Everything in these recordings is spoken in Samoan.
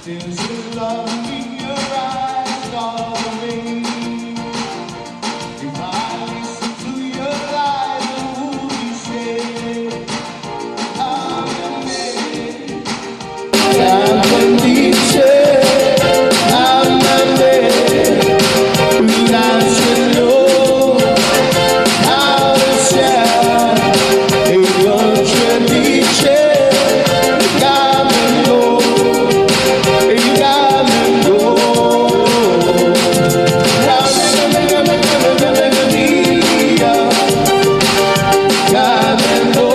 There's a love in your eyes all the way. If I listen to your lies, would you say I'm your man? I'm a teacher, I'm a man. But I should know how to share a contradiction. Got me go, you got me go. Got me go,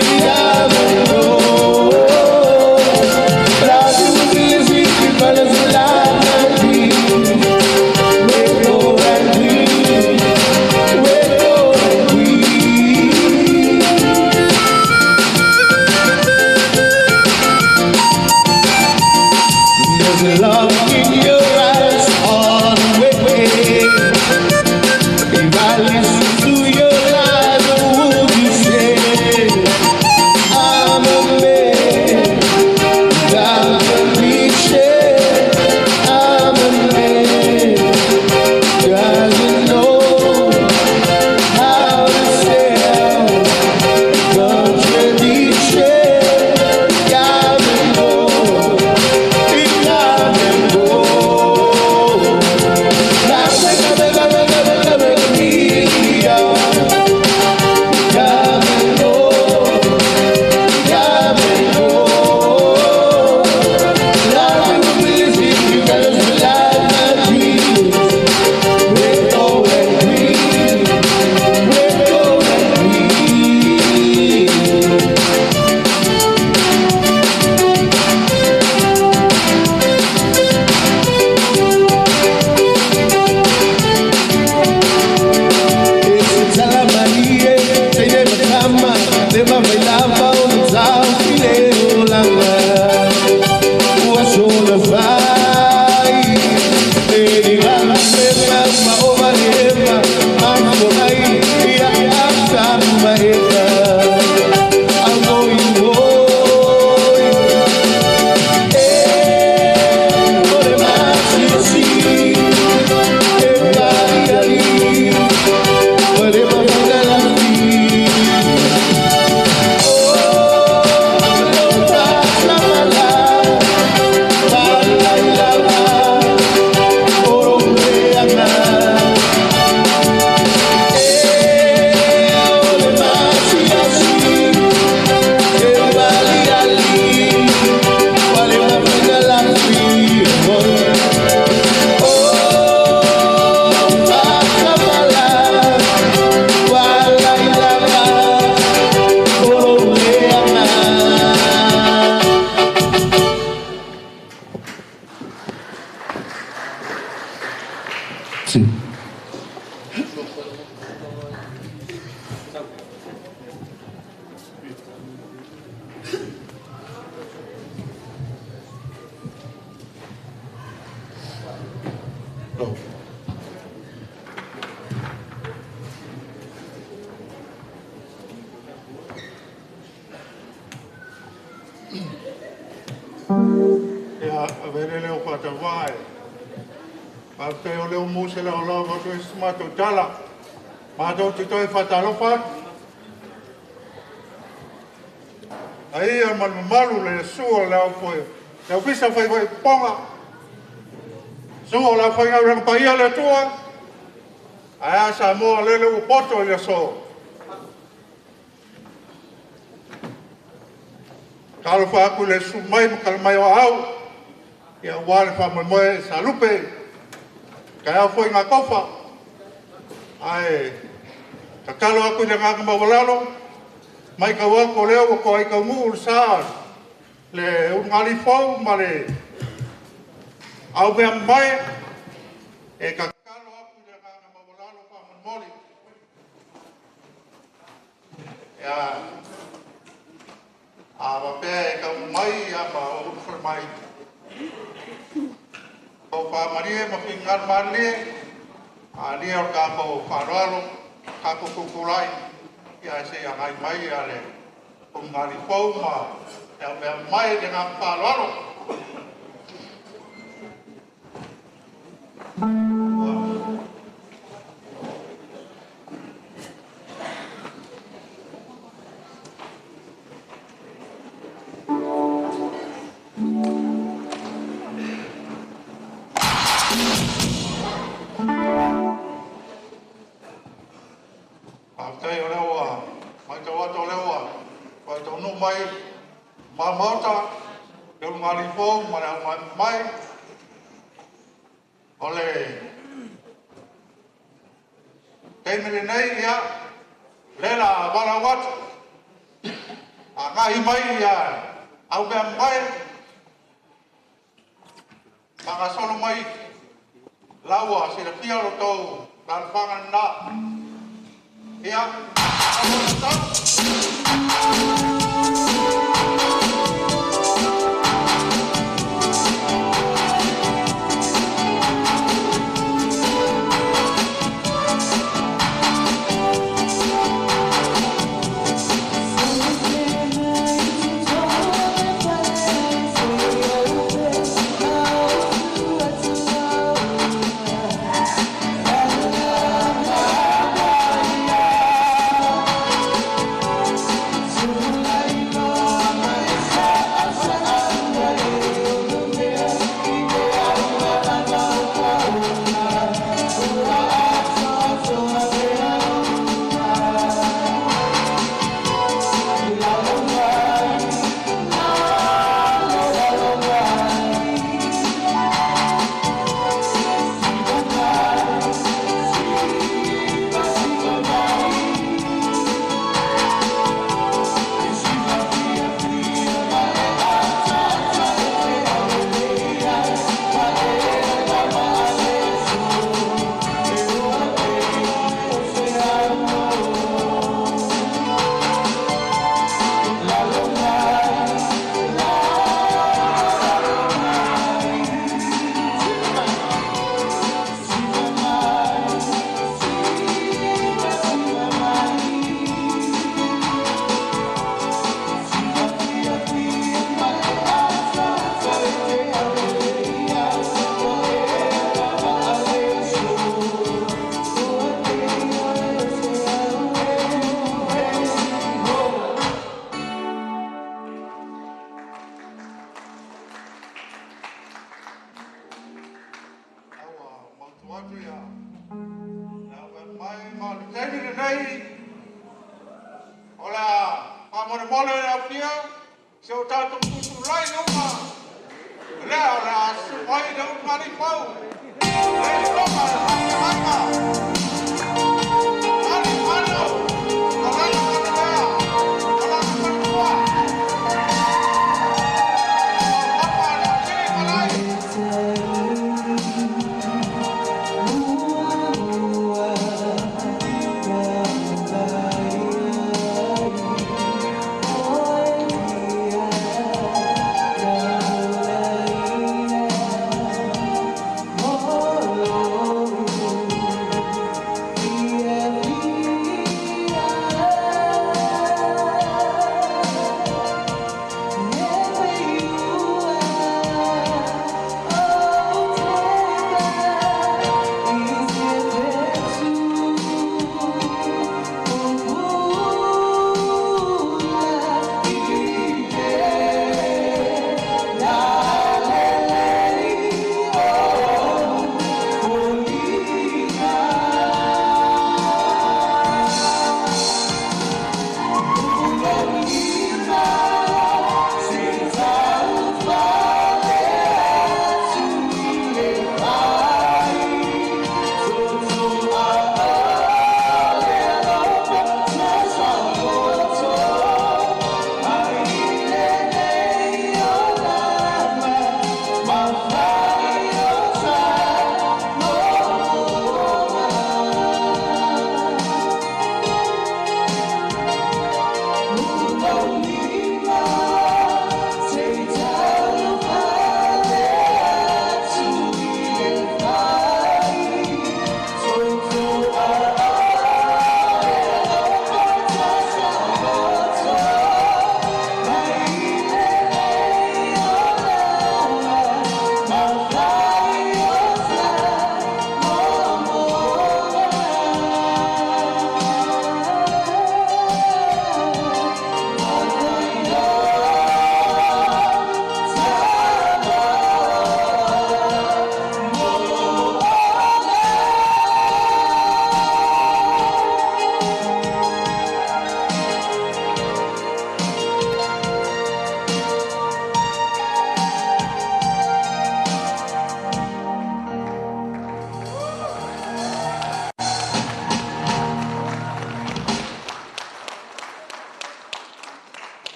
you got me go. There's love in your eyes all the way. If I listen to your lies, would you say I'm a man? Without a cliche, I'm a man. Doesn't know how to sell contradiction. Got me go, got me go. Got me go, got me go. I'm going home. Sì. Ia, avea le o faatavā e. Faafetai o lea ua maua se laolao e avatu ai se matou tala. Matou te toe faatalofa atu. Paia ma le mamalu le susu o le le Ofisa Faifaipoopoga, susu o le aufaigaluega paia a le Atua, ae a Samoa lele ua poto i le aso. Talofa atu i le susu mai ma tala mai o aau, ia aua le faamoemoe e salupe, taeao foi gatofa, ae tatalo atu i le agaga maualalo, matau atu o lea ua toai taunuu le sa le ulugalii fou ma le aumea mamae, e tatalo atu i le agaga maualalo faamolemole. Ia, a faapea e taunuu mai ma ou ulufale mai, tofa malie ma finagalo malilie, alia o le tatou faaaloalo, tatou tutulai, ia se i agai mai le ulugalii fou ma le aumea mamae i le agaga faaaloalo. Faafetai o lea ua matau atu o lea ua faataunuu mai ma Maota, le ulugalii fou ma le augaimamae. O le taimi lenei, ia, lea la valaau atu, agahi mai ia au mea mamae, faagasolo mai la ua silafia lo tou lalafaga lena. Ia, atu ia mai ma le taimi lenei o le a faamolemole le aufia se o tatou tutulai uma lea o le a susu ai le ulugalii fou le loma le faafeagaiga Ali Mano Alana Manulea Alana Faletua Papa Leotili Malai.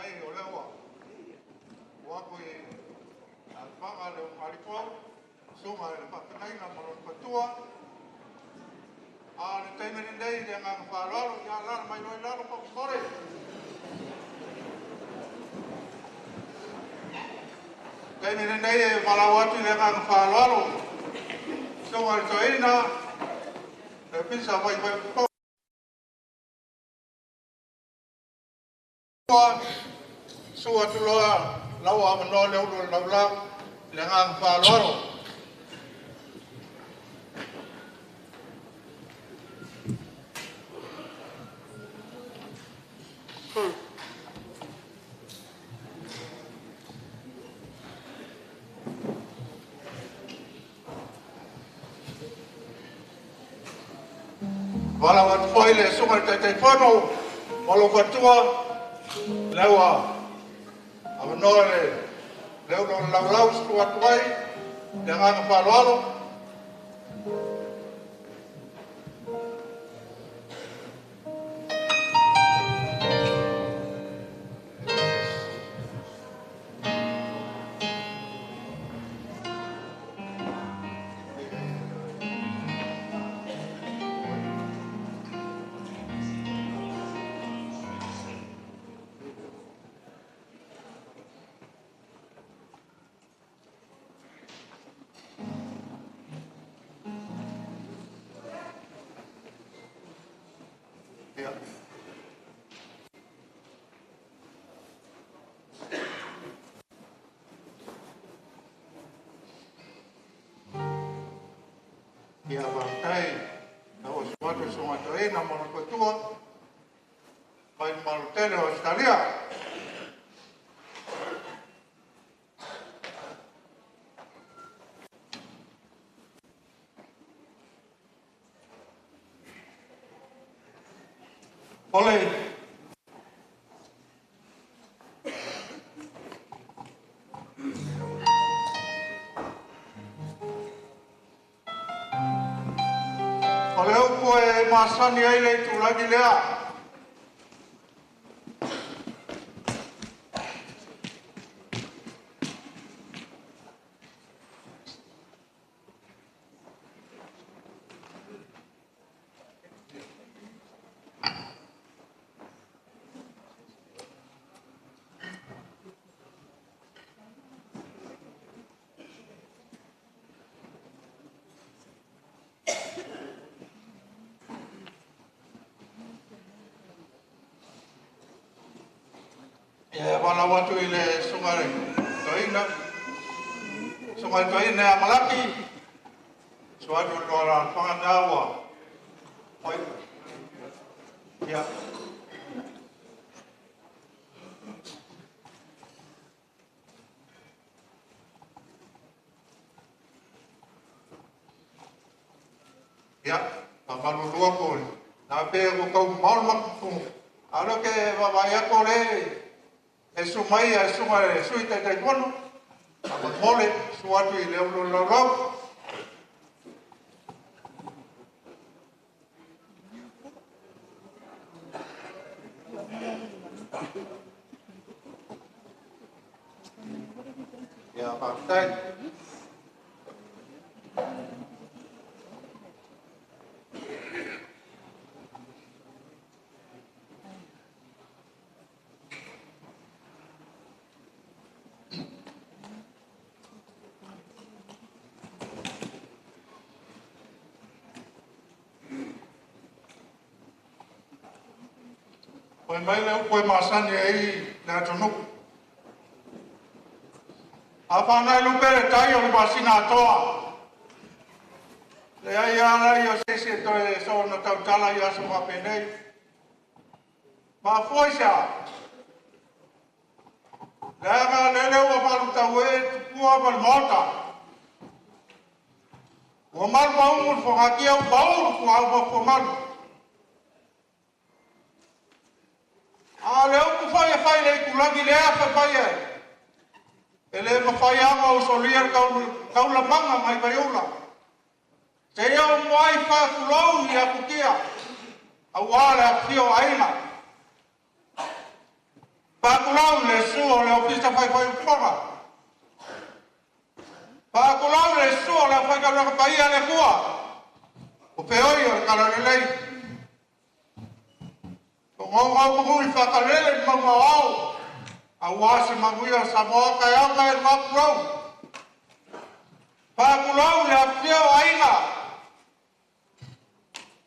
Leai, o lea ua tuu atu i alfaga le ulugalifou, susuga i le faafeagaiga ma lona faletua. A o le taimi lenei i le agaga faaaloalo, ia alaala mai loa i lalo faamolemole. O le taimi lenei e valaau atu i le agaga faaaloalo, susuga i le toeaina, le Ofisa Vaivai Susu atu loa lau avanoa le ulu o le laulao i le agaga faaaloalo. Valaau atu foi le susuga i le Taitaifono ma lou faletua, lea ua avanoa le ulu o le laulau, susu atu ai le agaga faaaloalo. Ia. Ia, faafetai lau susu atu i le susuga i le toeaina ma lona faletua mai le malu tele o Ausetalia. O le upu e masani ai le itulagi lea, e valaau atu i le susuga i le toeaina, susuga i le toeaina ia Malaki, susu atu i le alaalafaga lena ua oi. Ia. Ia, faamalulu atu na pe ua tau mamao le matou, a o lea ou te vaavaai atu o lea e susu mai le susuga i le Sui Taitaifono. Faamolemole, susu atu i le ulu o le laulau. Ia, faafetai. Fai mai le upu e masani ai le atunuu. A fanai lupe le tai o le masina atoa. Leai lava lai o se isi e toe soona tautala i aso faapenei. Mafua i se a? Leaga lele ua palutau e tupua ma le maota. Ua malu maumu le fogatia ua pau le puao ma fuamalu. A o le upu foi e fai i le itulagi lea fai mai e, e le mafai lava ona usolia le taulamaga mai Vaiula. Seia o muai faatulou i atutia, aua le afifio o aiga. Faatulou le susu o le Ofisa Faifaipea. Faatulou le susu o le aufaigaluega paia a le Atua o feoi o le Talalelei, o nonomanu i faatalele i mauga o Ao aua se manuia o Samoa taeao ma e lua. Tulou. Faatulou le afifio o Aiga,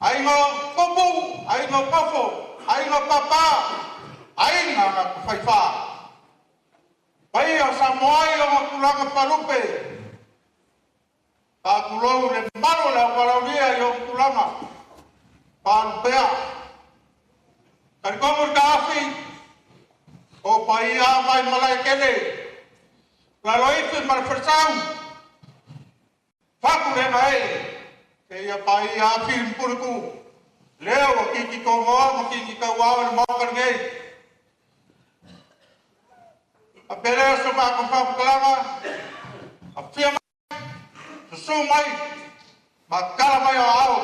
Aiga o Tupu, Aiga o Nofo, Aiga o Papa, Aiga na Tafaifa, paia o Samoa i ona tulaga faalupe. Faatulou le mamalu o le auvalaaulia i ona tulaga faalupea. Talitonu le taofi, o paia lava mai Malaetele, Laloifi ma le Falesau, fatu le gaee seia paia Afi ma Puletuu, lea ua titi togoa ma titi tauao i le Maota lenei. Faapea lea o se matou faamatalaga, afio mai, susu mai, matala mai o aao,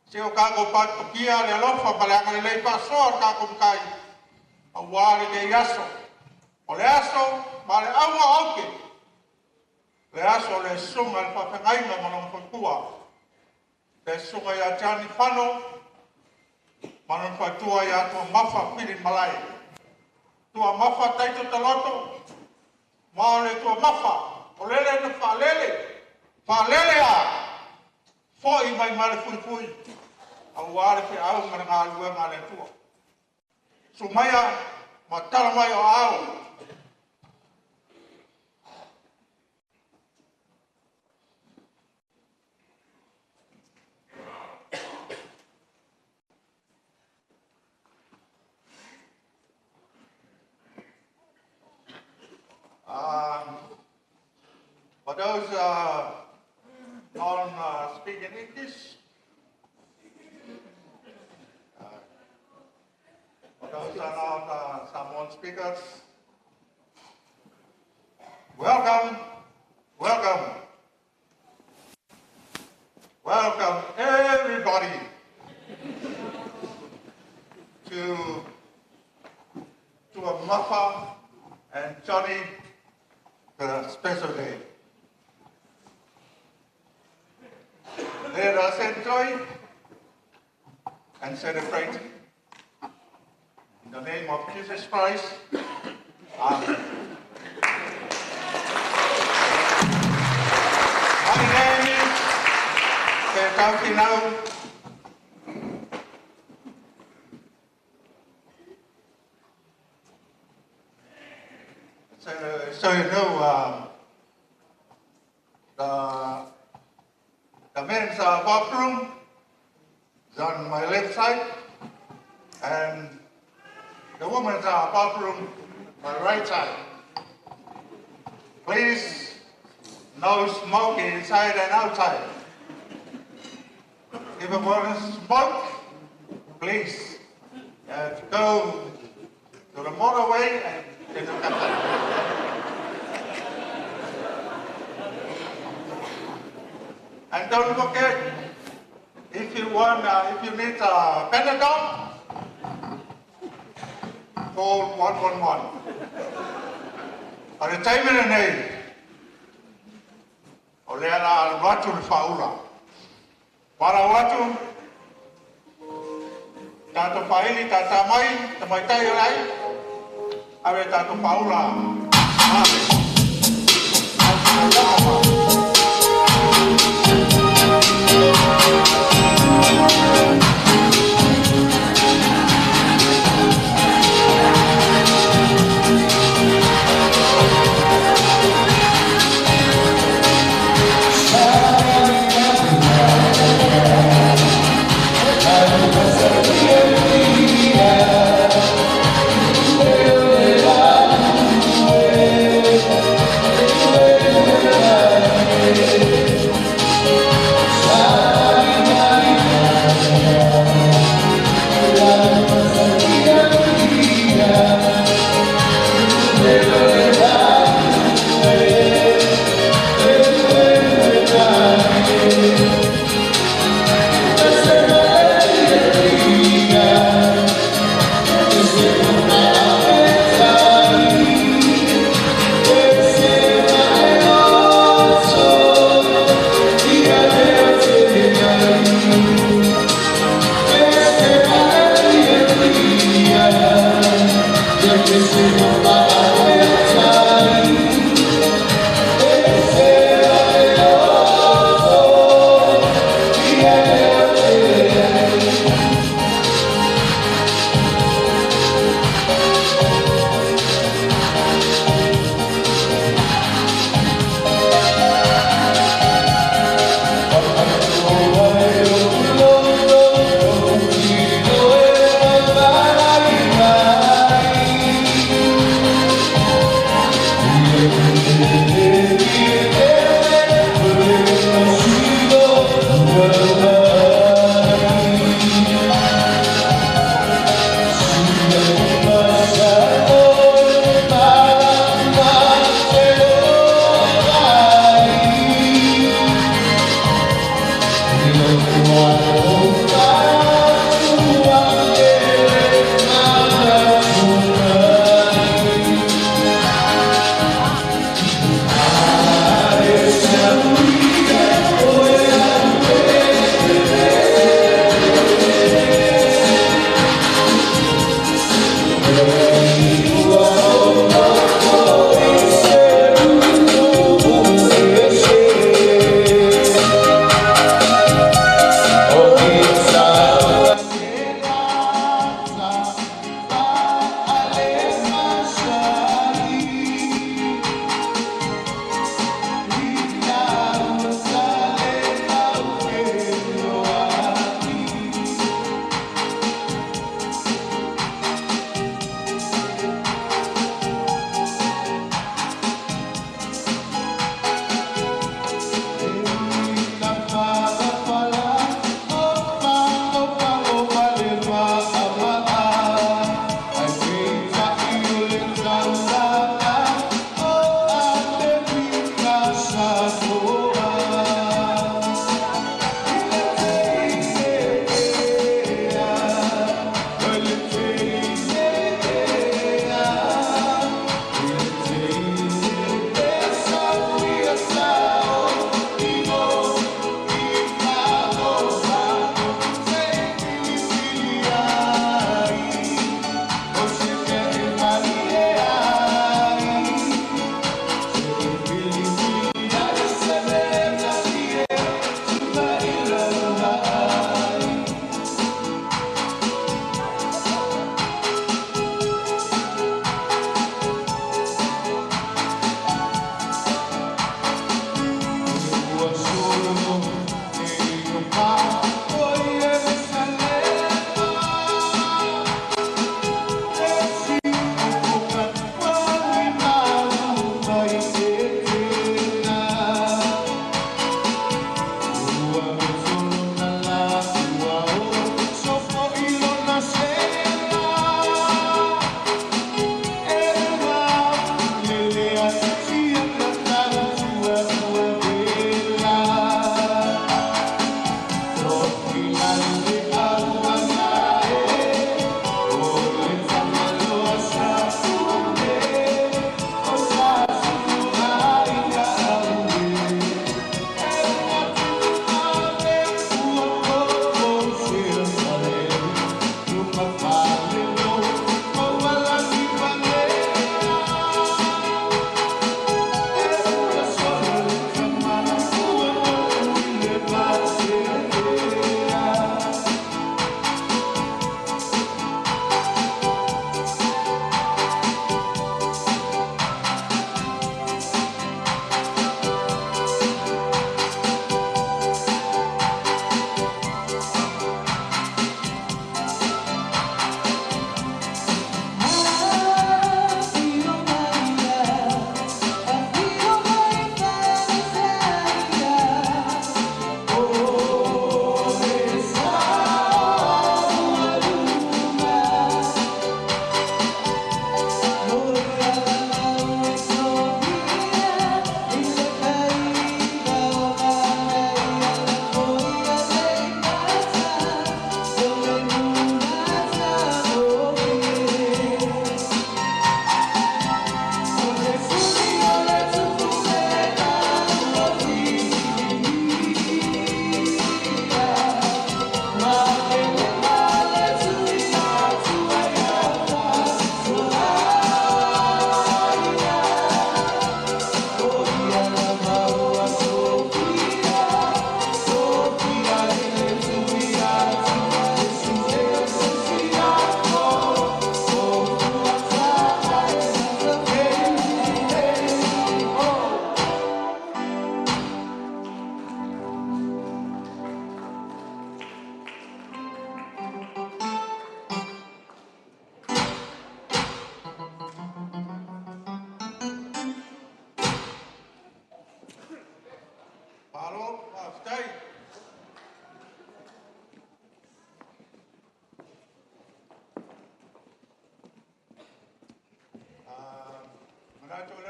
se i o tatou patiopatia le alofa ma le agalelei faasoa o le tatou Matai aua lenei aso. O le aso ma le auga o aute, o le aso o le susuga i le faafeagaiga ma lona faletua, le susuga ia Johnny Fano ma lona faletua ia Tuamafa Fili Malae. Tuamafa Taito Taloto ma o le Tuamafa, o lele na faalele, faalele a, foi mai ma le fuifui aua le feau ma le galuega a le Atua. Susu maia ma tala mai o aao. For those non-speaking English, for those are not Samoan speakers, welcome, welcome, welcome everybody to Tuamafa and Johnny, the special day. Let us enjoy and celebrate in the name of Jesus Christ. Amen. My name is Petau Finau. So you know, the men's bathroom is on my left side, and the women's bathroom my right side. Please, no smoking inside and outside. If you want to smoke, please go to the motorway and then you come back. And don't forget, if you want, if you need a Panadol, call 111. O le taimi lenei, o lea la alu atu le faaula. Palau atu, tatou faaili tātā mai, tamaitai o le aiga, ave tatou faaula. Ave.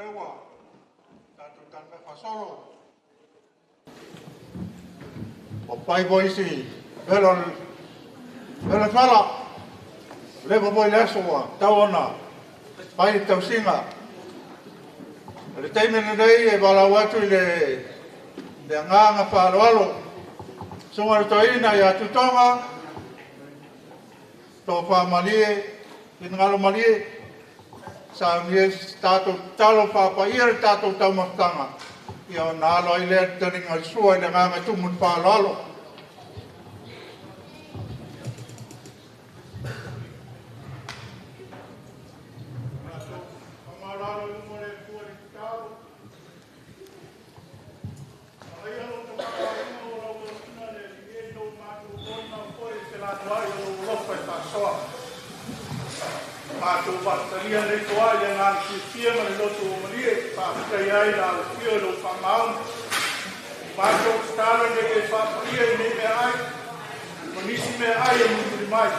lea ua tatou talumefa solo. Ua pai foi isi velo velo fala. Leva foi le aso ua tau ona fai le tausiga. O le taimi lenei e valaau atu i le agaga faaaloalo, susuga i le toeaina ia Tuitoga, tofa malie, finagalo malie, saunia se tatou tatalo faapaia le tatou taumafataga, ia ona alo ai lea o le taliga o le sua i le agaga tumu i le faaaloalo. Matou faafetaia lenei itula i le agaga fiafia ma le loto ua malie e faafetaia ai le alofia o lou faamaoni. Matou tatalo ina ia e faapaia i nei meaai ma nisi meaai e mulimuli mai.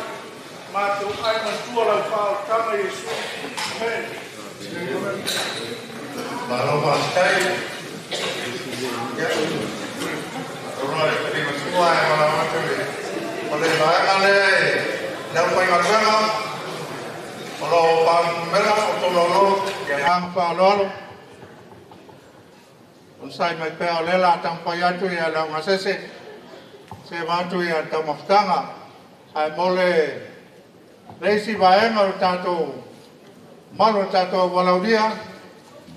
Matou ai manatua lau faaolataga Iesu. Amene. Malo faafetai. Ia, atonu o le taliga sua e valaau atu i o le vaega lea e le aufaigaluega o lo o faanumera o tololo i agaga faaaloalo. Onosai mai pea o lea o le a taumafai atu le augasese se avatu le taumafataga. Ae mo le isi vaega o le tatou malu o le tatou valaaulia,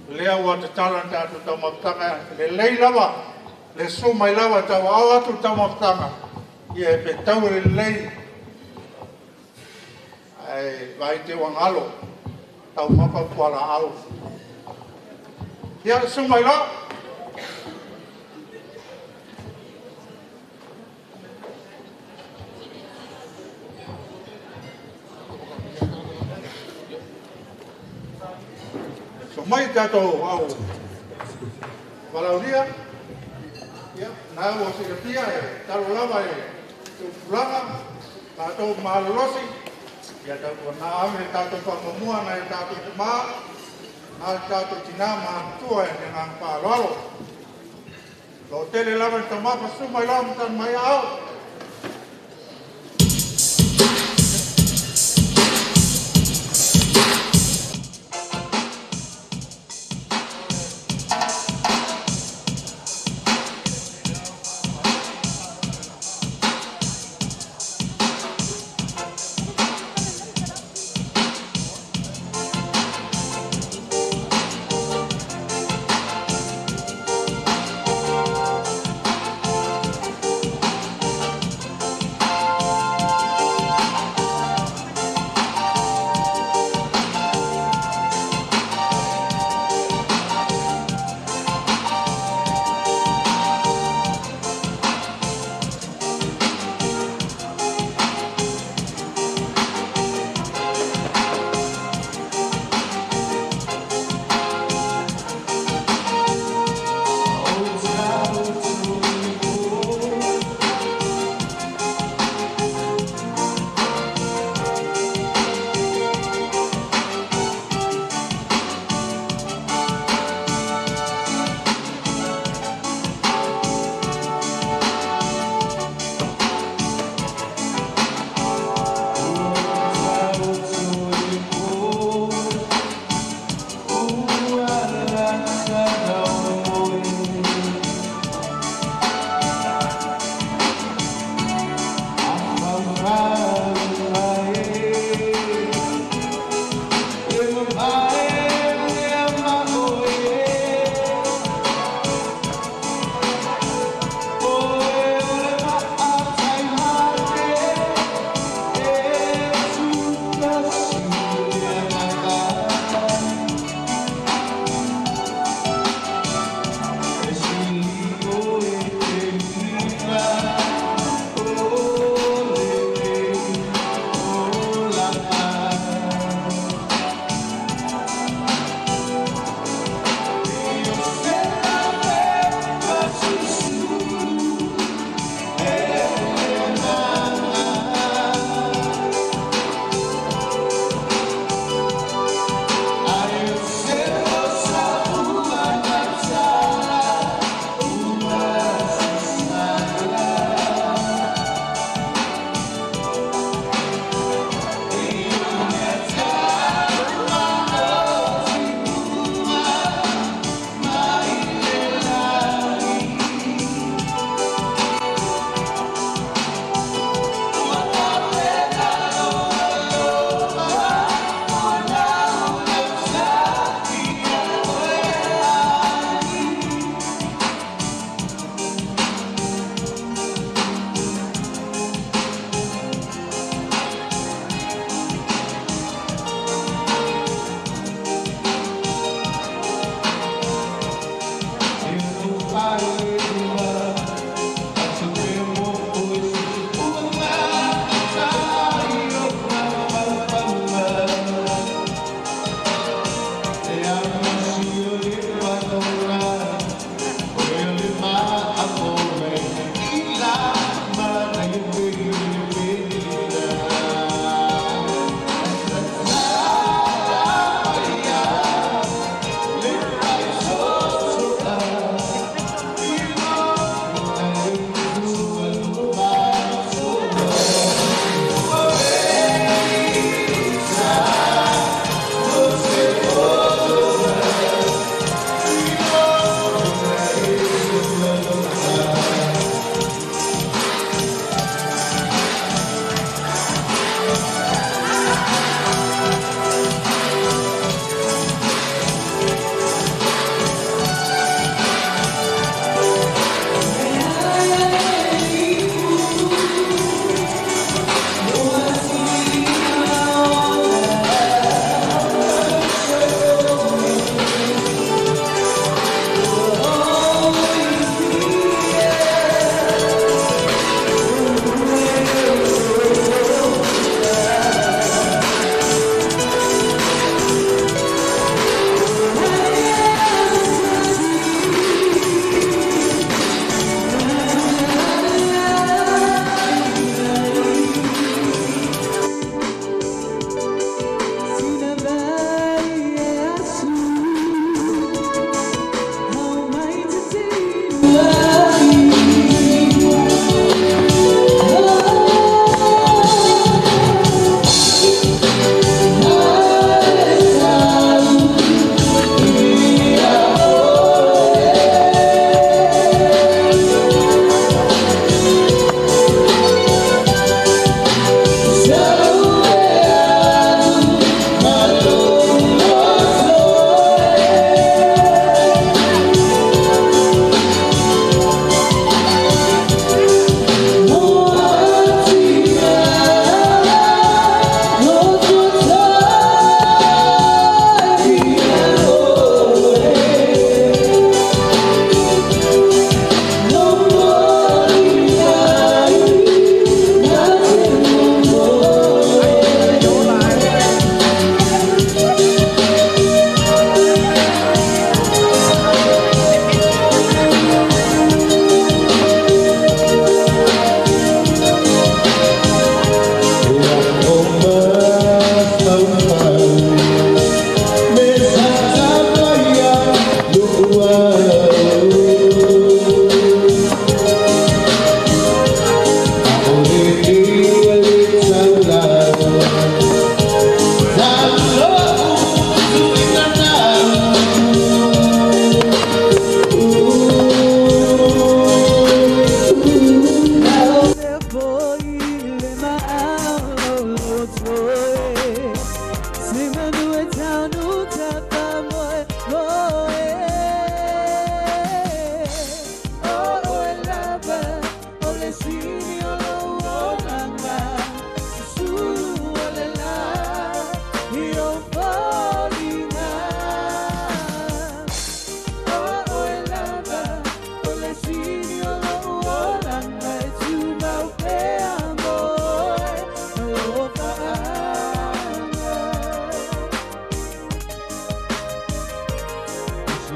lea ua tatala le tatou taumafataga, lelei lava le susu mai lava e tauaao atu le taumafataga, ia e fetaui lelei ae vaai te i ua galo taumafa fualaau. Ia, susu mai loa. So mai tatou au valaaulia, ia, na ua silafia e talo lava e tupulaga, tatou malolosi, ia tautuana ave le tatou faamuamua nai o tatou tama, na o tatou tina matutua i le agaga faaaloalo. Lo tele lava le taumafa, susu mai loa ma tanu mai ao.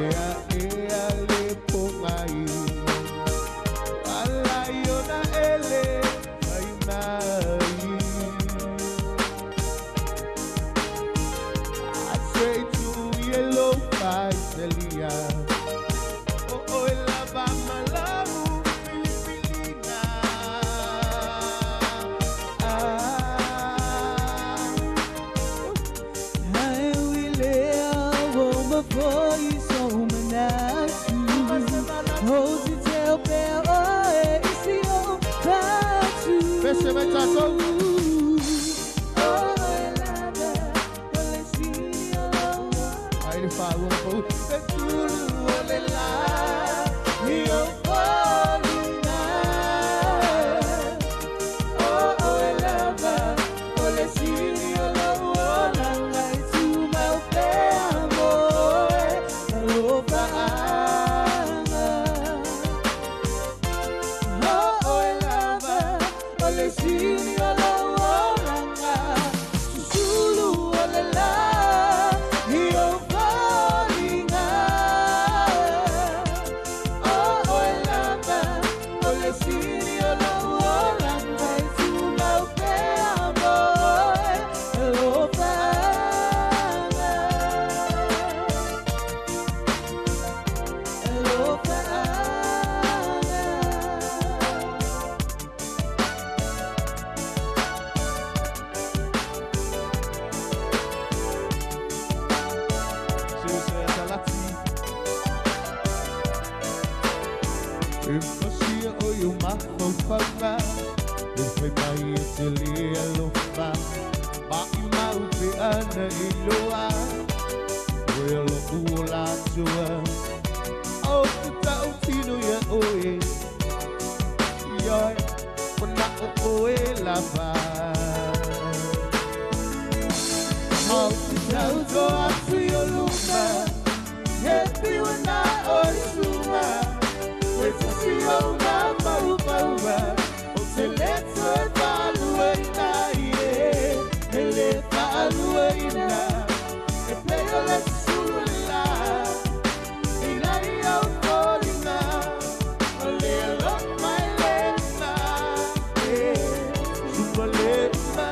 Ea ea le pongai Ala iona ele mai mai I say to yellow Celia O o lava malamu Filipina. Ah. Ai wile o mafoi so manatu Hosi te o pe o e isi o patu. Fese mai tatou. O e lava o le sini o loa. Aí ele falou E tulu o le la I o polina. O o e lava o le sini o loa. Langa i tu mau pe amoe alofa anga. O o e lava o le sini o loa. Langa susulu o le la i o polina. O o e lava o le sini o loa. Langa i tu mau pe amoe alofa anga. Alofa anga. Se salati E fasia o iu mafaufauga E fai mai e te le alofa Mai mau pe ana i loa Oe lo ua la tua O te tau tino ia oe Ioi Wana o oe lava O te tau toa atu i o luma Happy when I o suma E te si o ngā paupaua O te leto e whalua ina ie E le whalua ina E peo le sulu le la Ina i au tōringa O le alo mai le ma E supa le ma.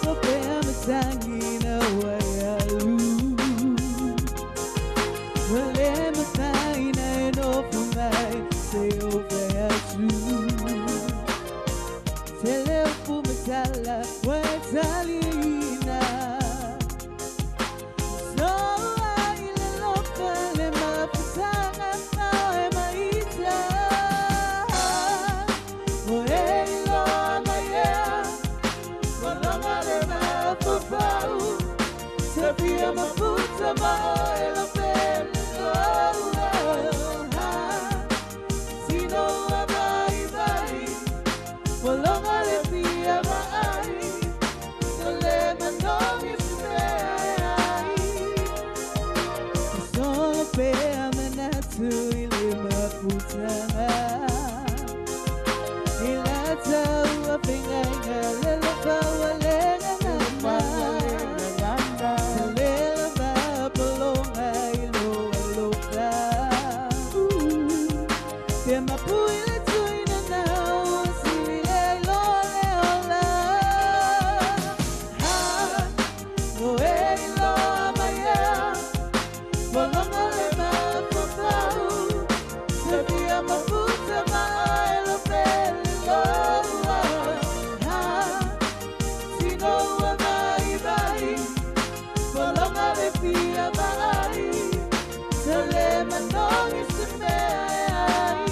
O pea matangi na waialu. Wale matai na e nofo mai se o whea atu. Te leo pu matala waitaliina. So ai le lopa le mafutanga ma e maita. O e iloa mai ea Malanga le mafufau Se fia mafuta ma oe lo pele loa. Tino a mai mai Malanga le fia maai Tole manongi se ai. Solo pe manatu i le mafutanga. Ilata ua pingainga le lofa ua le ngangana. Lela mapalonga i lo alofa. Te mapui le tuina nau sili le lo le ola. Ha, o e iloa mai ea Malonga le mafufau Se fia mafuta ma oe lo pele loa. Ha, tino ua mai mai Malonga le fia maai Te le manongi se mea ai.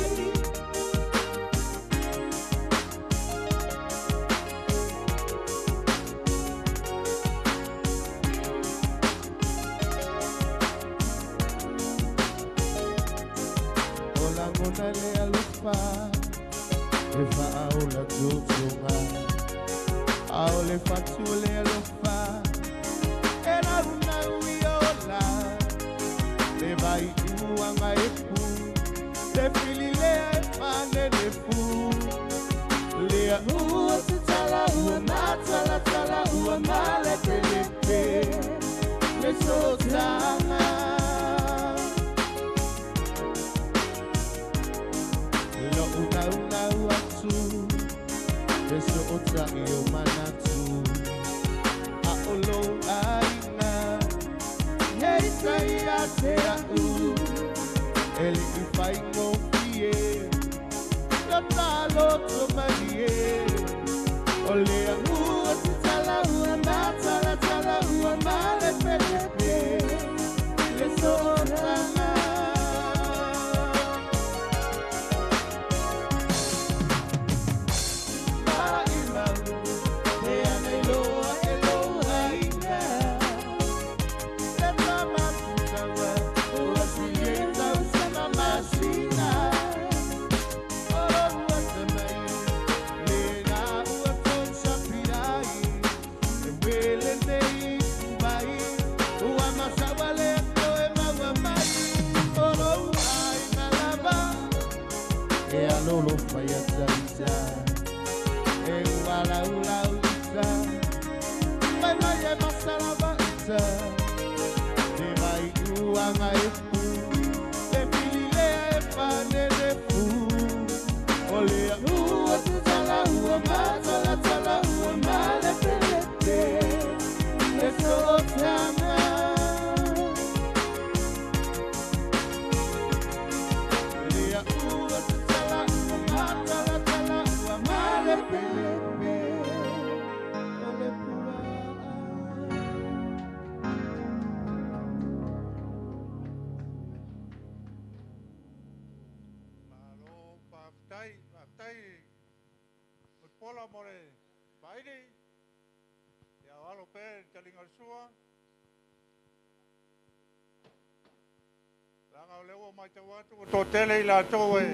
O langona le alofa E whaaola tōtōnga Ao le whatu le alofa E rau nau i ola Le uanga e pu Le fililea e manene fu Lea ua te tala ua matala tala ua malepelepe Le sotanga Lo una una atu Le soota i o manatu A olo aina Hei tai a te au Ele i whai ngō fie Lo talo to mai e O lea ua te tala ua matala tala ua malepelepe Le sootanga Lolo fire taita E uala ula uita Mai mai e masala vaita Te mai uanga e pu Te fililea e panene pu O lea ua te tala ua matala tala ua malepelepe Le sootanga Lea ua te tala ua matala tala ua malepelepe O le pua. Malo, faafetai, faafetai Mulipola mo le vaili. Ia o alo pea i le taliga o le sua. Leaga o lea ua matau atu ua toatele i latou e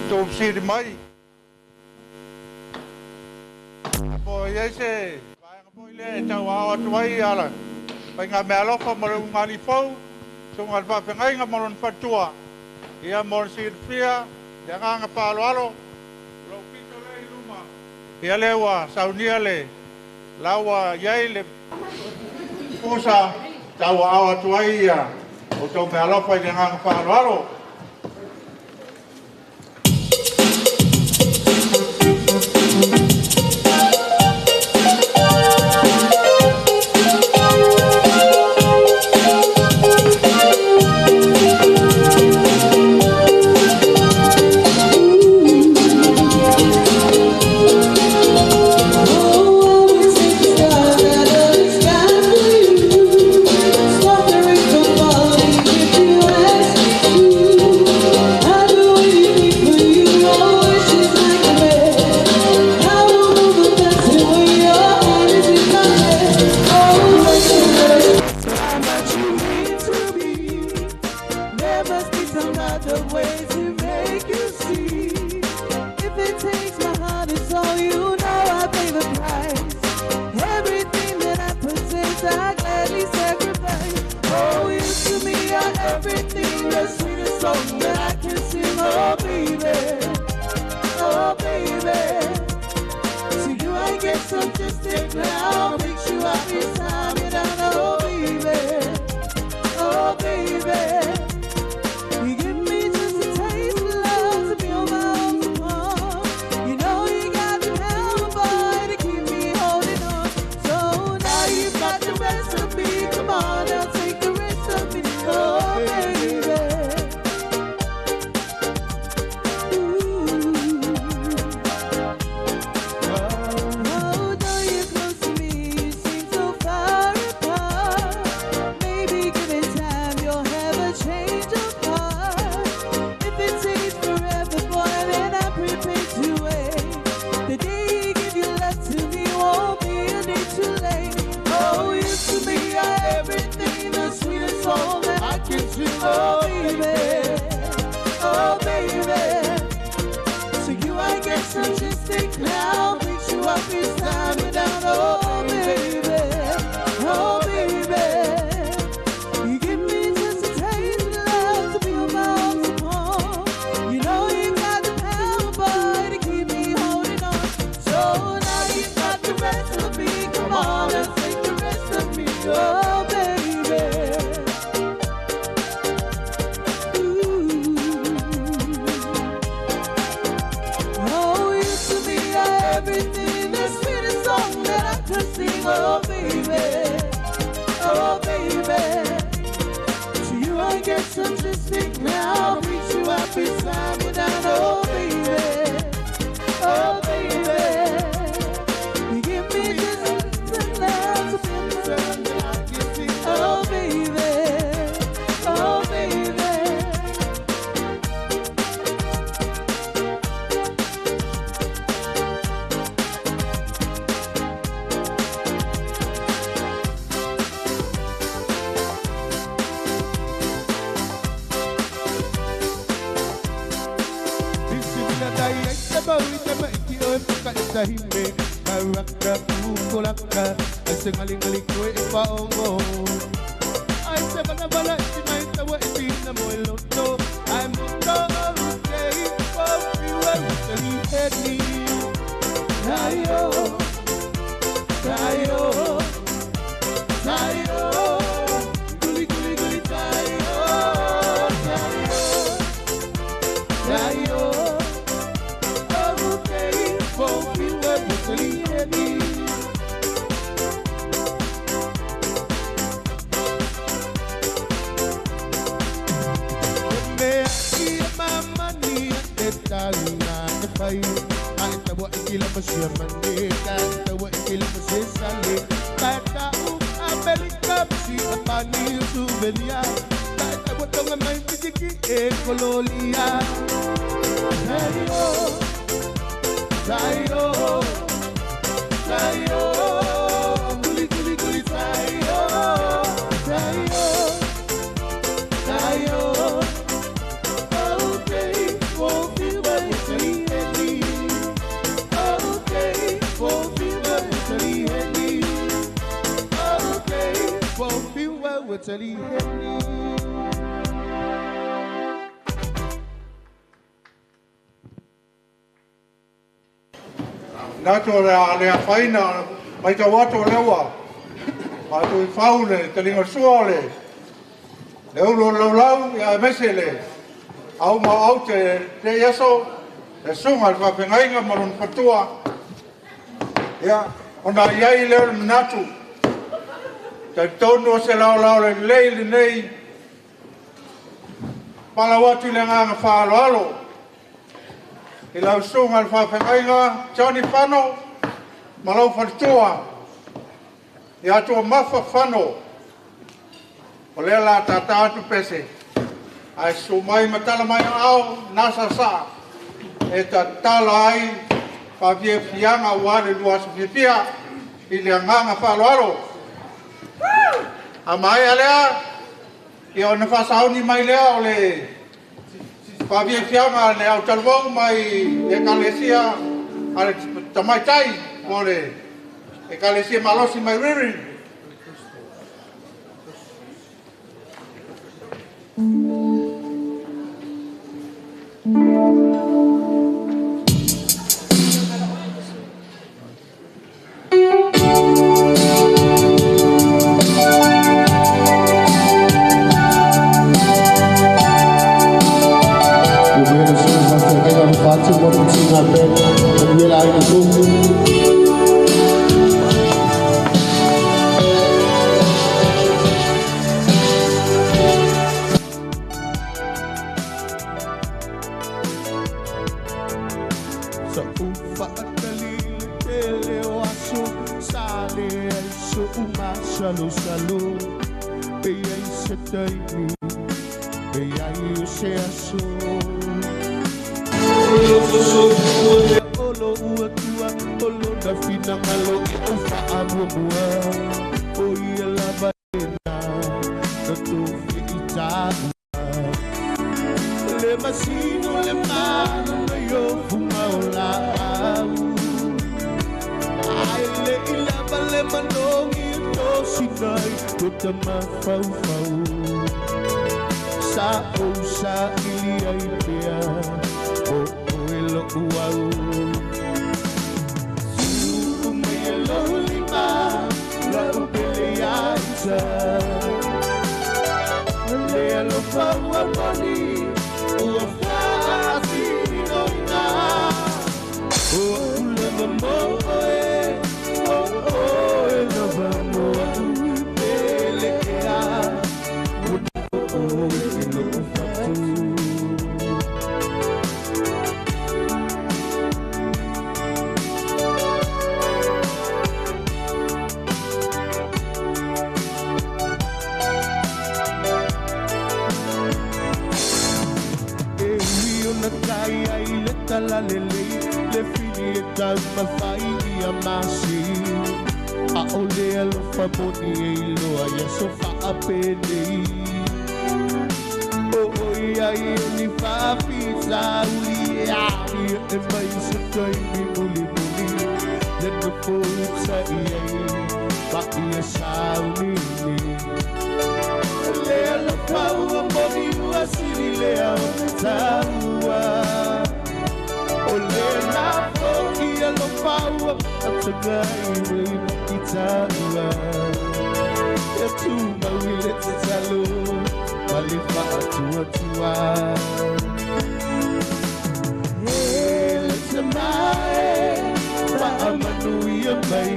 tou fesili mai. Po i ai se vaega foi lea e tauaao atu ai ala faiga meaalofa ma le ulugalii fou, susuga i le faafeagaiga ma lona faletua. Ia mo le silafia, le agaga faaaloalo, o lou pito lea i luma. Ia lea ua saunia le la ua i ai le pusa tauaao atu ai ia outou meaalofa i le agaga faaaloalo. Oh baby, you give me just a taste of love to be Some just stick now, reach you up beside me down, oh baby, oh baby. You give me just enough to be, oh baby, oh baby. Nato le a le afaina mai tau atu o leua matou i fau le taliga sua o le le ulu o le laulau ia aemaise le au ma au te te aso le susuga i le faafeagaiga ma lona faletua ia ona i ai lea o le manatu talitonu o se laolao lelei lenei palau atu i le agaga faaaloalo i lau susuga i le faafeagaiga Johnny Fano ma lau faletua ia Tuamafa Fano o lea la tata atu pese ae susu mai ma tala mai aao na sasaa e tatala ai faafiafiaga aua le lua aso fiafia i le agaga faaaloalo. A maea lea ia ona faasauni mai lea o le faafiafiaga le au talavou mai le ekalesia a le tamaitai po o le ekalesia malosi mai Riri. Oh, ai ai le talalelei le fili e taumafai ia masi a o le alofa moni e iloa ia so faapenei o oi ai o ni faafitauli e ai e mai se taimi mulimuli le nofo tai ai ma ia saunini le alofa ua moni ua sili lea o le taua o le lafo i alofa ua atagai mai i taua e tumau i le tatalo ma le faatuatua e le tamae faamanuia mai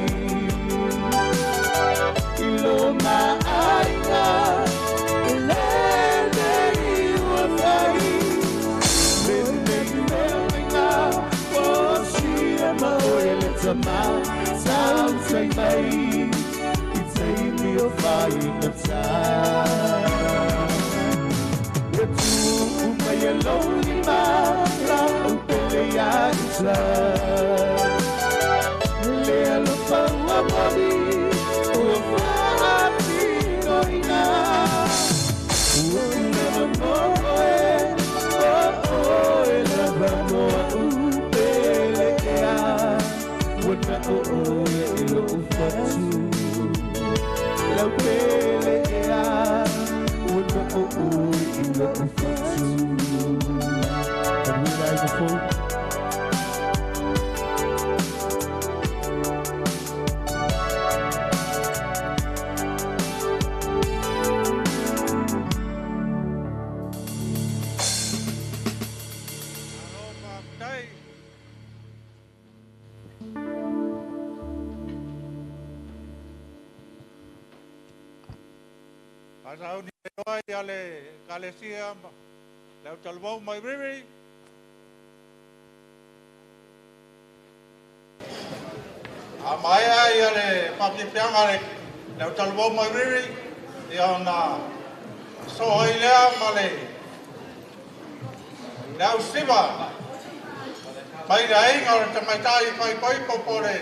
i lo maaiga lenei ua fai lenei mea fosia ma oe le tama tautai mai i taimi o faigata e tuu mai e lou lima lau pele ia ita le alofa ua moni ua faatinoina ua lava mo oe o oe lava mo a'u pele ea ua na o oe i lo'u fatu lau pele ea ua na o oe i lo'u fatu. Manuia aiga fou. Malo faafetai. Fasauni loa ia le Ekalesia ma le autalavou mai Riri. A maea ia le faafiafiaga le le autalavou mai Riri, ia ona soo ai lea ma le le ausiva mai le aiga o le tamaitai faaipoipo po o le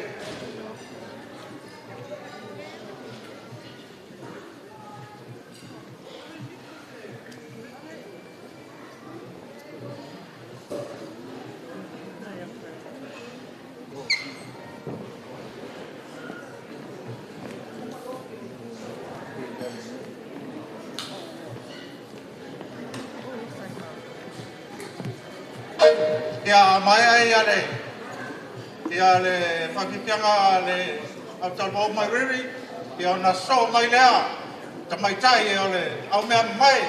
Ia maea ia le ia le faafiafiaga le autalavou mai Riri, ia ona soo mai lea tamaitai o le aumea mai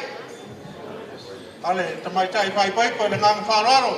a le tamaitai faaipoipo i le agaga faaaloalo.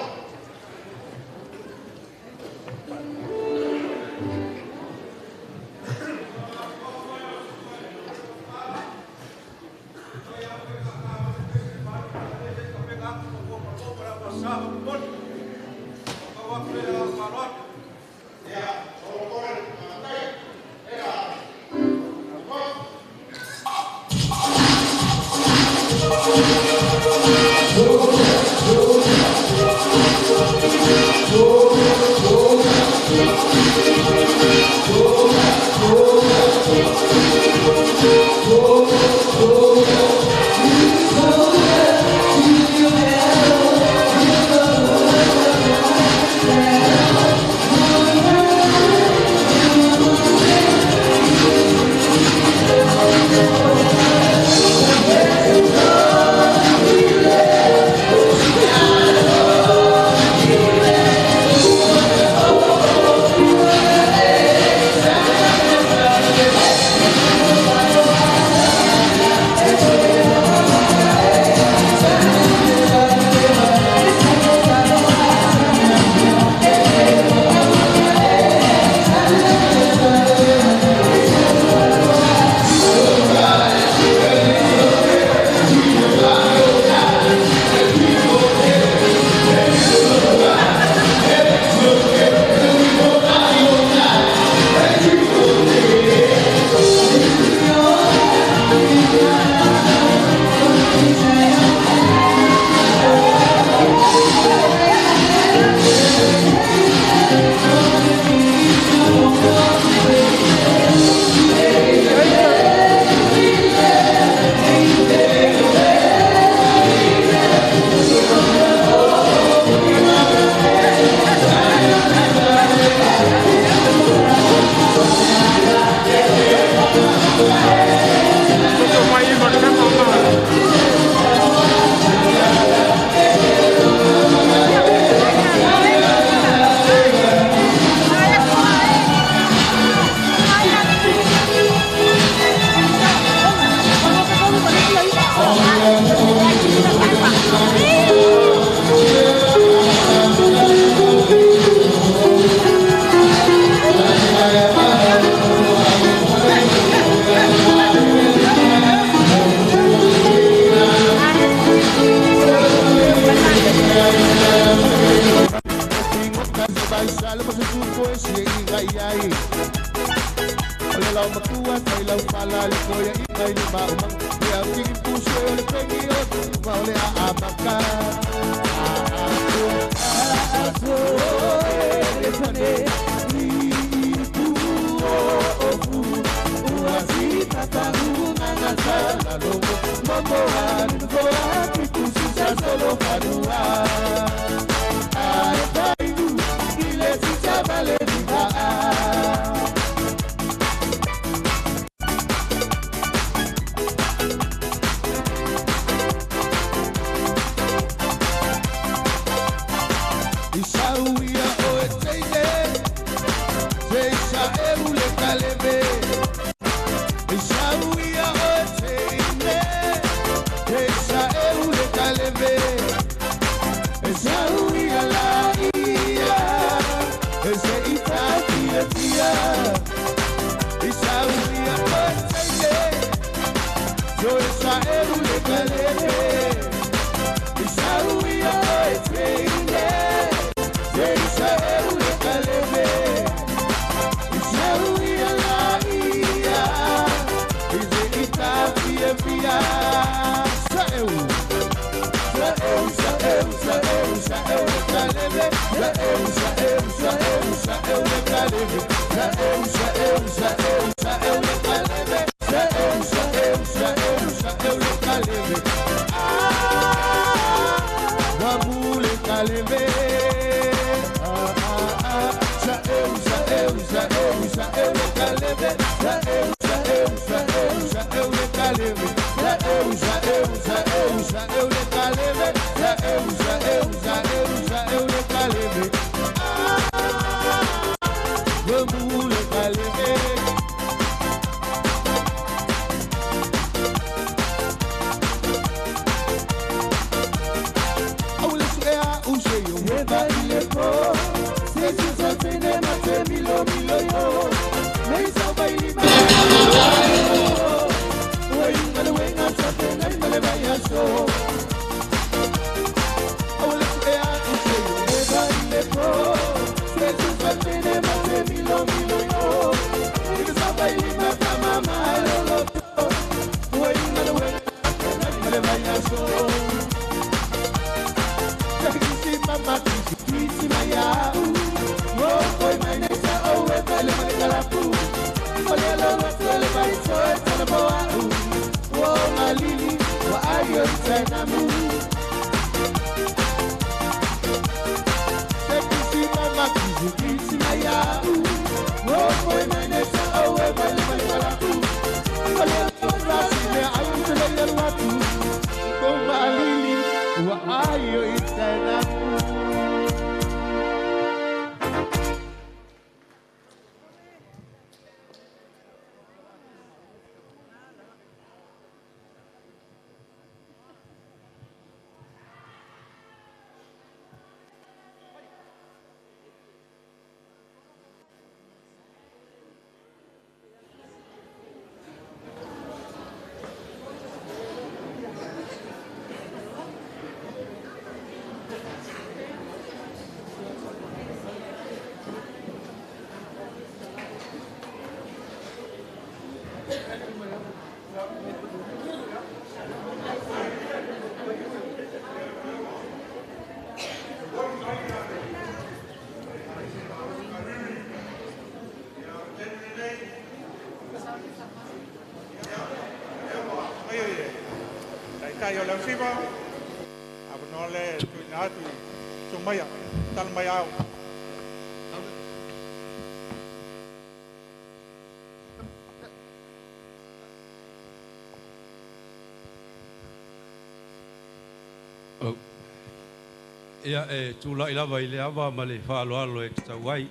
Ia e tula'i lava i le ava ma le faaaloalo e tatau ai.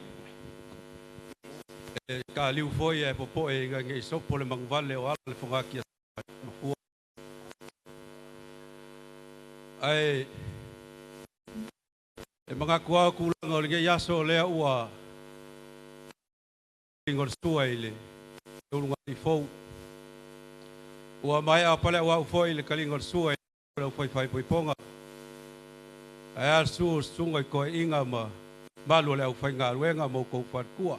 E kaliu foi e popo'e ina nei sopo le maguvale o ala le fogakia mafua. Ae e magakuao kulaga o lenei aso lea ua o le sua i le ulugalii fou. Ua maea pale auau foi le kaliga o le sua i le aufaifaipoipoga. Ae a le susu o susuga i toeaiga ma malu o le aufaigaluega ma outou faletua.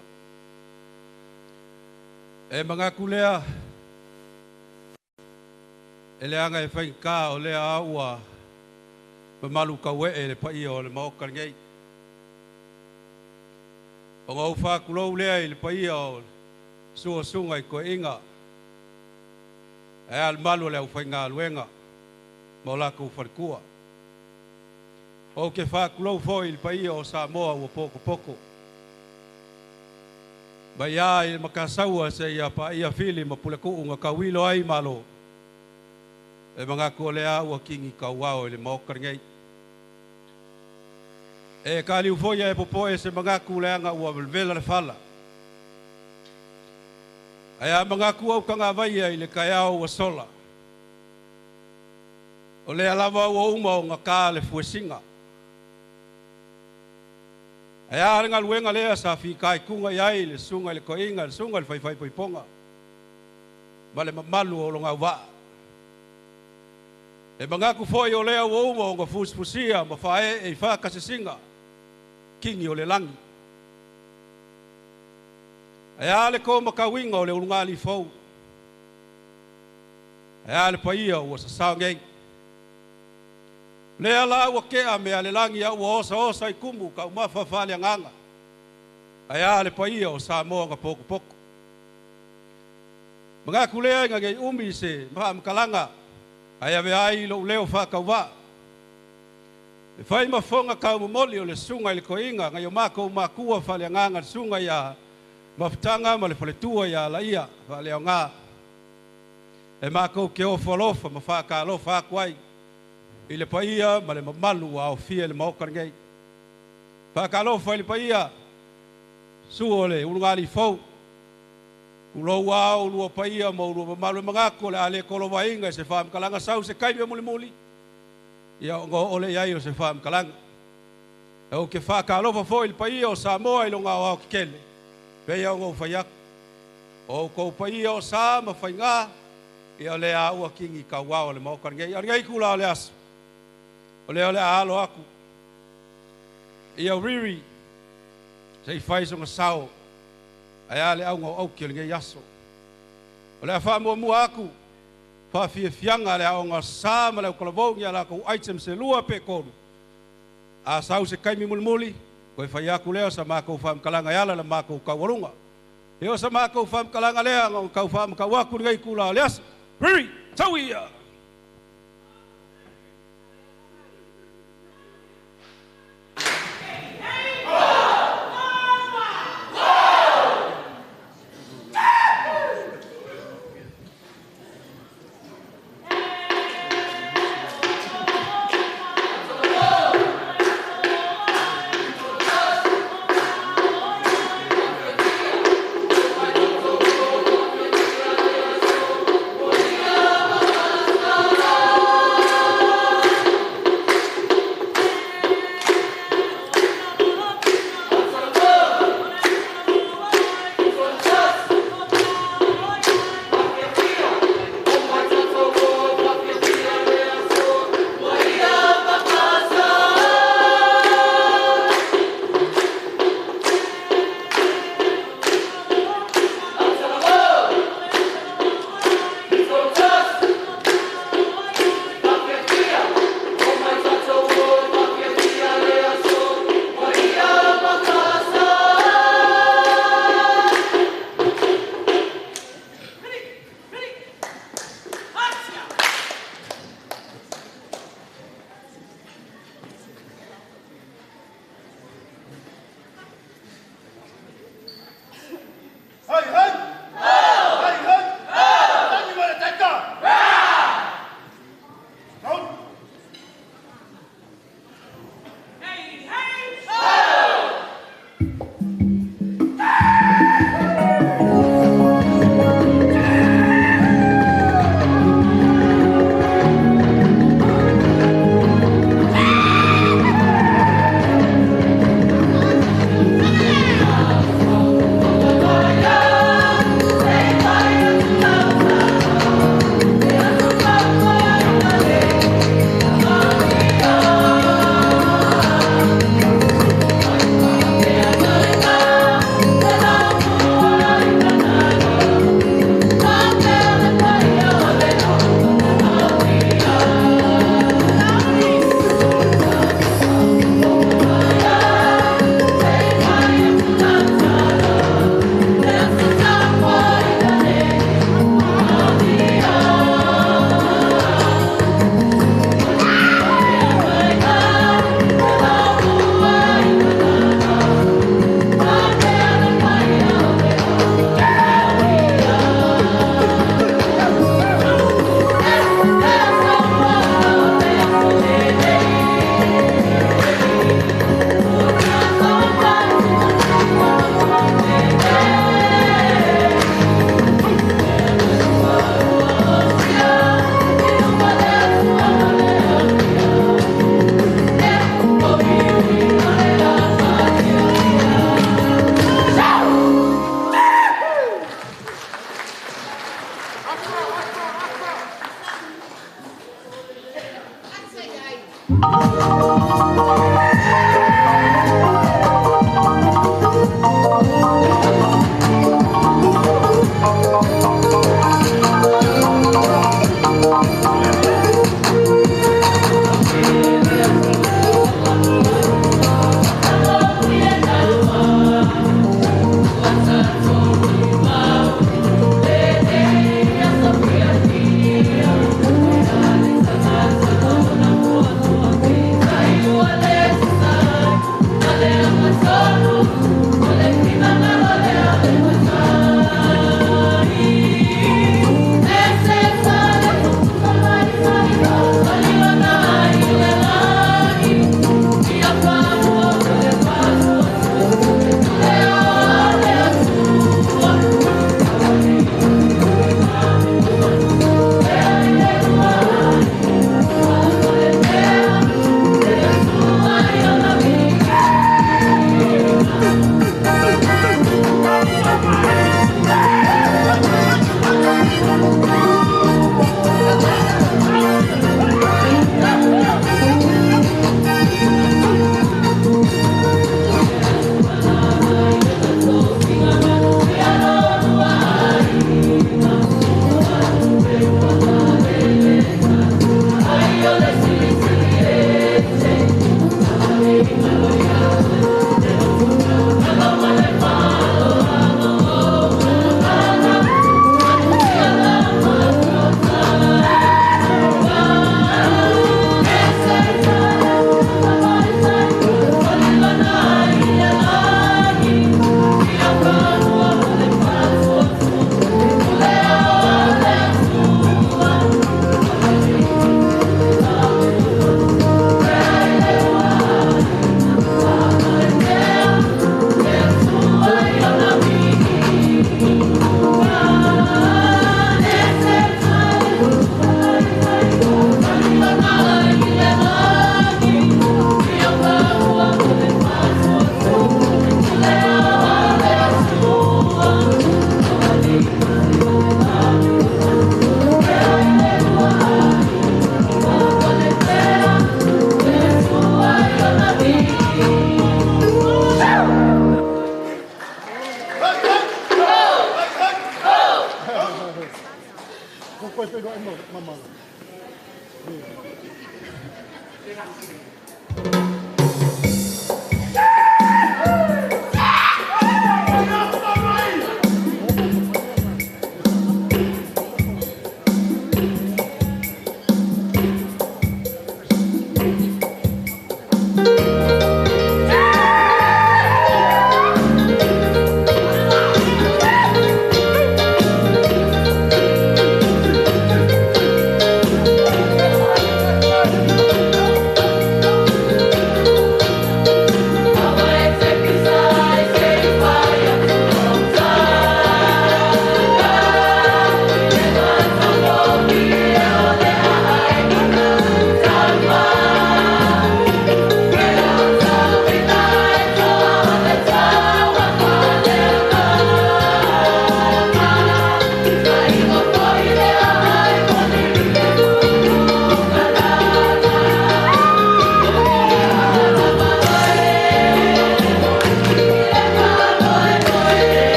E manatu lea E leaga e faigata o lea ua mamalu tauee le paia o le Maota lenei. Ona ou faatulou lea i le paia o susuga i toeaiina, ae a le mamalu o le aufaigaluega ma o latou faletua. Ou te faatulou foi i le paia o Samoa ua potopoto. Mai lava i le Matasaua seia paia Fili ma Puletuu na tauilo ai Malo, e manatu o lea ua kini tauao i le Maota lenei. E taliu foi ae popoe se manatu leaga ua vela le fala. Ae a manatu autagavaia i le taeao ua sola, o lea lava ua uma ona ta le fuesina. Ae a le galuega lea sa fitaituga i ai le susuga i le toeaina, le susuga i le faifaipuipuga ma le mamalu o lona auvaa. E manatu foi o lea ua uma ona fusifusia ma faaee i faakasisiga kini o le lagi. Ae a le tomatauina o le ulugalii fou. Ae a le paia ua sasao nei. Lea la ua tea mea le lagi a ua osaosa i tumu taumafa faaleagaga. Ae a le paia o Samoa na potopoto. Manatu lea ina nei umi se faamatalaga ae ave ai lou leo faatauvaa. E fai ma fofoga taumomoli o le susuga i le toeaina nai o matou matua faaleagaga le susuga ia Mafutaga ma le faletua ia Laia faaleaoga. E matou te ofo alofa ma faatalofa atu ai i le paia ma le mamalu ua aofia i le Maota lenei. Faatalofa i le paia, susu o le ulugalii fou, tulou a ulua paia ma ulua mamalu e manatu o le a le tolovaina i se faamatalaga sau se taimi o mulimuli, ia ona oo lea i ai o se faamatalaga. Ou te faatalofa foi i le paia o Samoa i lona aoao tetele, pei ona ou fai atu. O outou paia o sa ma faiga, ia o lea ua kini tauao o le Maota lenei. A o lenei itula o le aso, o lea o le a alo atu ia Riri se i fai sona sao, ae a le auga o auki o lenei aso. O le a faamuamua atu faafiafiaga le aoga sa ma le autalavou ni a latou items e 2 pe 3. A sau se taimi mulimuli, toe fai atu lea o sa matou faamatalaga e ala la matou taualuga. E o sa matou faamatalaga lea na tau faamatau atu lenei itula o le aso. Riri, tau ia!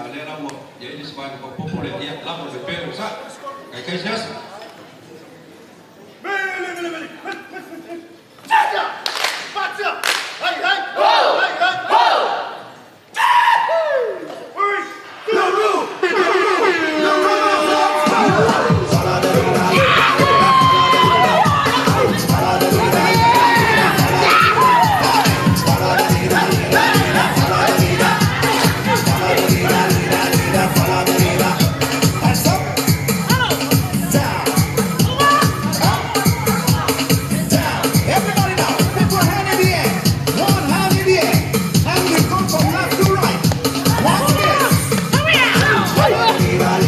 A lea la ua i ai le isi vaega faaopoopo lea, ia lava mai pea le onosai. Kaikai se aso. Everybody now, put one hand in the air. One hand in the air. And we go from left to right. Once again. Everybody.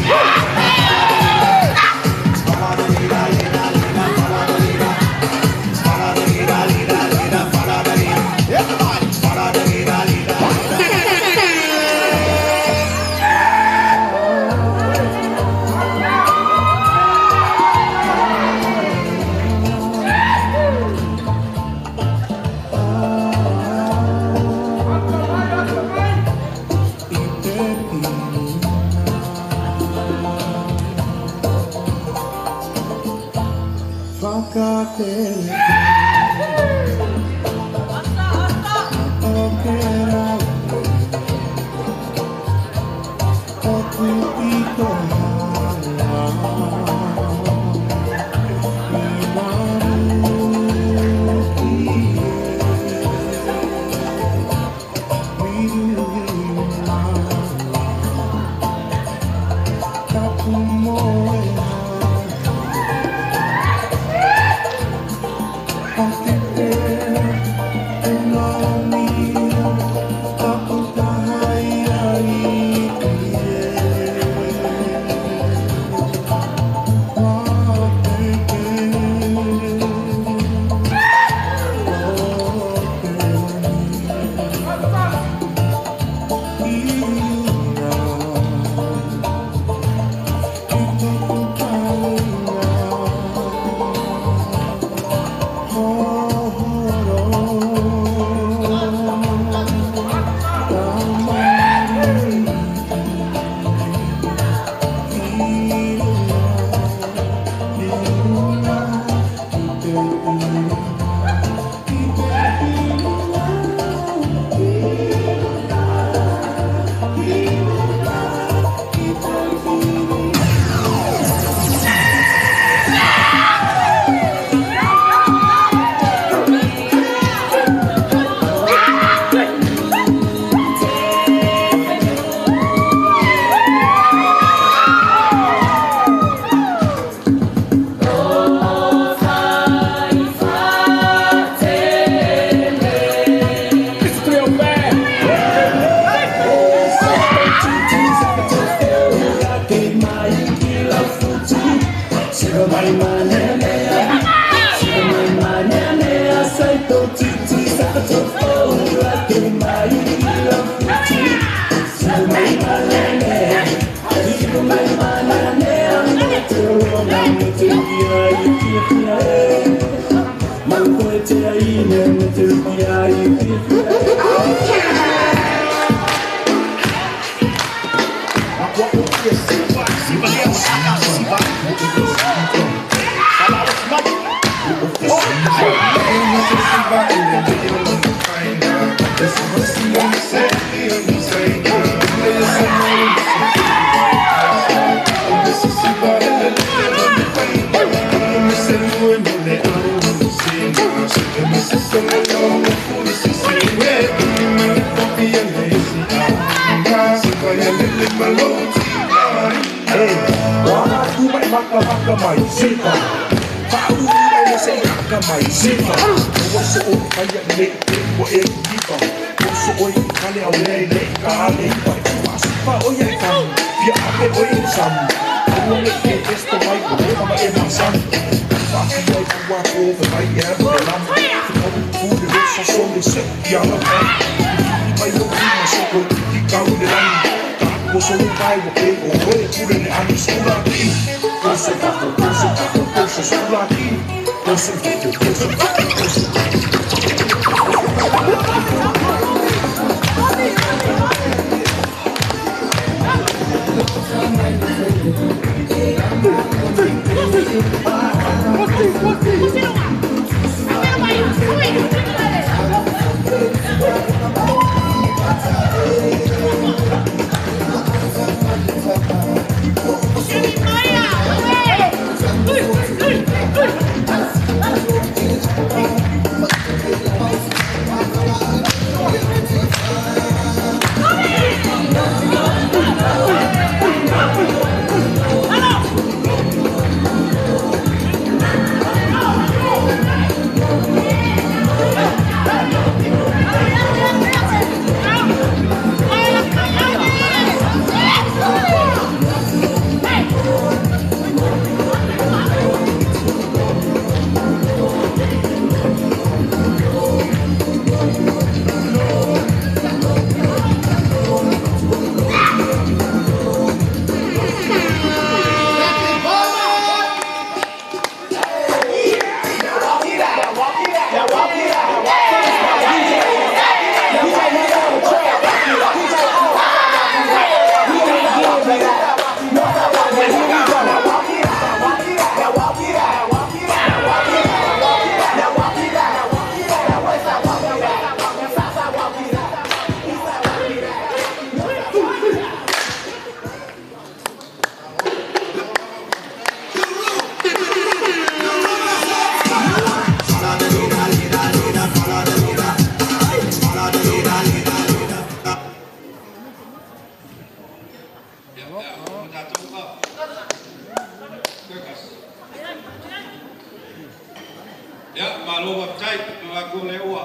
Ia, malo faafetai ma le ua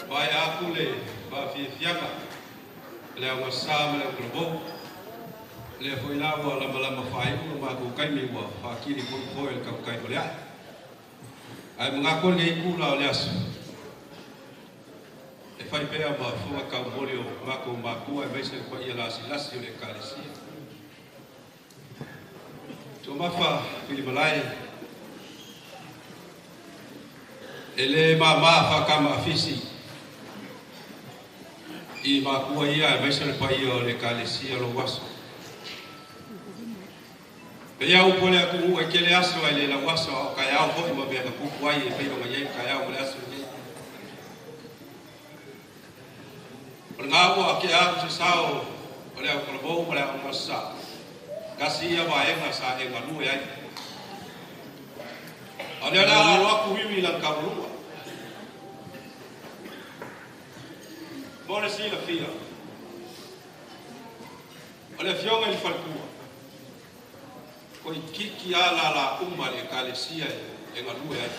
vaea aku le faafiafiaga le augasa ma le aukalabou lea foi la ua lamalama faaiu lo matou taimi ua faatili foefoe le tautai o le ae. Ae manatu lenei kula o le aso e fai pea ma fofoga taumoli o matou matua aemaise le paia lasilasi o le Ekalesia. Tomafa Filimalae e le māmā faakama afisi i makua ia aemaise le paia o le Ekalesia lou aso. Pe ia upu o le atunuu e tele aso ae le lau aso a o taeao foi ma mea na tupu ai e pei ona i ai le taeao ma le aso lenei. O lena ua tea atu se sao o le aukalabou ma le aogasa, tasi ia vaega sa e galue ai. A o lea o le a alo atu ivi i lana tauluga. Mo le silafia, o le afioga i le faletua, toeitiiti lava lala uma le Ekalesia e galue ai.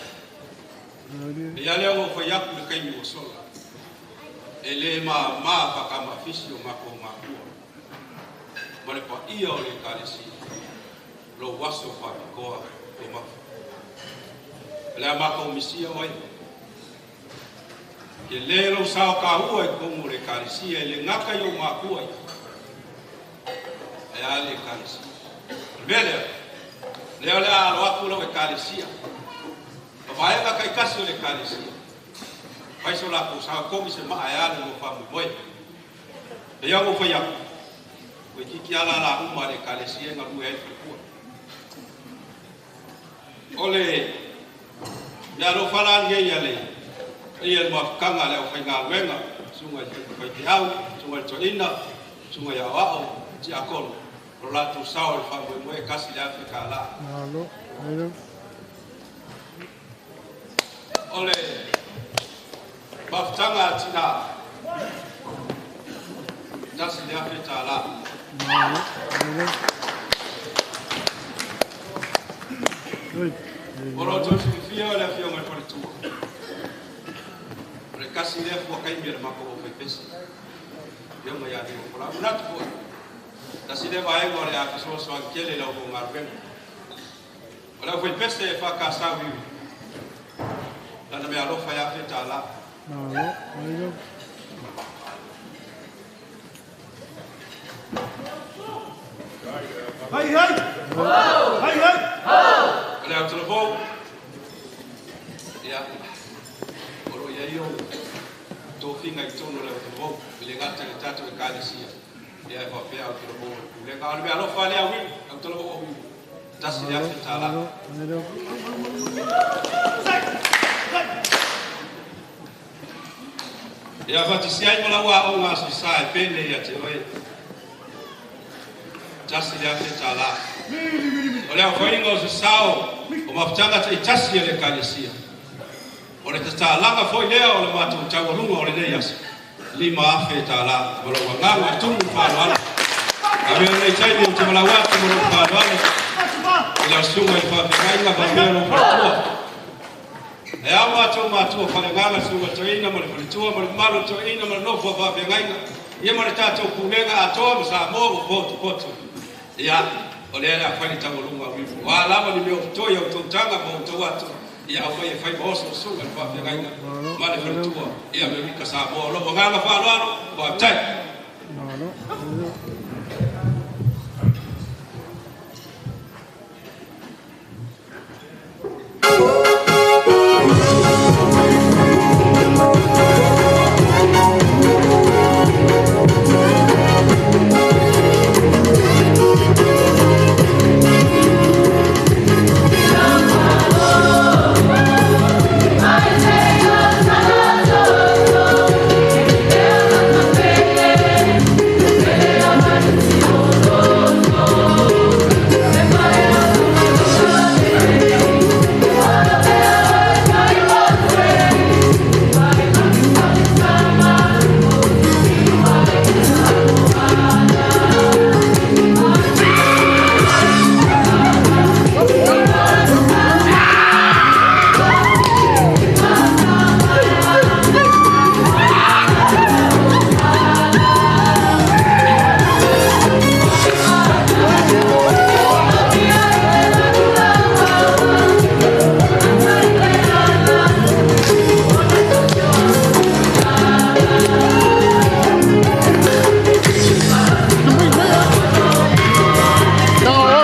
E i ai lea ua ou fai atu i le taimi ua sola, e le māmā faakamafisi o matou matua ma le paia o le Ekalesia, lou aso faapitoa Tomafa. O le a matou misia oe. Tele lou sao taua i totonu o le Ekalesia, e le gata i ou matua ia, ae a le Ekalesia. O le mea lea, lea o le a alo atu lau Ekalesia, ma vaega taitasi o le Ekalesia, fai so latou sao, togi se maa e a le lua faamoemoe. E pei ona ou fai atu, toeitiiti lava lala uma a le Ekalesia e galue ai le faletua. O le meaalofa la lenei a le paia i le mafutaga a le aufaigaluega, susuga i faifeau, susuga i le toeaina, susuga i aoao, tiakono, o lo latou sao i le faamoemoe e $1,000. O le mafutaga a tina, $1,000. O lo o outou silafia o le afioga i le faletua, o le tasi lea fuataimi a le matou aufaipese, afioga ia Leuafolau. Manatu foi, tasi lea vaega o le a fesoasoani tele i la outou galuega. O le aufaipese e faakasau i lana meaalofa e $1,000. Hai hai! Hai hai! O le autalavou, ia, o lo o i ai ou tofiga i totonu o le autalavou, e le gata i le tatou Ekalesia, Ia e faapea au te lo maua le pulega. A o le mea alofa lea Wili, au te lo o Wili. $1,000. Ia faatasi ai ma lau aoga Aso Sa e pele ia te oe. $1,000. O le aofaiga o se sao o mafutaga taitasi a le Ekalesia. O le tatalaga foi lea o le matou taualuga o lenei aso. $5,000. Ma lou agaga tumu faaaloalo. Avea lenei taimi ou te valaau atu ma lou faaaloalo i lau susuga i le faafeagaiga faapea lou faletua. E ao matou matua faaleagaga, susuga toeaina ma le faletua ma le mamalu o toeaina ma le nofo a faafeagaiga, ia ma le tatou pulega atoa ma Samoa ua potopoto. Ia, o lea o le a fai le taualuga o Uivu. O a lava ni mea o totoe i a outou taga ma outou atu, ia aumai e fai ma oso susuga i le faafeagaiga ma le faletua i Amerika Samoa. O lou agaga faaaloalo, faafetai.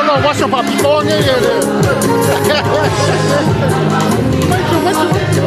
No, waso papitone ele. Maitu, maitu, maitu.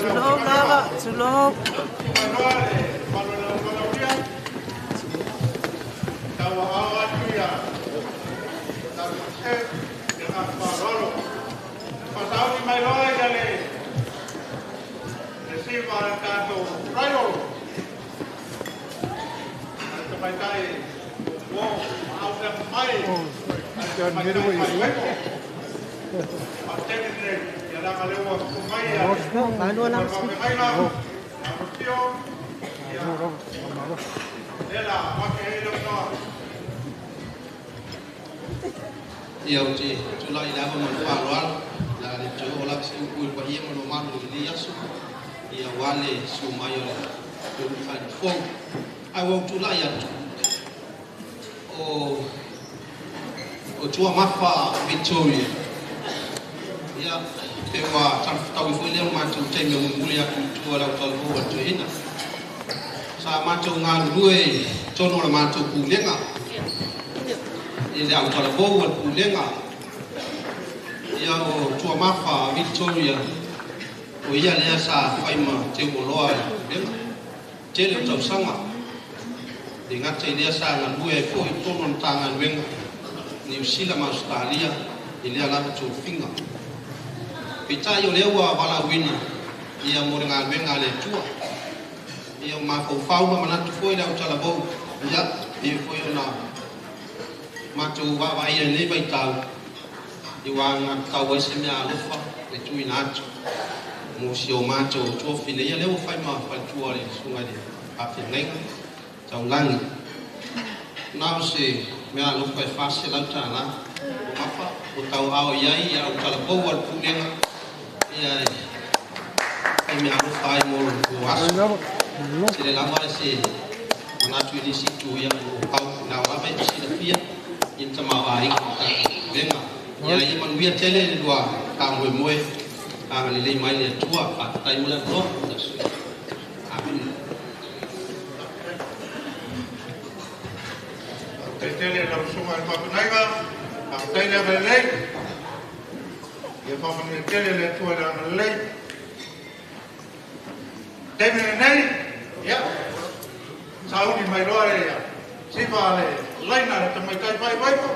Tulou lava, tulou. mai Ia o te tūlai le ava ma le faaaloalo la le toe oo lava se upu i le paia ma le mamalu o lenei aso ia aua le susu mai o le uluai fou. Ae ua ou tulai atu o Tuamafa Victoria ia pe ua talafetaui foi lea o matou taimi o mulimuli atu i tua o le autalavou a le toeaina. Sa matou galulue i totonu o le matou pulega i le autalavou a le pulega ia o Tuamafa Victoria o ia lea sa fai ma teuoloa le pulega tele o tausaga le gata i lea sa galue ai foi i totonu o le Matagaluega Niu Sila ma Ausetalia i lea lava tofiga. Peitai o lea ua valaauina ia mo le galuega a le Atua. Ia o mafaufau ma manatu foi le autalavou ia e foi ona matou vaavaaia i lenei vaitau i ua alagatatau ai se mea alofa le tuuina atu mo si o matou tofi nei ia lea ua fai ma faletua o le susuga i le faafeagaiga taulagi. Na o se mea alofa e $400 ua mafa ua tauaao i ai ia autalavou a le pulega ia e fai mea alofa ai mo le aso. Tele lava se manatu i nisi itu ia o pau na o lava e silafia i le tamaoaiga o le tatou pulega. Ia ia manuia tele le lua faamoemoe agalelei mai le Atua. Faafetai mo le avanoa. Amene. Faafetai tele i lau susuga i le faafeagaiga, faafetai le agalelei. Ia faamanuia tele le Atua i le agalelei. Taimi lenei, ia, sauni mai loa le sifa le laina le tamaitai faaivaifo.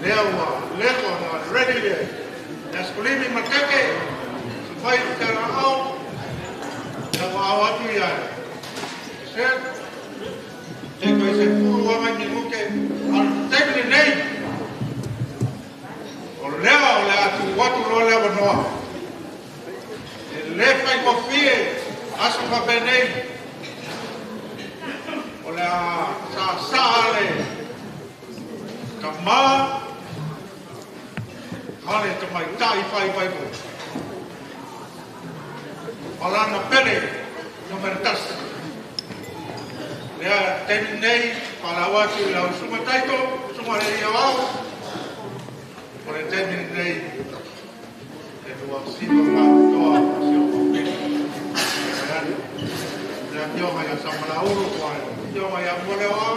Lea ua leva ona ready le asikulimi ma le keke, sufai le tialaau, lea ua ao atu ia se te koe se fulu anga i minute, a o le taimi lenei, o lea o le a tuu atu loa le avanoa. E le faigofie aso faapenei, o le a saasaa le tamā ma le tamaitai faivaivo ma lana pele numera 1. Lea taimi lenei faalaau atu i lau Susuga Taito, Susuga i le Alii Aoao, o le taimi lenei e lua siva faapitoa ma si ou pele. Le afioga ia Samalaulu, le afioga ia Mualeoa.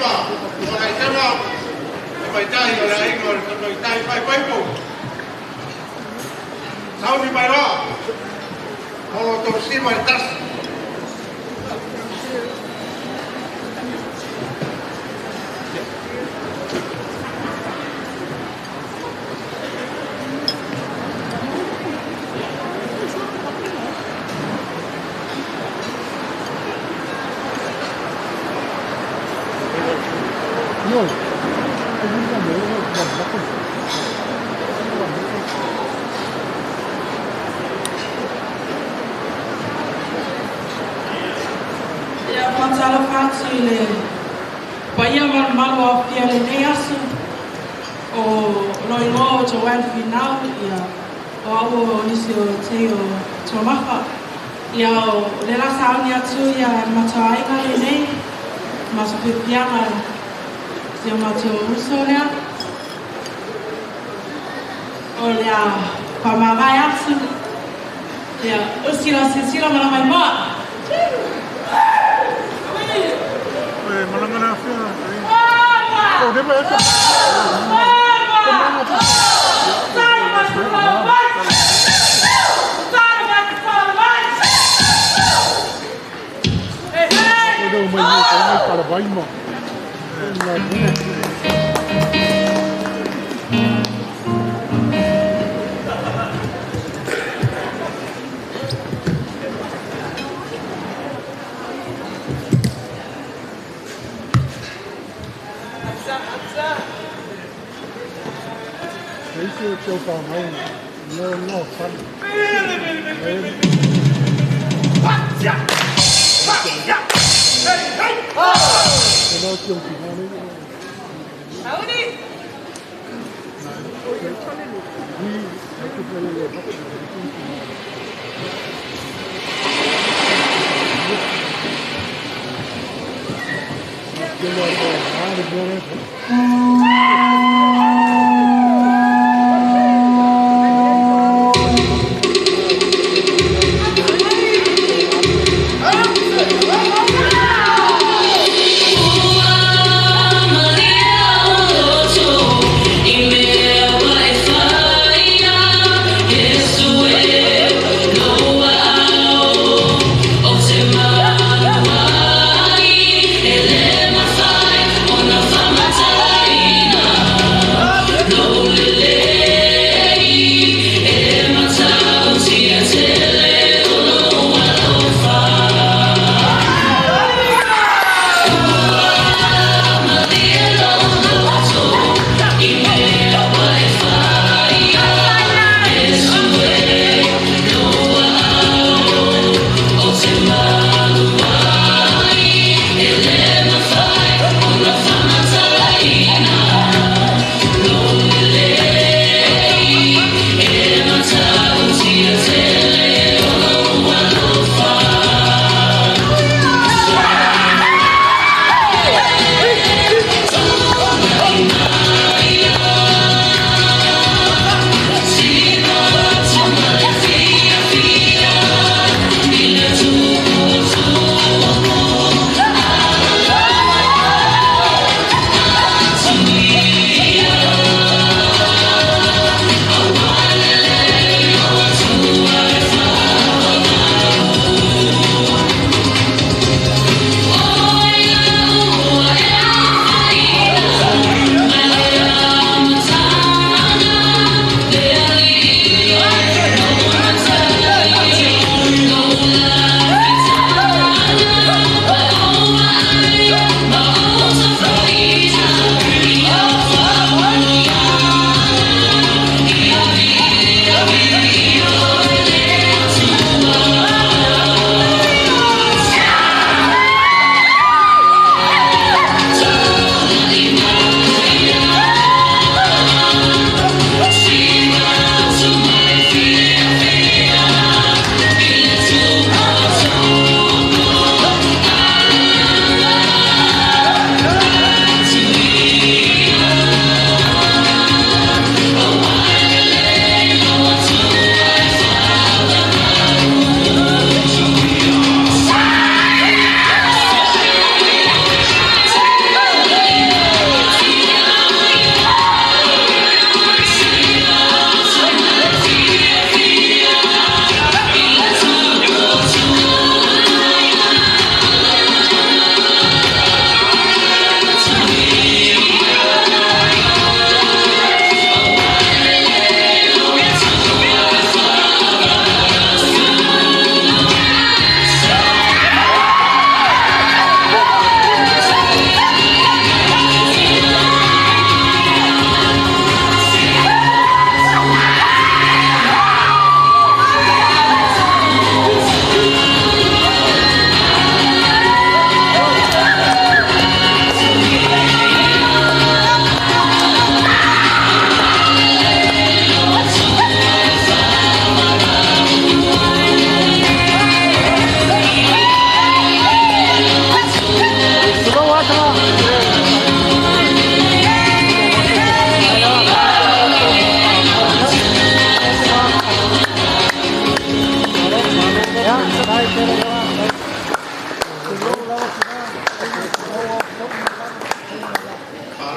Ipa, o le tema, e maitai o le aiga o le tamaitai faipaipo. Sauni mai loa, o lo tausima i tasi. Ia faatalofa atu i le paia malumalu o afia lenei aso o loigoa o Joanne Finau ia o au o nisi o tei o Tuamafa. Ia o le la sauni atu ia matoaiga lenei maso piapiaga si o matou uso lea. O lea whamavae atu. Ia usi la silasila ma la mai moa.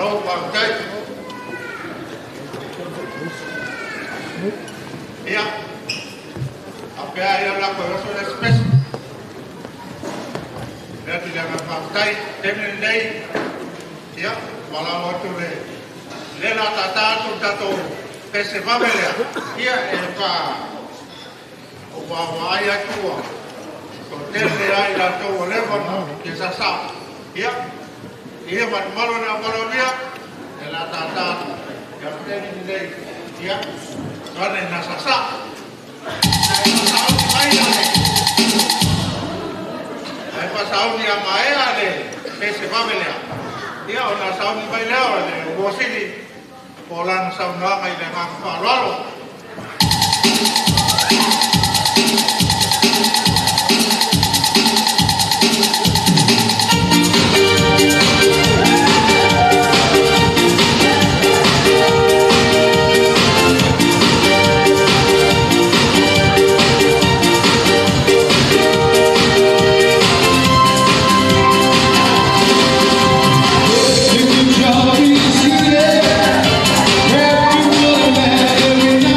Malo faafetai. Ia, apea ia o le a toe oso le isi pese. Lea atu le agaga faafetai. Taimi lenei, ia, valaau atu le lea la tātā atu le tatou pese vave lea, ia e fa o vaavaai atu ua toatele ai latou ua leva ona fia sasao. Ia, ia manumalo le aumalaomia, e la tātā atu. Ia, le taimi lenei, ia, ane na sasao. Ae faasauni mai la le ae faasauni a maea le pese vave lea. Ia, ona sauni mai lea o le uo sili po o lana saunoaga i le agaga faaaloalo. Happy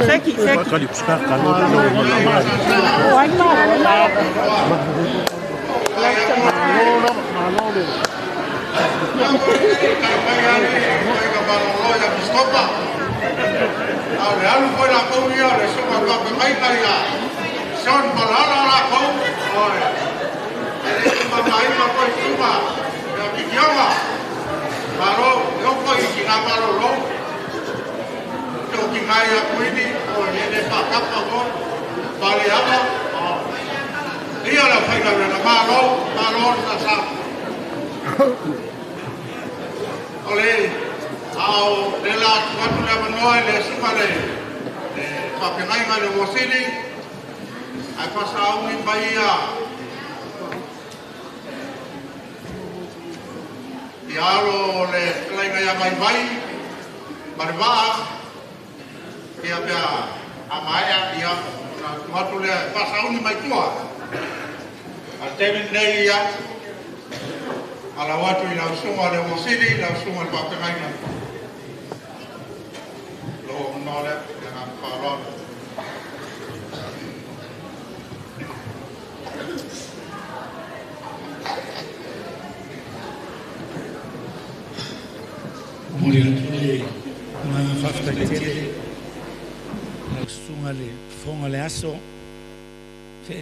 Seki, seki.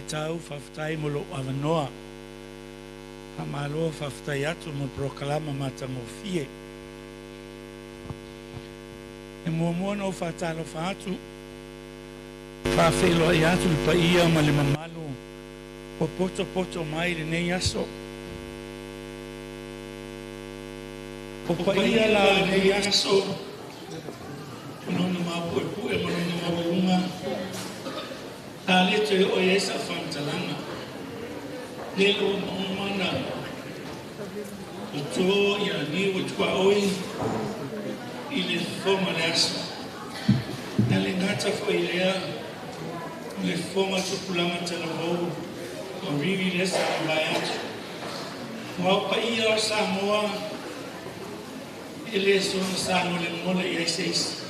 Tau whawhtai mo lo awanoa. Ha malo whawhtai atu mo prokalama mata mo fie. E mua mua no whatalo whaatu. Whawhelo ai atu le paia ma le mamalu. O poto poto mai le nei aso. O paia la le nei aso. Nona mapu e pue ma nona mawalunga. Ta le toe o ia sa whantalanga. Lelo maumana. O tō ia niwa tua oi i le fonga le aso. Na le ngata fo i lea o le fonga tupulanga talavou o rivi le sa vai atu. Wau pa ia o Samoa e le sona sa mo le mola i aiseis.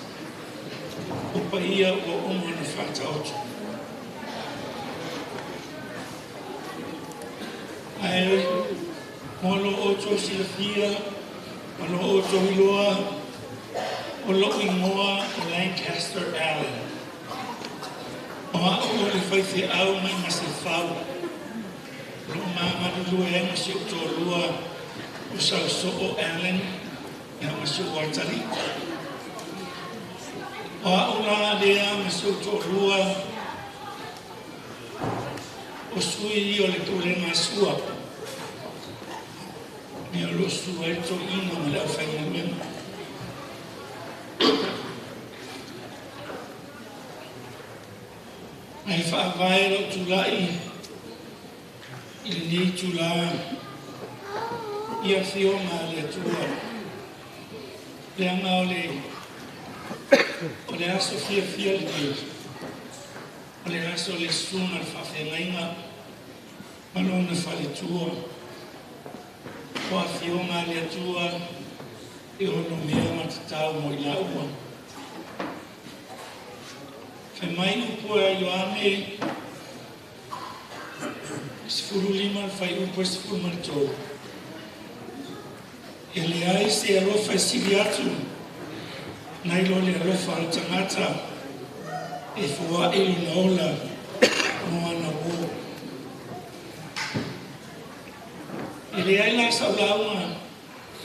O pa ia o omo na whata oto. Ae mo lo oto silafia, mo lo oto hiloa, o lo ingoa o Lancaster Allen. O a o le whaiwhi au mai ma se whau. Lo māmalulu e ma se utolua o sau o Allen ia ma se uatali. O a o la lea ma se utolua o sui o le tūlenga sua. Mea lo sua e tō ina ma le au whainga. Ai whaavae lau tūlai i le nei tūlā i a whionga le atua. Le anga o le aso fia fia le nei. O le aso le sunga le whaawhengainga ma lona whaletua. O a whionga le atua e ono mea matatau mo i laua. Fai mai upu e Ioane 15 fai upu e 13. E le ai se alofa e sili atu nai lo le alofa al tangata e fua e luna ola mo ana wo. E le ai la saulaunga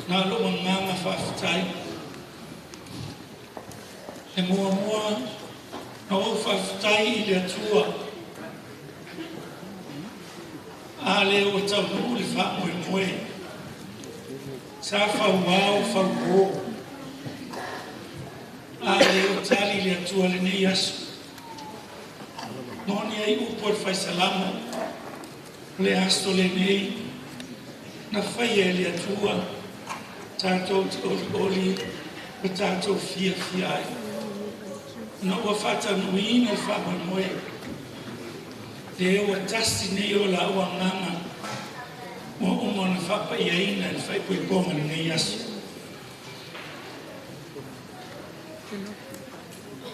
nā lo manganga whaaftai. E mua mua na o whaaftai i le atua. A le o taunu le wha moe moe. Sa whauau whauo. A le o tali le atua le nei aso. Noni ai upo le whaisalamo. Le aso le nei. Na whai e le atua. Tātou te oli oli. O tātou fia fia ai. Na ua whatanuina le wha moe. Le ua tasi nei o la ua nganga. Ua umo na whapa ia ina le whaipoiponga le nei aso.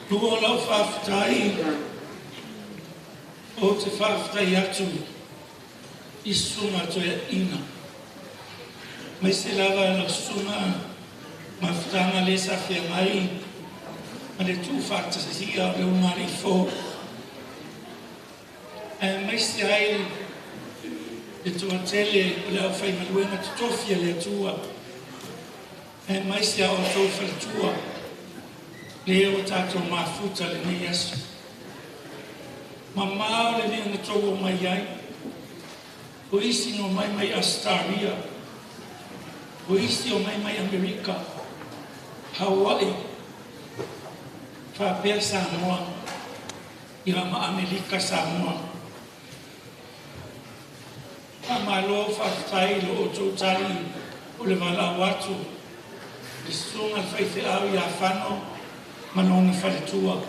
Lua o lau faafetai, ou te faafetai atu i susuga toeaina, aemaise lava lau susuga Mafutaga lea sa feagai ma le tuufaatasia o le ulugalii fou, aemaise ai le toatele o le aufaigaluega totofi a le Atua, aemaise a outou faletua lea ua tatou mafuta lenei aso. Mamao le mea na tou omai ai, o isi na omai mai Ausetaria, o isi omai mai Amerika, Hawaii, faapea Samoa, ia ma Amerika Samoa. Faamalo faafetai i lo outou tali o le valaau atu i le susuga i le faifeau ia Fano ma lona faletua,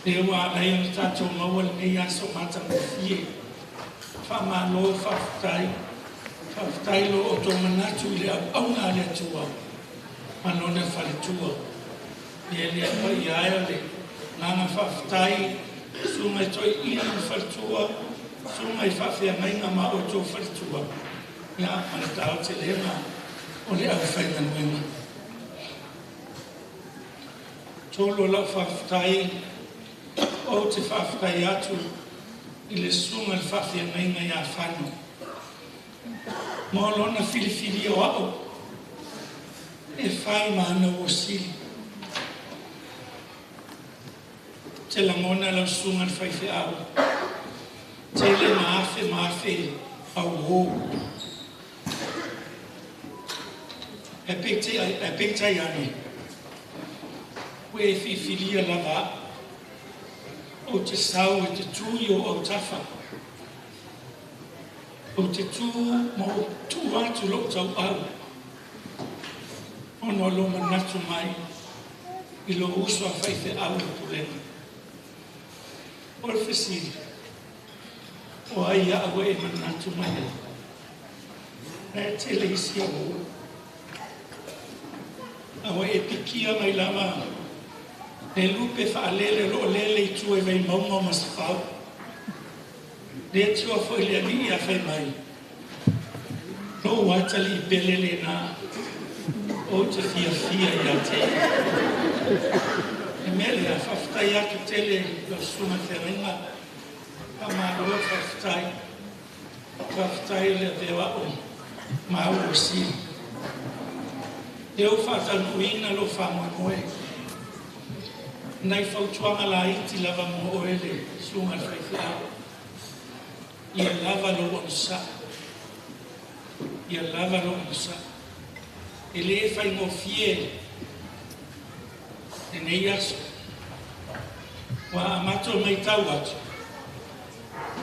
lea ua ala ai ona tatou maua lenei aso matagofie. Faamalo faafetai, faafetai i lo outou manatu i le auauna a le Atua ma lona faletua. Ia le paia e o le agaga faafetai, susuga i toeaiina ma faletua, susuga i faafeagaiga ma outou faletua, ia ma le taotelega o le aufaigaluega. Tolu o lau faafetai, ou te faafetai atu i le susuga i le faafeagaiga ia Fano mo lona filifilia o a'u e fai ma ana uo sili. Ou te lagona lau susuga i le faifeau, tele ma afe ma afe au uō. Ae peitai ane, ua e filifilia lava a'u ou te sau e te tu i ou autafa, ou te tu ma ou tuu atu lo'u tauau ona o lou manatu mai i lou uso a faifeau i le pulega. O le fesili, o ai a'u ua e manatu mai ai? Ae tele isi au a ua e pikia mai lava le lupe faalele o loo lele i tua i Vaimauga o Masefau. Le Atua foi le Alii a fai mai, lou atalii pele lena ou te fiafia ia te ia. Le mea lea, faafetai atu tele lau susuga i le feagaiga, faamalo faafetai. Faafetai o le avea o a'u ma au uo sili. Lea ua faataunuuina lou faamoemoe. Nai fautuaga laiti lava mo oe le susuga i le faifeau. Ia lava lou onosai. Ia lava lou onosai. E lē faigofie lenei aso. Ua amato maitau atu,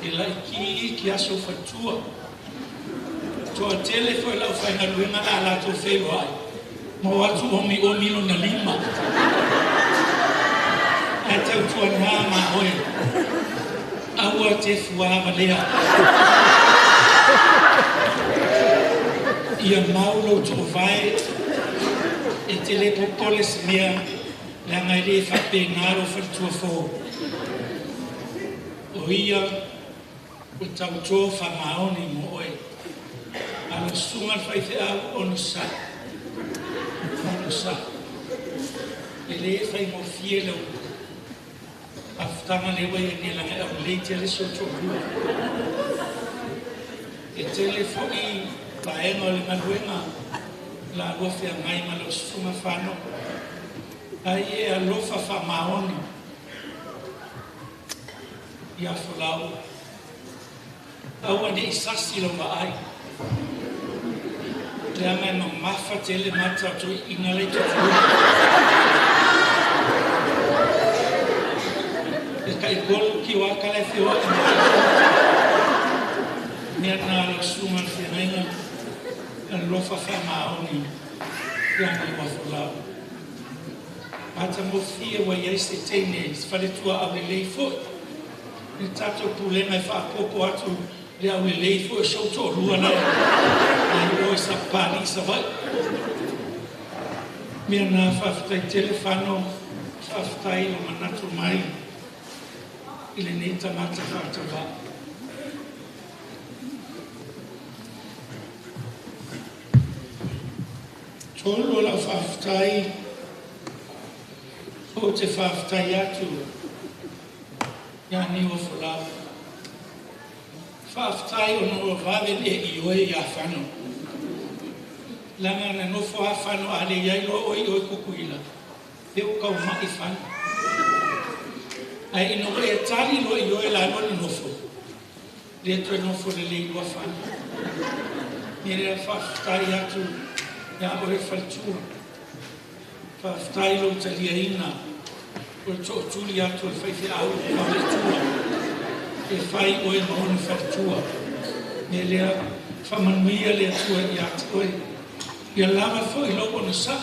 e laiti iki aso faletua. Toatele foi lau faigaluega la latou feiloai, ma o atu omiomi lona lima. Ae tautuanā ma oe, aua te fuavalea. Ia mau lou toovae, e te le popole se mea, leaga e lē faapena lou faletua fou. O ia ua tautō faamaoni mo oe. A lau susuga i le faifeau, onosai, onosai. E lē faigofie lau mafutaga lea ua ia nei, leaga e aulelei tele si ou toalua. E tele foi vaega o le galuega la lua feagai ma lau susuga Fano, ai e alofa faamaoni ia Folau. Aua ne i sasi lau vaai, leaga e mamafa tele mata o toeaiina lai toalua. E taitolu kioaka la e feoai mai. Mea na lau susuga i le feagaiga, alofa faamaoni ia Manuafolau. Matagofie ua i ai se teine, se faletua aulelei foi. Le tatou pulega e faaopoopo atu le aulelei foi o si ou toalua la e i o i Sapapalii i Savaii. Mea na, faafetai tele Fano, Faafetai o manatu mai i lenei tagata faatauvaa. Tolu o lau faafetai, ou te faafetai atu ia Niuafolau. Faafetai ona ua vave ona e ioe ia Fano. Leaga na nofo lava Fano a le i ai loa oe i o i Tutuila, e ua tau mai Fano. Ae ina ua e tali loa i o e la lua nonofo, le toe nofo lelei loa Fano. Ia lea faafetai atu ia oe le faletua. Faafetai lou taliaina o le tootuli atu o le faifeau faaletua e fai oe ma ona faletua. Me lea faamanuia le Atua ia te oe. Ia lava foi lou onosai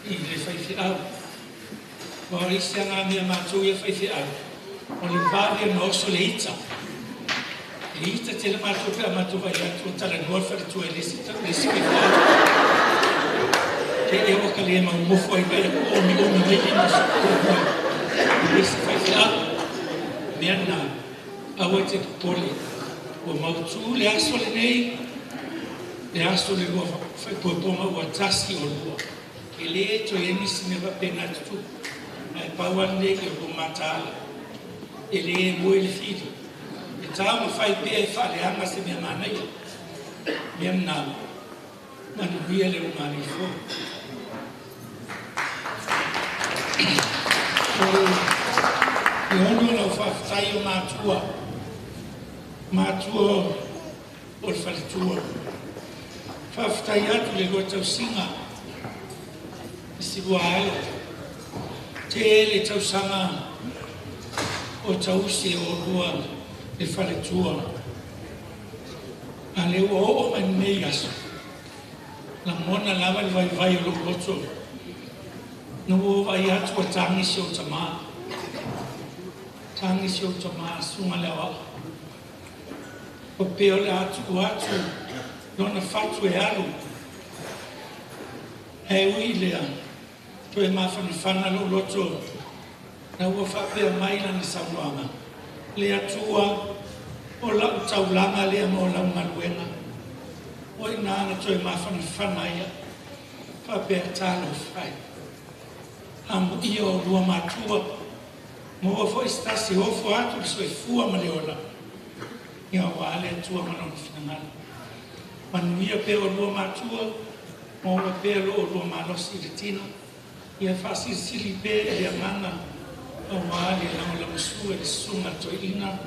i le faifeau. Aua o le isi lava na mea a matou ia faifeau, o le vave ona oso le ita. E ita tele matou pe a matou vaai atu ua talanoa le faletua i le isi faifeau. Te i ua ka le maumofo ai vaai atu ua omiomi mai lima i le isi faifeau. Mea na, aua e te popole. Ua mautu le aso lenei, le aso le lua faaipoipoga ua tasi oulua. E le toe i ai nisi mea faapena e tutupu. Ae pau lava lenei o lua mataala. E le moe le fili. E taumafai pea e faaleaga se mea manaia. Mea na, manuia le ulugalii fou. O le ono lau faafetai o matua, matua o le faletua. Faafetai atu le lua tausiga i si lua alo. Tele tausaga o tausi o lua le faletua. A le ua oo mai lenei aso, lagona lava le vaivai o lou loto. Na ua vaai atu ua tagi si ou tamā. Tagi si ou tamā susuga le aoao. O pea o le atu atu lona fatu e alu. He ui lea, toe mafanafana lou loto na ua faapea mai lana saunoaga. Le Atua o lau taulaga lea ma o lau galuega. O i nā na toe mafanafana ia. Faapea talofa e. Amuia o lua matua. Maua foi se tasi ofo atu le soifua ma le ola. Ia aua le Atua ma lona finagalo. Manuia pea o lua matua, maua pea lo o lua malosi i le tino. Ia faasilisili pea i le agaga aua le lagolagosua i le susuga a le toeaina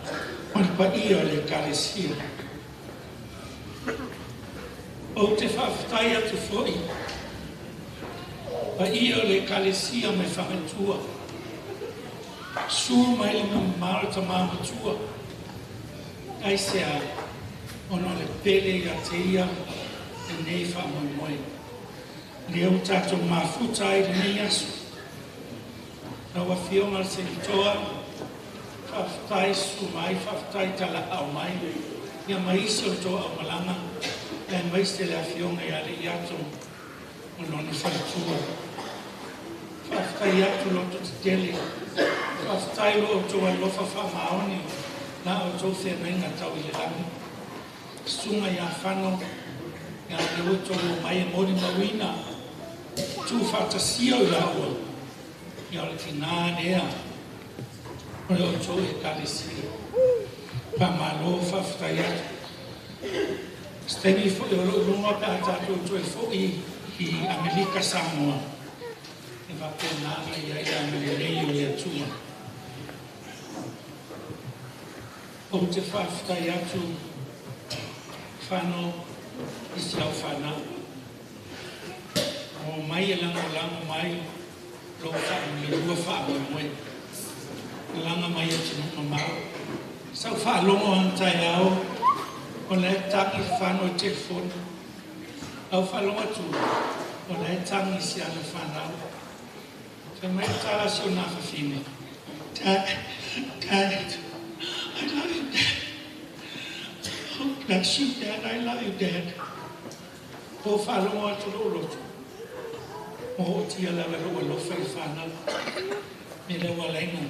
ma le paia o le Ekalesia. Ou te faafetai atu foi paia o le Ekalesia mai Fagatua. Susu mai le mamao le tamā matua. Aisea, ona o le pele ia te ia lenei faamoemoe. Lea ua tatou mafuta ai lenei aso. Lau Afioga i le Senatoa, faafetai susu mai, faafetai talaau mai. Ia ma isi o le tou aumalaga, aemaise le Afioga ia Leiato ma lona faletua. Faafetai atu loto tetele. Faafetai lo outou alofa faamaoni la outou feagaiga tau i le lagi. Susuga ia Fano, ia le ua outou o mai e molimauina tuufaatasia o i laua, ia o le tinā lea o le outou Ekalesia. Faamalo, faafetai atu. Se taimi foi o lou luga pe a tatou toe foi i Amerika Samoa, e faapena ona i ai le agalelei o le Atua. Ou te faafetai atu Fano i si au fanau. O mai e lagolago mai lou le lua faamoemoe. Laga mai atunuu mamao. Sa ou faalogo lava taeao o la e tagi le Fano i telefoni. A ou faalogo atu o la e tagi i si ana fanau. Fai mai le tala a si ona fafine. Dad, Dad, I love you, Dad. Oh, bless you, Dad. I love you, Dad. Po faalogo atu lou loto. Mo o tia lava lou alofa i le fanau. Me le ua laina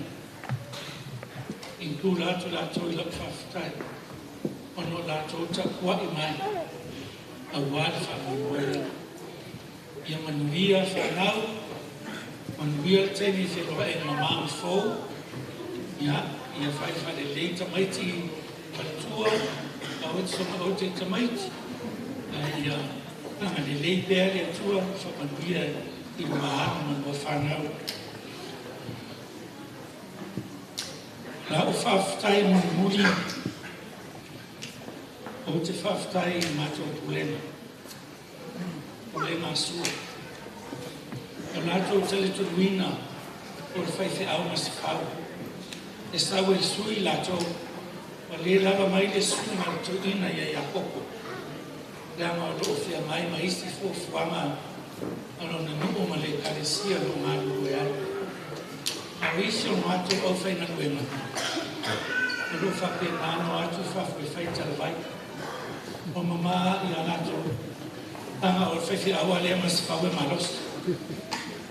inclula atu latou i lau faafetai ona o latou tapua'i mai auā le faamoemoe lea. Ia manuia fanau, manuia le taimi feloaiga ma ma fou. Ia, ia fai faalelei tamaiti faletua, aua te soga ote i tamaiti. Ae ia agalelei pea le Atua faamanuia i luma alu ma lua fanau. La'u faafetai mulimuli, ou te faafetai i matou pulega, pulega a Sua. O latou talitonuina o le faifeau Masefau, e sau e sui latou, ua le lava mai le susuga a le toeaina ia Iakopo, leaga o loo feagai ma isi fuafuaga a lona nuu ma le ekalesia o loo galulue ai. A o isi o matou aufaigaluega o loo faapena ona o atu i fafo e fai talavai o mamā ia latou taga o le faifeau a lea Masefau e malosi.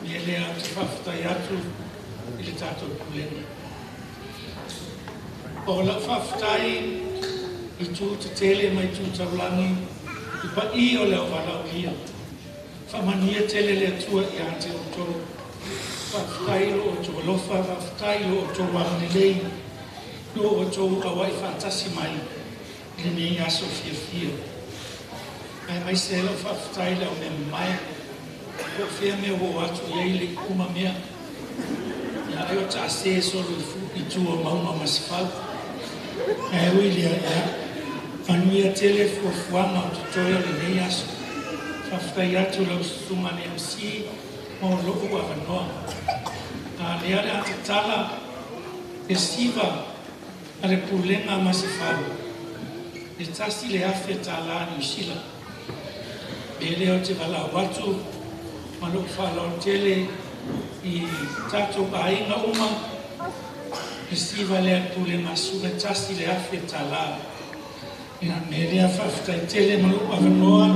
Mea lea ou te faafetai atu i le tatou pulega. O lau faafetai i tu tetele mai tu taulagi i paia o le auvalaaulia, faamanuia tele le Atua ia te outou. Faafetai lo outou alofa, faafetai lo outou agalelei, lo outou auai faatasi mai i lenei aso fiafia. Ae mai se lau faafetai le au mea mamae, po o fea mea ua o atu i ai le uma mea. Ia ai o taase solo i fu i tua mauga Masefau. Ae ui lea, ia, manuia tele fuafuaga o totoe o lenei aso. Faafetai atu lau susuga le MC mo lou avanoa. A lea le a tatala le siva a le pulega Masefau, e $1,000 Niu Sila. E lea ou te valaau atu ma lou faaaloalo tele i tatou aiga uma, le siva lea le pulega a Sua e $1,000. Ia, me lea faafetai tele ma lou avanoa,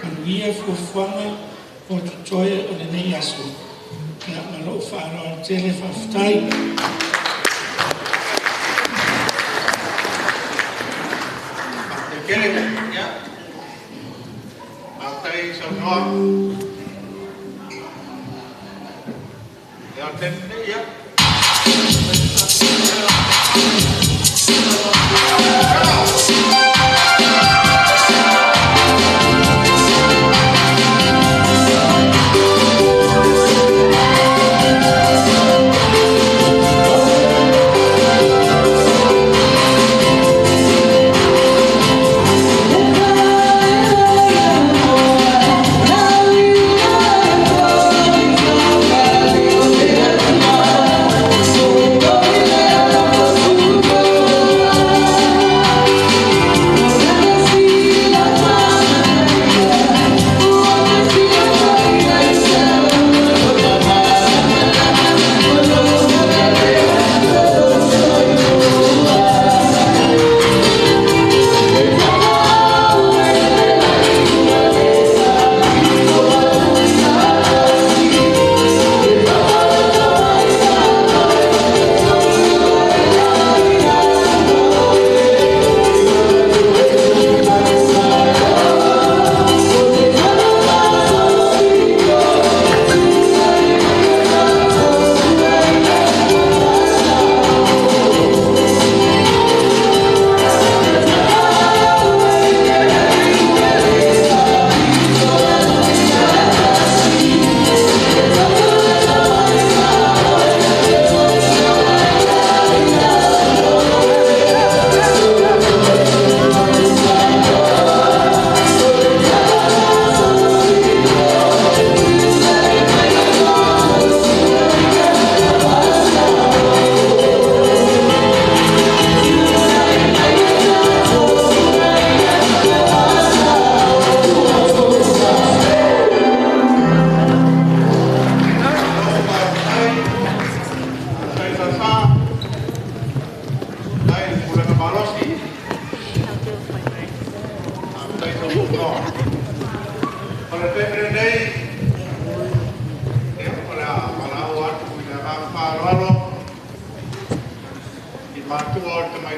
manuia fuafuaga o totoe o lenei aso. Ia, ma lou faaaloalo tele, faafetai. Kele, ia. Faafetai saunoa. Ia, tene, ia.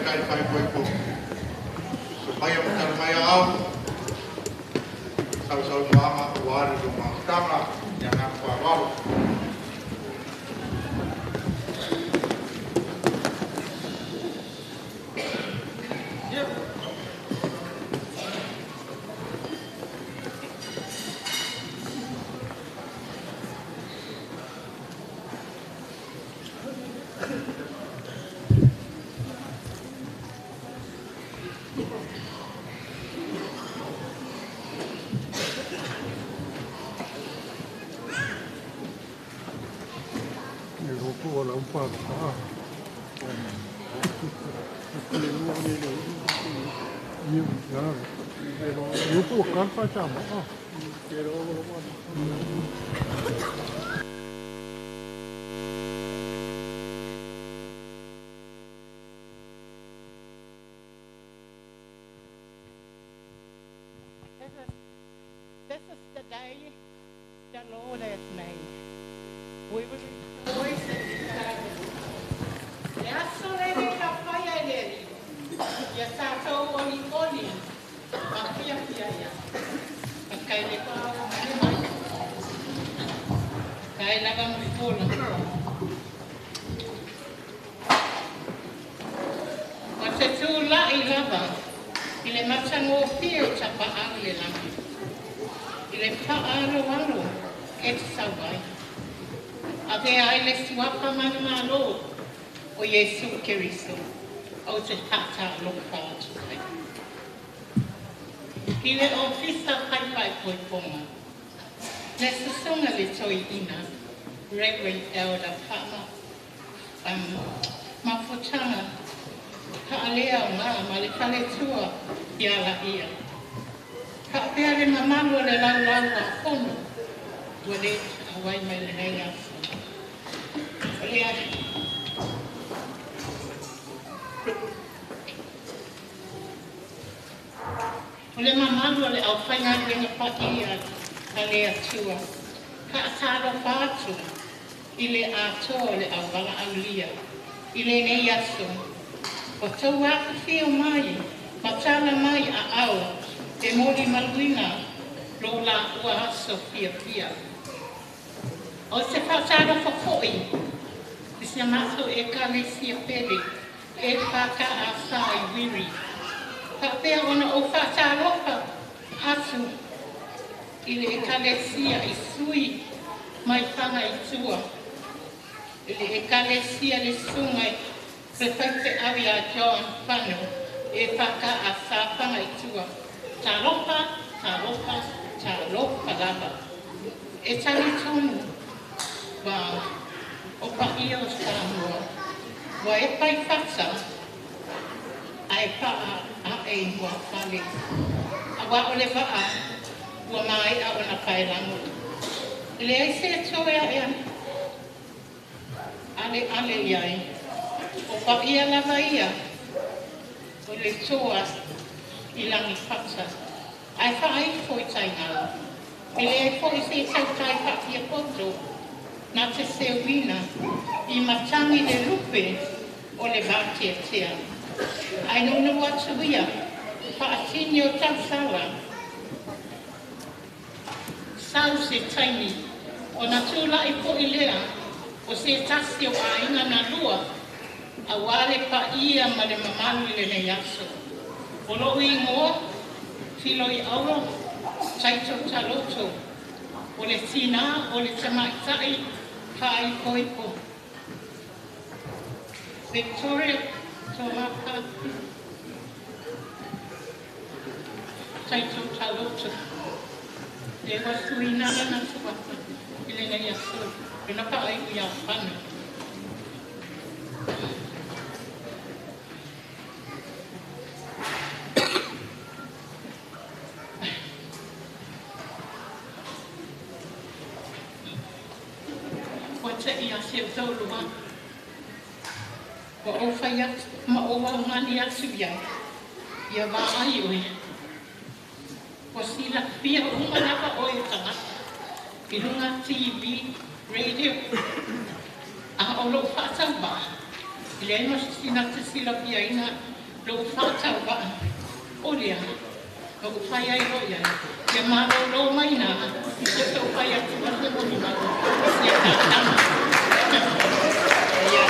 taitai faaipoipo. Susu mai ma tala mai aao, sausaunoaga aua le lua mafutaga. I le agaga faaaloalo. This is the day the Lord has made. We will rejoice and be glad in it. Le aso lenei na faia e le Alii, ia tatou olioli ma fiafia ai. Kai le pao mai mai. Kai lava ma fola. O te tūla'i lava i le matagofie o tapaau i le lagi. I le faaaloalo e te sau ai. Avea ai le suafa manumalo o Iesu Keriso o te faatalofa atu ai. I le ofisa faipaipoipoga, le susuga le toeaina, Reverend Elder Fama, mafutaga faaleaoga ma le faletua ia laia. Faapea le mamalu o le laulau a fono ua le auai mai lenei aso. O le O le mamalu o le aufaigaluega paia a le Atua, faatalofa atu i le atoa o le aualaaulia i lenei aso. Ua tou afifio mai ma tala mai aao e molimaluina lo laua aso fiafia. O se faatalofa foi i si a matou Ekalesia pele e FKAS i Wiri. Faapea ona ou faatalofa atu i le Ekalesia i sui mai Faga i tua. I le Ekalesia le susuga i le faifeau ia John Fano e FKAS Faga i tua. Talofa, talofa, talofa lava. E talitonu ua o paia o Samoa ua epa i fata ae paa ae i muafale. Auā o le vaa ua maea ona paelago. E leai se toe ae aleale i ai. O paia lava ia o le toa i lagifata ae faaifo i taigala. E leai foi se tautai faafiapoto na te seuina i matagi le lupe o le vateatea. Ae nuunuu atu ia faatini o tausala sau se taimi ona tula'i fo'i lea o se tasi o aiga na lua auā le paia ma le mamalu i lenei aso. O lo'u igoa Filoiauro Taito Taloto, o le tinā o le tamaita'i faaipoipo Victoria Tomaka Taito Taloto. E ua suiina lana suafa i lenei aso e na faaiu iā Fano. Ua te'i ia si ou toalua, ua ou fai atu ma ou augani atu i ai, ia vaai oe, ua silafia uma lava oe e tagata i luga TV, radio, a o lou faatauvaa, e leai ma se isi na te silafiaina Lou faatauvaa o lea na ou fai ai loa i ai ia malōlō mai nā ia se ou fai atu ai se molimau i sia tautama. Ia.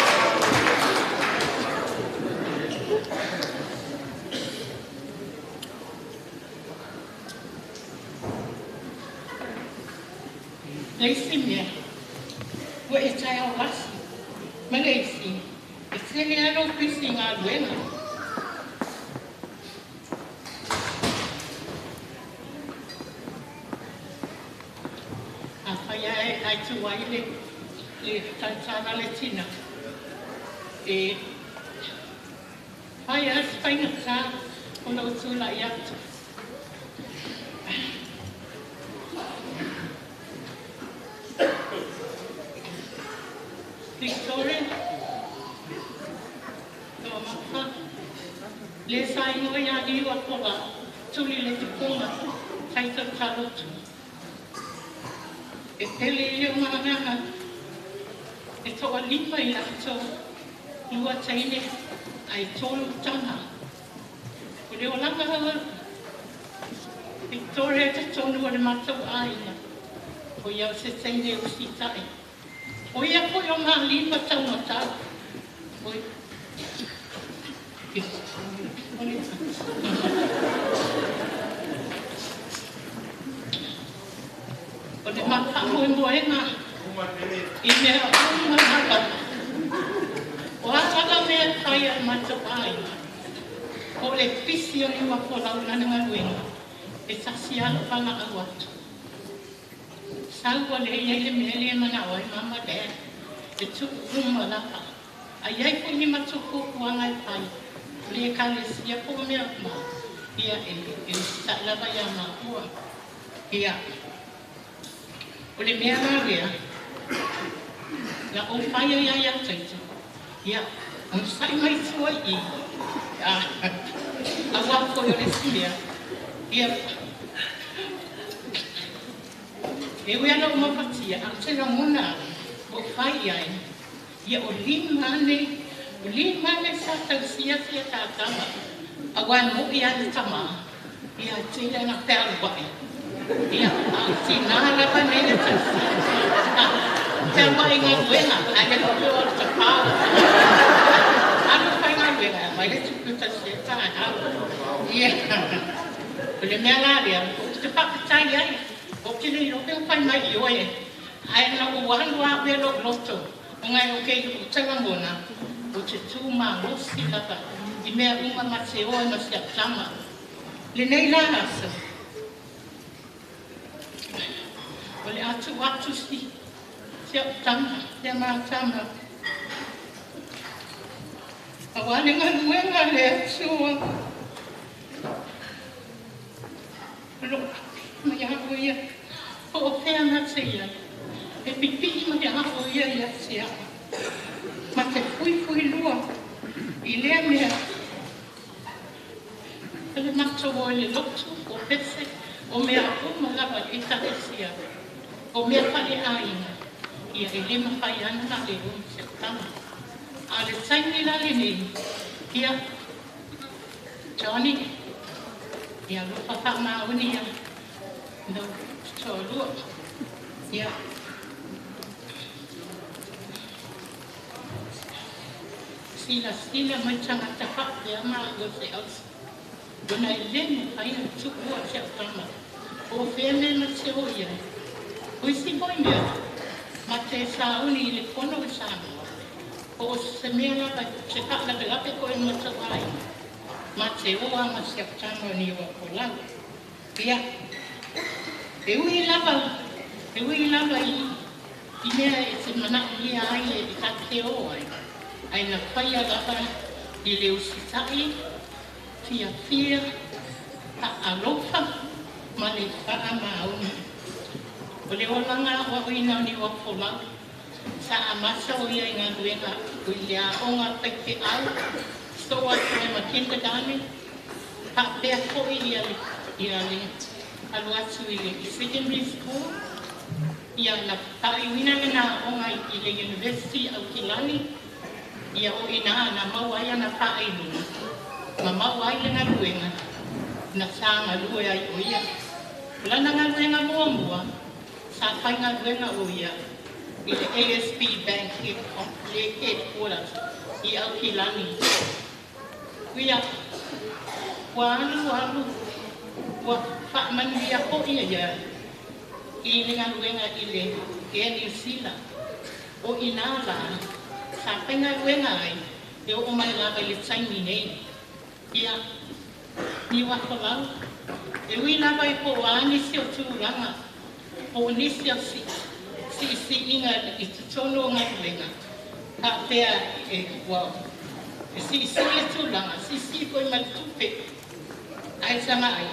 Le isi mea, ua e taeao lasi, ma le isi, e tele lava lou pisi i galuega. Afai lava ae tu ai le tautala a le tina, e fai lava si faigata ona ou tulai atu. Victoria, Toamafa, le sa igoa ia Liuakola, tuli le tupuga, taito talotu. E pele ia o agaga, e toalima i latou, lua teine ae tolu tama. O le olaga o Victoria i totonu o le matou aiga, o ia o se teine usitai. O ia foi o malima taumatau. O O le ma faamoemoega i mea uma lava. O a lava mea e fai a le matou aiga, po o le pisi o Niuafolau i lana galuega, e tasi lava lou valaau atu. Sau ua leai ai le mea lea e manao ai mama dad, e tuu uma lava. A i ai foi ni matou fuafuaga e fai, o le ekalesia po o mea uma, ia e usitai lava ia maua. Ia, o le mea la lea, na ou fai ai ia Taito, ia, onosai mai tua i i, aua foi o le isi mea, ia, e ui lava ina ou mafatia, ae ou te lagona au, ua ou fai i ai, ia o lima ane, o lima ane sa tausia sia tatama, aua e mo'i lava le tamā, ia e tele ana fealuai. Ia, a o tinā lava nei e tausia. Fealuai i galuega, ae le faapea o le tapao. Alu faigaluega, e aumai le tupe e tausia ai taeao. Ia, o le mea la lea, ou te faafetai ai, ou te le iloa pe ua fai mai i oe, ae na ou alu lava au ia i lou loto, ona ou te lagona, ou te tu malosi lava i mea uma ma te o ai ma si au tama. Lenei la aso, o le a tuu atu si au tama ia ma tama, aua le galuega a le Atua. O lo o pipii mai au ia, po o fea na te i ai, e pipii mai au ia ia te au. Ma te fuifuilua i lea mea, o le matou o i le lotu, o pese, o mea uma lava i le ekalesia, o mea faaleaiga, ia e le mafai lava ona ma le o ma si au tama. A o le taimi la lenei, ia, Johnny, ia alofa faamaoni ia lou toalua. Ia, silasila mai tagata faapea maua se ausa, ona e le mafai ona tuua si au tama. Po o fea mea ma te o i ai. O isi foi mea, ma te sauni i le fono i Samoa, po o se mea lava se faalavelave foi o matou aiga, ma te o lava ma si au tama o Niuafolau. Ia, e ui lava, e ui lava i i mea e te manaomia ai e ta te o ai, ae na faia lava i le usitai, fiafia, faaalofa ma le faamaoni. O le olaga aoaoina o Niuafolau, sa amata o ia i galuega i le aoga faifeau, soo atu ai ma kindergarten, faapea foi ia le alu atu i le secondary school, ia na faaiuina lana aoga i le University Aukilani, ia o i ina na maua ai ana faailoga. Ma maua ai le galuega na sa galue ai o ia. O lana galuega muamua, sa faigaluega o ia i le ASB Bank Headquarters i Aukilani. Ia, ua alu alu, ua faamanuia fo'i ia i le galuega i le Air New Zealand. O inā la sa faigaluega ai e oo mai lava i le taimi nei. Ia, Niuafolau, e ui lava i po o a nisi o tulaga, po o nisi o siisiiga i totonu o galuega, faapea e ua e siisii le tulaga, siisii foi ma le tupe, ae tagaai,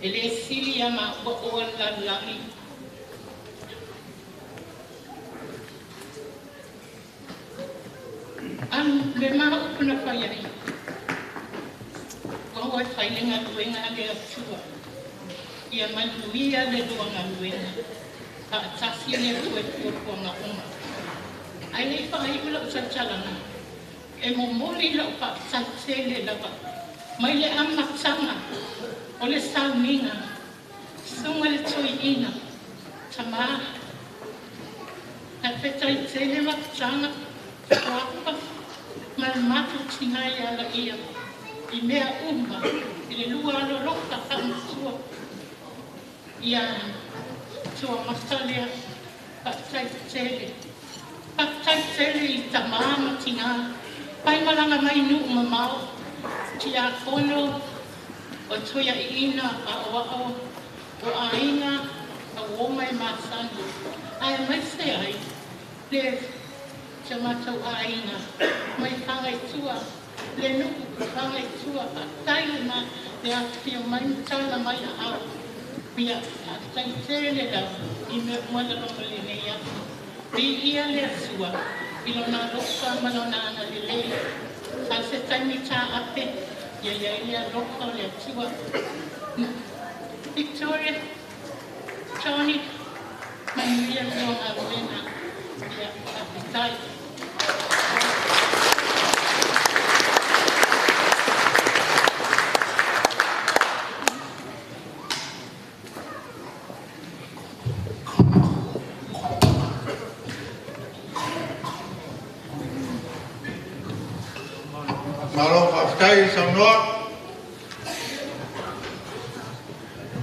e lē sili ia maua oa le lalolagi. Alu le ma upu na fai ai, ua ua fai le galuega a le Atua. Ia manuia le lua galuega, faatasi le Atua i fuafuaga uma. Ae le i faaiu lau tautalaga, e momoli lau faafetai tele lava mai le amataga o le sauniga, susuga le toeaina, tamā, faafetai tele Mafutaga, Tuapa ma le matou tinā ia Laia i mea uma i le lua alolofa faamatua ia Tuamata lea. Faafetai tele. Faafetai tele i tamā ma tinā faimalaga mai nuu mamao, tiakono o toeaiina aoao o aiga a uo ma e masani, ae aemaise ai le si o matou aiga mai Fagaitua, le nuu o Fagaitua. Faafetai le ma le afifio mai ma tala mai aao. Ia, faafetai tele lava i mea uma lava ma lenei aso. Viia le Atua i lona alofa ma lona agalelei. Sau se taimi taape, ia i ai le alofa o le Atua. Victoria, Johnny, manuia le lua galuega. Ia, faafetai. Malo faafetai saunoa.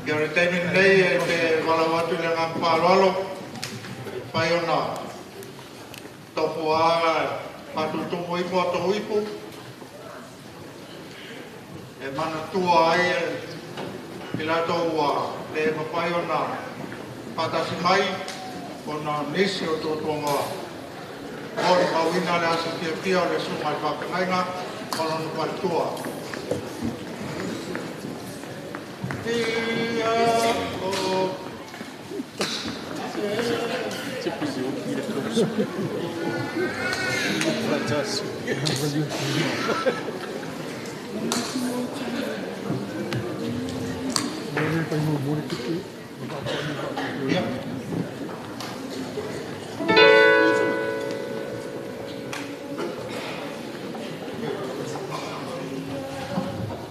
Ia o le taimi lenei e te valaau atu i le agaga faaaloalo e mafai ona taufuaga faatutumu ifo a tou ipu e manatua ai i latou ua le mafai ona faatasi mai ona o nisi o tuatuaga molimauina le aso fiafia o le susuga i le faafeagaiga ma lona faletua. Ia o Ia.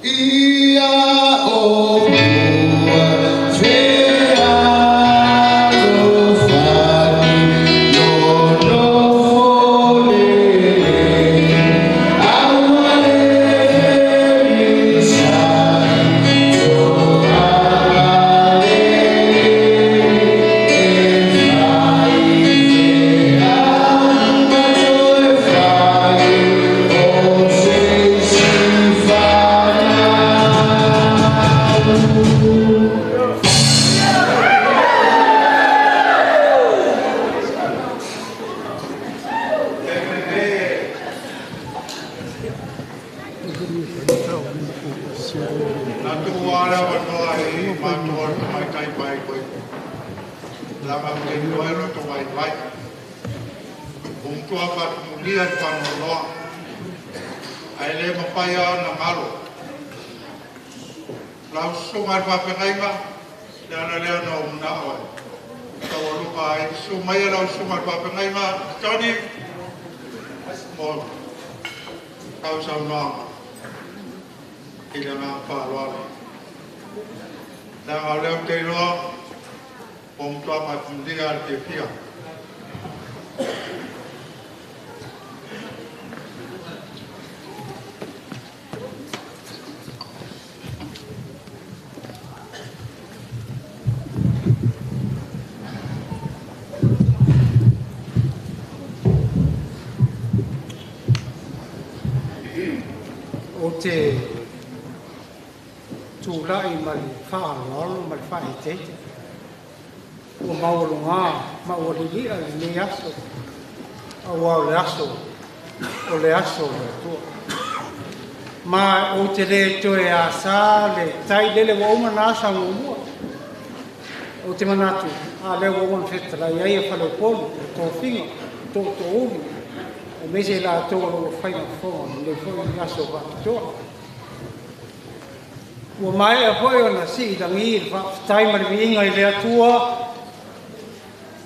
Ia o Na tuua le avanoa i matua le tamaitai pai koe. Lava o te iloa e loto vaivai. Ua matua faatumulia le faanoanoa. Ae le mafai lava ona galo. Lau susuga i le faafeagaiga, le ala lea na ou manao ai. Taualuga ai. Susu mai lau susuga i le faafeagaiga, Johnny, mo tau saunoaga. I le agaga faaaloalo. Leaga o lea ou te iloa ua matua mafulia le fiafia. Ou te tulai ma le faaaloalo ma le faaeteete ua maualugā ma ua lili'a lenei aso, auā o le aso o le aso o le Atua. Ma ou te lē toe asā le tai lele ua uma na asa muamua. Ou te manatu a lea ua uma ona fetalai ai e faleupolu o tofiga tootoouli aemaise i latou o lo o fai mafofoga o lenei foi aso faapitoa. Ua maea foi ona sii lagi le faafetai ma le viiga i le Atua,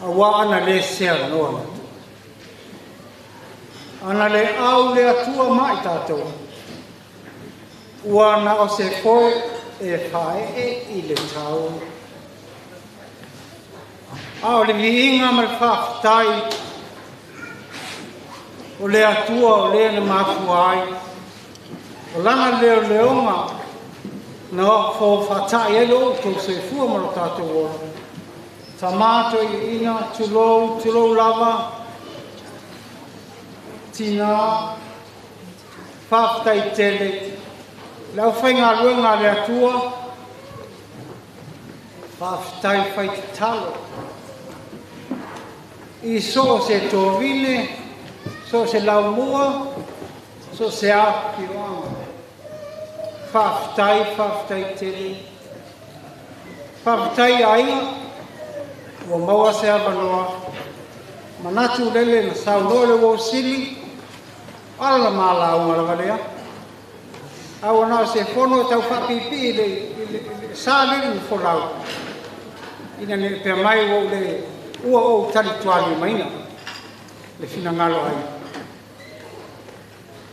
auā ana lē seanoa le Atua. Ana le au le Atua ma i tatou, ua na o se foe e faaee i le tau. A o le viiga ma le faafetai o le Atua o lea na mafua ai, o lana leoleoga na faatai ai lo outou soifua ma lo tatou ola. Tamā toeaiina, tulou, tulou lava, tinā, faafetai tele. Le aufaigaluega a le Atua, faafetai fai tatalo. I so o se tovine, so o se laumua, so o se afioaga. Faafetai, faafetai tele. Faafetai aiga, ua maua se avanoa. Manatu lele na saunoa le uo sili, ala la malauga lava lea. A ua na o se fono tau faapipii i le sa lele na folau. Ina ne i pea mai ua ou le ua ou talitualimaina le finagalo ai.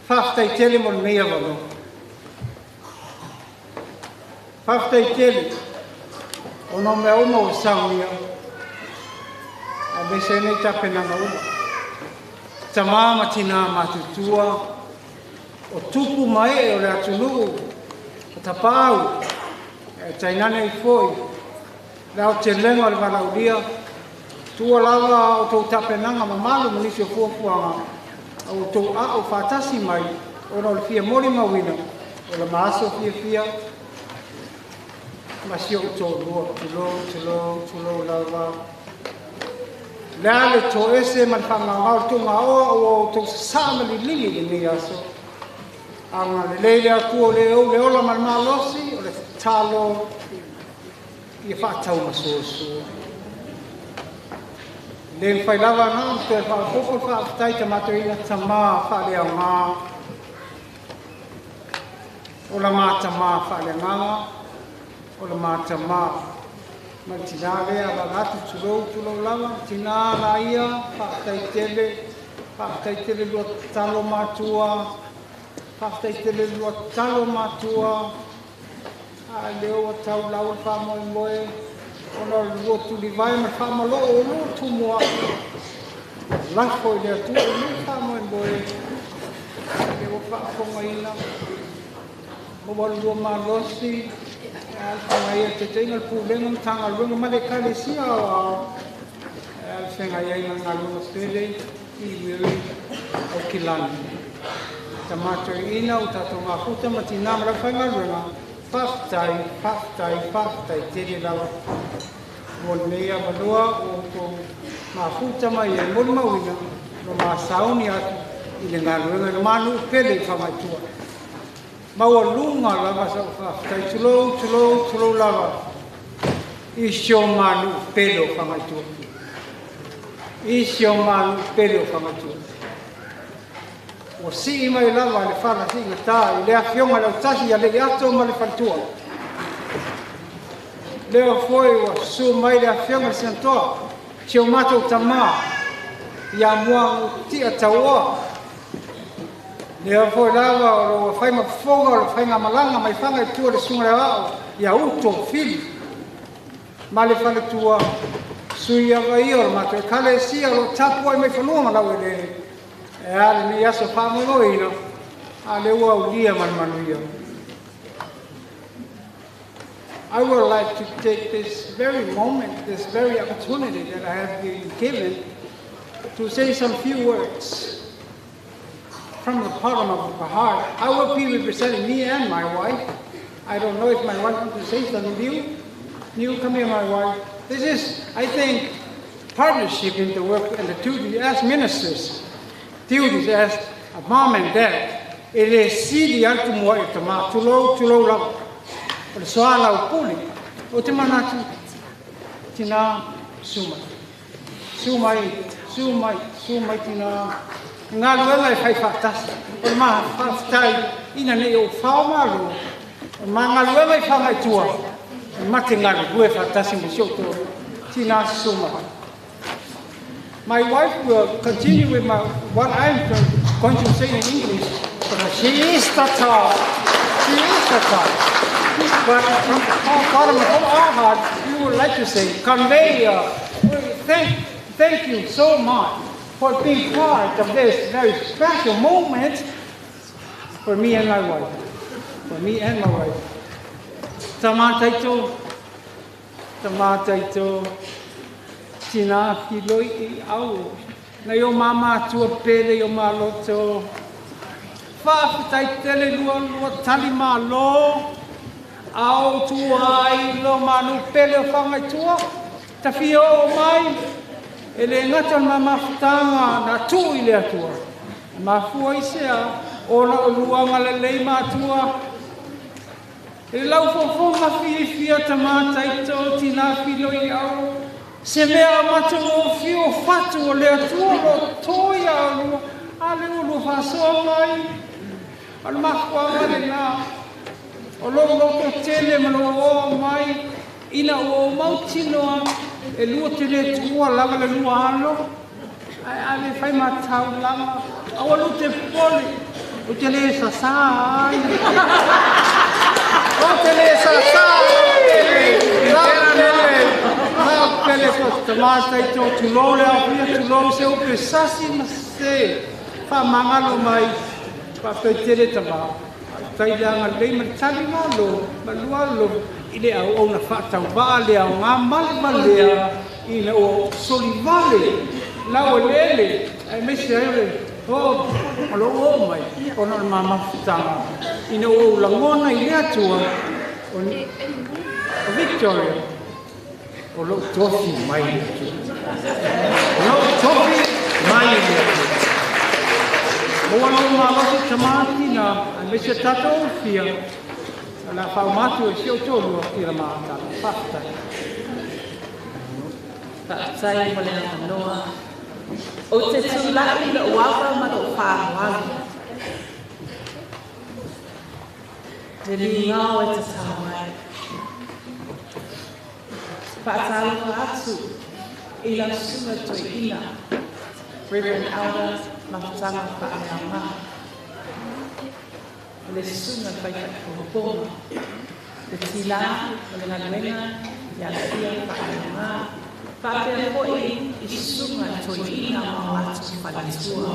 Faafetai tele mo lenei avanoa. Faafetai tele ona o mea uma ua saunia, aemaise ai nei tapenaga uma. Tamā ma tinā matutua, o tupu ma ee o le atunuu, o tapaau, e tainane ai foi le aotelega o le valaaulia, tua lava a outou tapenaga mamalu ma nisi o fuafuaga, a outou aao faatasi mai ona o le fia molimauina o le maaso fiafia ma si ou toalua. Tulou, tulou, tulou lava. Le a le toese ma le faagaogao le tugaoa ua outou sasaa ma liligi i lenei aso. Aga lelei le Atua o le ou le ola ma le malosi o le tatalo ia faataumasoasoa. Le mafai lava na ona toe faaopoopo le faafetai tamatoeaina tamā faaleaoga o la matamā faaleagaga o la matamā ma le tinā lea alaala atu, tulou, tulou lava, tinā la ia, faafetai tele, faafetai tele lua tatalo matua, faafetai tele lua tatalo matua, a lea ua tau lau le faamoemoe ona o le lua tulivae ma le faamaloo o lua tumuai. Lafo i le Atua o lua faamoemoe, lea ua faafofogaina, maua le lua malosi, alofeagai ai le taitaiga, le pulega, Matagaluega ma le Ekalesia aoao, alofeagai ai ma le galuega pele i Miri Aukilani. Tamatoeaina o tatou mafuta ma tinā ma le aufaigaluega, faafetai, faafetai, faafetai tele lava mo lenei avanoa ua outou mafuta mai ai molimauina lo masauni atu i le galuega i le manuu pele i Fagaitua. Maualuga lava sau faafetai, tulou, tulou, tulou lava i si o manuu pele o Fagaitua. I si o manuu pele o Fagaitua. Ua sii mai lava le fala siigatā i le afioga i le autasi ia Leiato ma le faletua. Lea foi ua susu mai le afioga i le Senatoa, si o matou tamā, ia Muagututia Tauoa. Lea foi lava o lo fai ma fofoga o le faigamalaga mai faga i tua le susuga le aoao ia Uto Fili ma le faletua sui ava ia o le matou ekalesia o loo tapu ai mai fanua ma lauelele e a lenei aso faamoemoeina a le ua aulia ma le manuia. I would like to take this very moment, this very opportunity that I have been given to say some few words from the bottom of my heart. I will be representing me and my wife. I don't know if my wife wants to say something. You, you come here, my wife. This is, I think, partnership in the work and the duty as ministers, duties as a mom and dad. E le sili atu mua i tamā, tulou, tulou lava. O le soala o pule, o te manatu, tina, sumai. Sumai, sumai, sumai tina. Galuega e fai faatasi. O le mafaafetai ina nei o fao malo. O ma galuega i whangaitua. E mate galulue faatasi mo si o tō. Tina sumai. My wife will continue with what I'm going to say in English, but she is the top. She is the top. But from the bottom of our heart, we would like to say, convey, thank you so much for being part of this very special moment for me and my wife. For me and my wife. Tama taito, tama taito, tina filoi i au. Na yo mama tua pele yo maloto. Faafetai tele lua lua tali malo. Au tua ai lo manu pele o whangaitua. Ta fia o mai. E le ngata ma mafutanga na tu i le atua. Mafua i sea, ona o luanga le lei matua. E lau fofonga fia ta mātaito tina filo i au. Se mea matu o fio fatu o le atua lo toi a lua. A le ulu whasoa mai. O le mafuanga le nā. O lo loto tele ma lo o mai. Ina o mautinoa. E lua te le tua lava le lua alo. Ai a le whai matau lava. Awa lu te poli. O te le sasa ai. O te le sasa ai. La pele. La pele ko te mātai tō tulou le au pia tulou se upe sasi ma se. Wha mangalo mai. Wha tele tama. Tai leanga lei ma tali malo. Ma lua lo. I le au au na whaatau vaa le au ngā male malea i na o solivale lau lele ai me se ai le o o lo o mai o na mamafutanga i na o langona i le atua o Victoria o lo tofi mai le atua o lo tofi mai le atua o lo malosi tamatina ai me se tatou fia la whaumatu e si o tōlua i la mātala. Whaatai. Whaatai mo le noa. O te tūlai la uawa ma lo whāwalu. Le lingao e te tāwai. Whaatalofa atu i la sunga toi ina. Reverend Elder Mafutanga Whaaleamaha. Le sunga whaiwhaipopoga. Le tila o le galuega ia fia whaaleamaha. Whaapea foi i sunga toiina ma o atu faletua.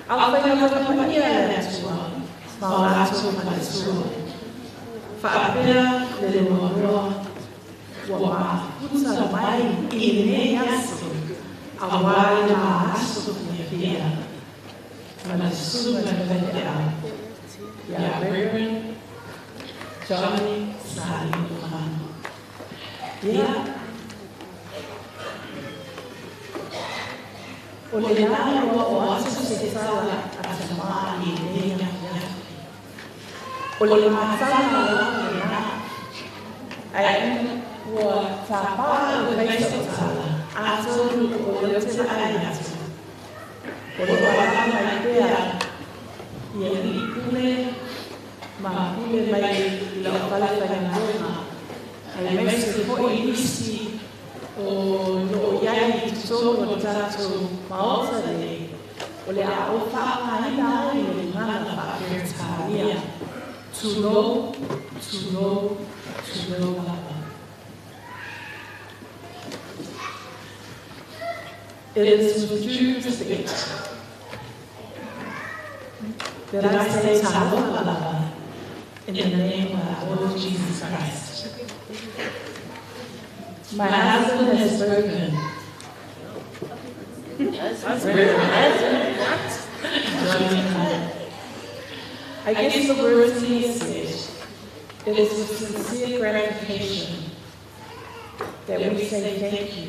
Au whainga paia le atua ma o atu faletua. Whaapea le loa ua mafuta mai i lenei aso a wai ma aso fia. Ma le sunga le vele au. Ia Reverend Johnny Sali Mano. Ia o le lā ua o aso se tala a tamā i lenei ia. O le matala o le lā. Ai ua tāpā o kaisa o tala. A tolu o le te ai atu. O le wala mai pea ia i pule ma pule mai i lau pale whaingaluega. Ai mai se foi nisi o loo iai i totonu o le tatou maota nei. O le a o whaangaina ai le ngana wha-Peretania. Tulou, tulou, tulou lava. It is with due respect that I say talofa lava in the name of our Lord Jesus Christ. My husband has spoken. I guess the words he has said, it is with sincere gratification that we say thank you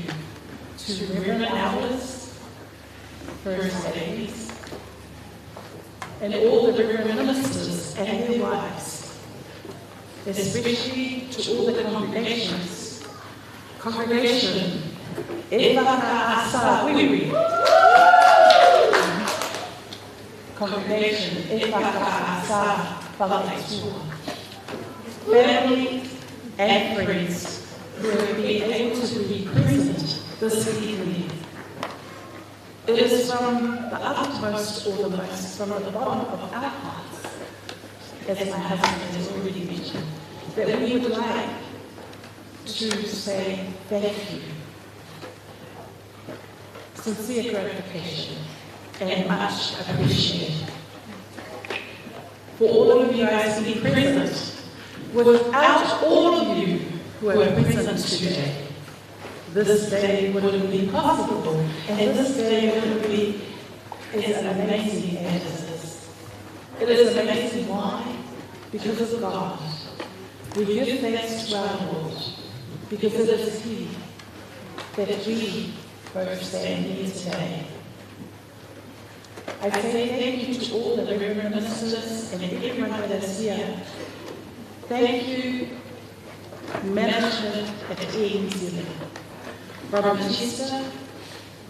to Reverend Elders, First Ladies, and all the Reverend Ministers and their wives, especially to all the congregations. Congregation, E whakaasa wiri. Congregation, E whakaasa whakaitua. Family and friends who have been able to be present this evening. It is from the utmost or the most, from the bottom of our hearts, as my husband has already mentioned, that we would like to say thank you. Sincere gratification and much appreciated. For all of you guys to be present, without all of you who are present today, this day wouldn't be possible, and this day wouldn't be as amazing as it is. It is amazing why? Because of God. We give thanks to our Lord, because it is He that we both stand here today. I say thank you to all the Reverend Ministers and everyone that is here. Thank you, management at Air New Zealand. Robert Chester,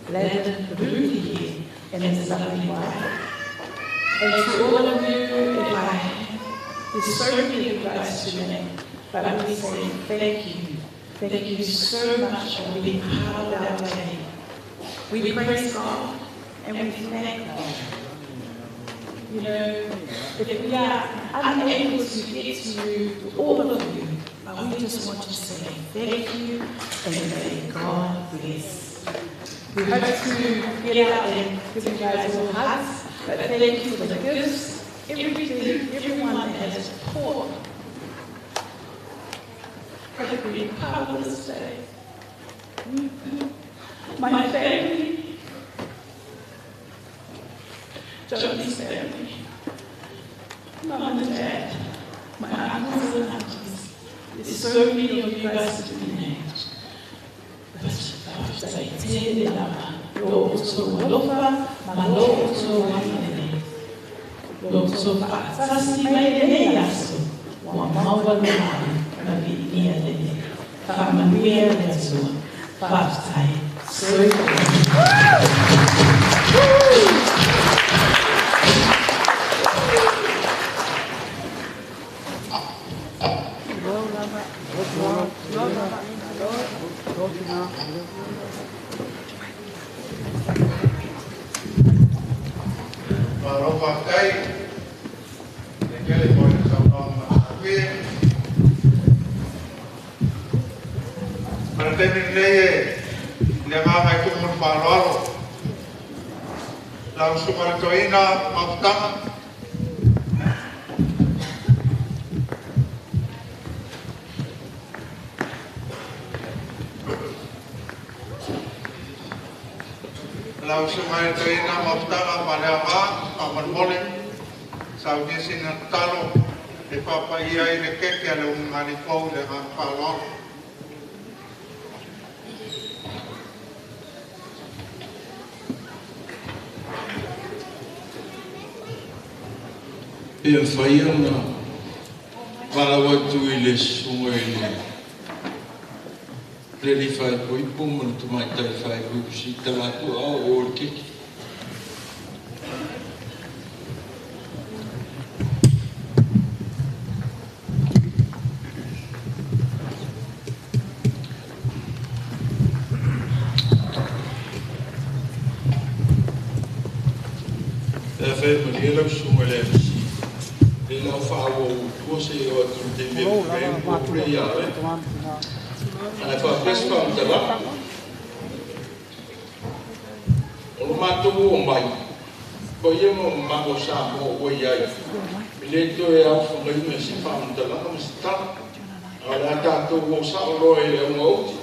Landon Ruby here, and his lovely wife. And to all of you, if I, there's so many of you guys to name, but we say thank you. Thank you so much for being part of our day. We praise God and we thank God. You know, if we are unable to get to you, to all of you, but we just want to say thank you and may God bless. We hope to get out and give you guys all hugs, but thank you for the gifts, everything, everyone that has poured. For being part of this day. My family, Johnny's family, Mum and Dad, my uncles and aunties. There's so many of you guys to be named. But say te lava, lo uto alofa, ma lo uto wainene. Lo uto fa'atasi mai lenei aso, wa maua lo mai, ma viigia lele. Whaamanuia le Atua, whaatai, soifua. Malo whaatai, le kele mo le saunoaga ma Ma le taimi lenei e le agaga i tumu le faaaloalo. Lau susuga i le toeaina mafutaga. Lau susuga i le toeaina mafutaga faaleaga faamolemole saunia sina tatalo e faapaia ai le keke a le ulugalifou i le agaga faaaloalo. Ia mafai ona valaau atu i le susuga i le alii faaipoipo ma le tamaitai faaipoipo se i tala atu a o le keke. Ave malie lau susuga i le MC, le lau faaauau tua seia oo atu i le taimi e pule ai ma pule ia oe. Ae faapea se faamatalaga. O lo matou omai, paia ma mamalu o Samoa ua i ai, e le toe aofagaina i se faamatalaga ma se tala, a o le a tatou o sao loa i le auga oti.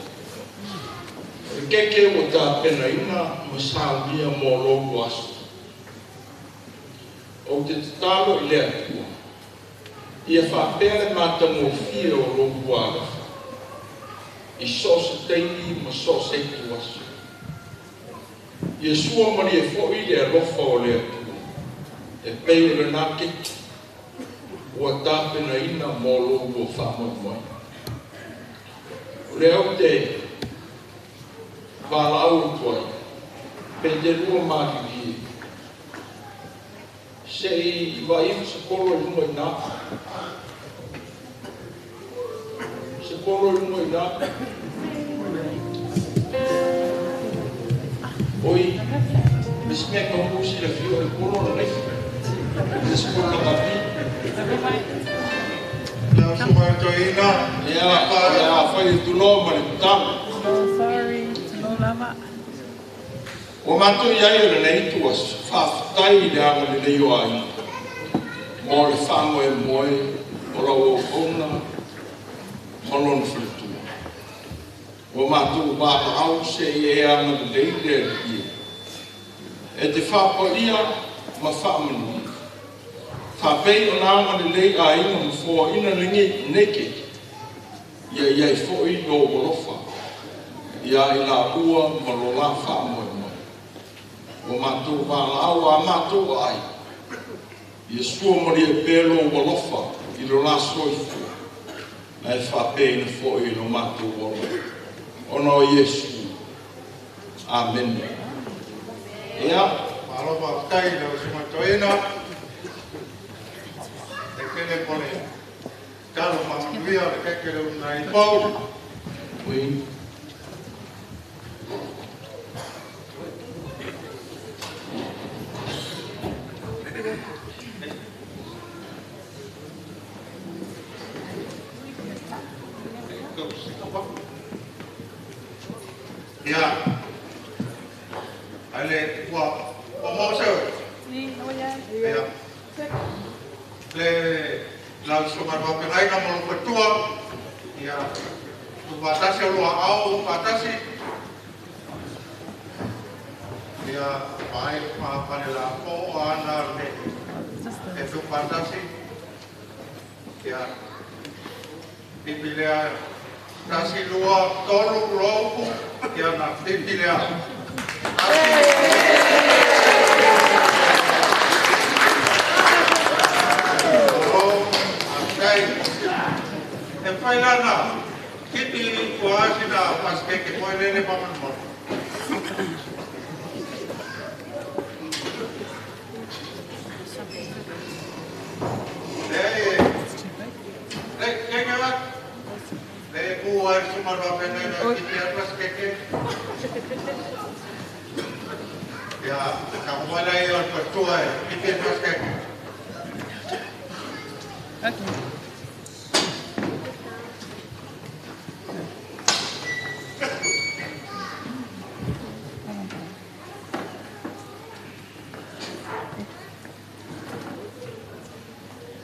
O le keke ua tapenaina ma saunia mo lou aso. Ou te tatalo i le Atua, ia faapea le matagofie o lou alofa i so o se taimi ma so o se ituaso. Ia sua malie foi le alofa o le Atua e pei o lena keke ua tapenaina mo lo oulua faamoemoe. O lea ou te valaau atu ai, pe te lua malilie, se i vaai ifo se kolo i luga i ina. Se kolo i luga i ina. Oi, le si mea kaupou silafia o le kolo o le naifi. Le si kolo lakapi. Lau susuga i le toeaina. Ia, o le a fai atu loa ma le tatalo. Sorry, tulou lava. Ua matou i ai o lenei ituaso, faafetai i le agalelei o aiga mo le faamoemoe o lau auauna ma lona faletua. Ua matou valaau se i e agalelei le Alii e, e te faapaia ma faamanuia. Faapei ona agalelei aiga ma foaina lenei keiki, ia i ai foi lou alofa ia i laua ma lo la faamoemoe. Ua matou valaau a matou aai, ia sua malie pea lou alofa i lo la soifua, ae faapeaina foi i lo matou ola, ona o Iesu. Amene. Ia. Malo faafetai i lau susuga i le toeaina. E tele mo le talo faamanuia o le keke le Unaipou. Ui. Ia, ae le ua ua maua se oe? Ia. Le lau susuga i le faafeagaiga ma lou faletua, ia, tuufaatasi o lua aao faatasi. Ia, vaai ma falelafo o ana le e tuufaatasi. Ia, pipi lea, tasi, lua, tolu, lopu, ia na pipi lea. Faafetai. E fai lana, kiti ua asina pasikeke foi lele faamolemole. Le, le, keke wa, le ku ai susuga i le faafeagaiga kiti atu pasikeke. Ia, ka moe lai o le faletua e kiti atu pasikeke.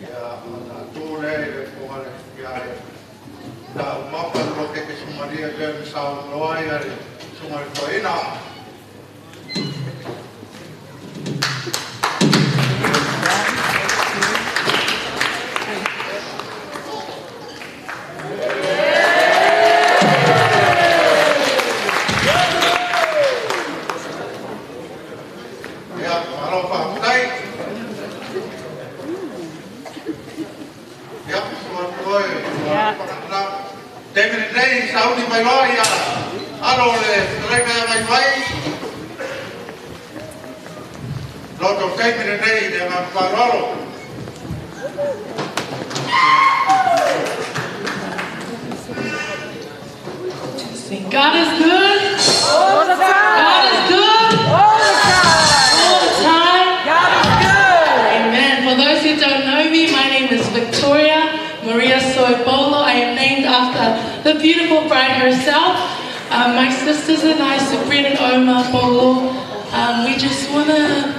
Ia, ona tu le i le fofoga le ia e taumapa le lua keke sumalia pei ona saunoa ai le susuga i le toeaina. Ia, malo faafetai. Ia, suatu e, ua taimi lenei sauni mai loa ia alo o le fetalaiga ia Vaivai. Lo tou taimi lenei i le agaga faaaloalo. Sing, God is good. All the time. God is good. All the time. All the time. God is good. beautiful bride herself. My sisters and I, Sabrina and Omar Bolo, we just want to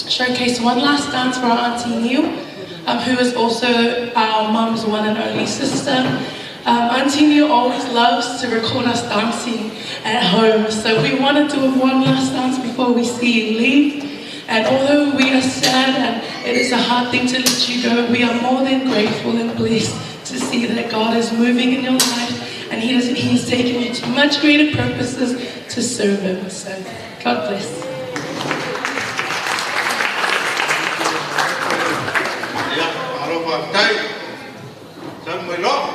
showcase one last dance for our Auntie Neil, who is also our mum's one and only sister. Auntie Neil always loves to record us dancing at home, so we want to do one last dance before we see you leave. And although we are sad and it is a hard thing to let you go, we are more than grateful and blessed to see that God is moving in your life and He's taken you to much greater purposes to serve Him. So, God bless. Ia, malo faafetai. Sau mai loa.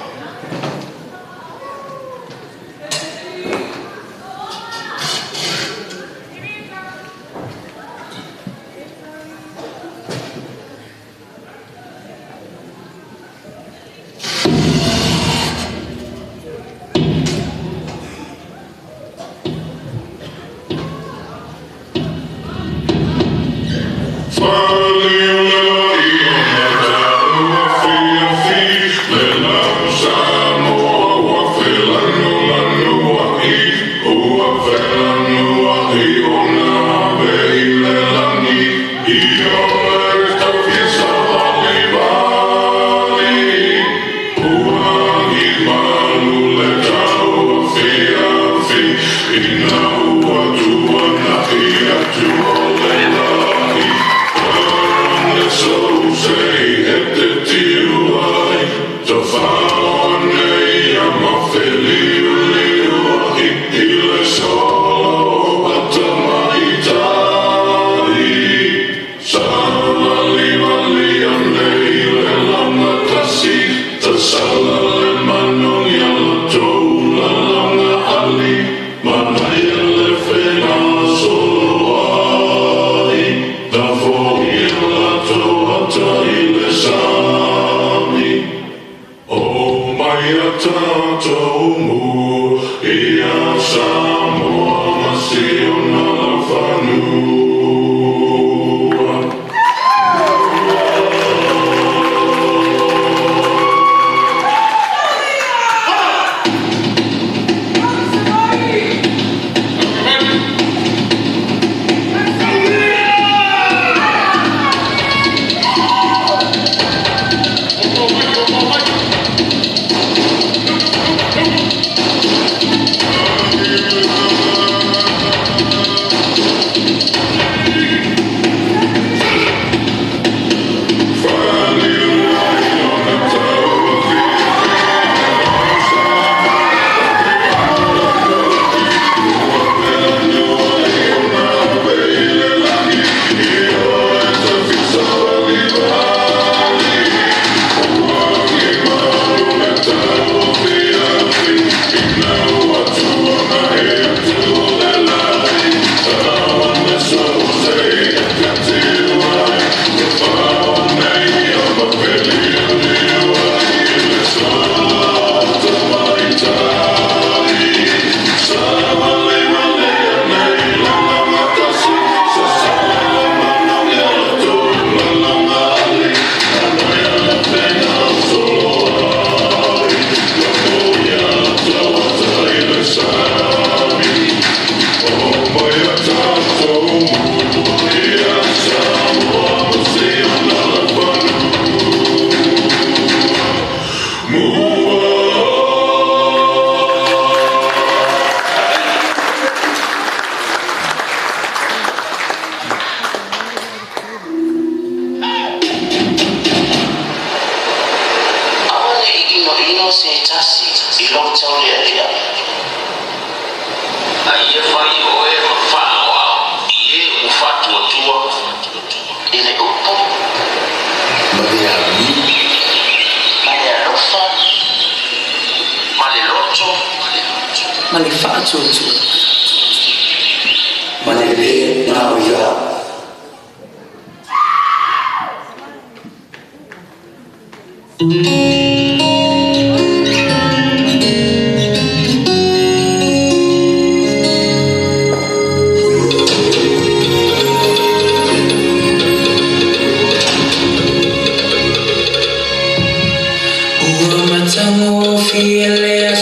Ua matagofie le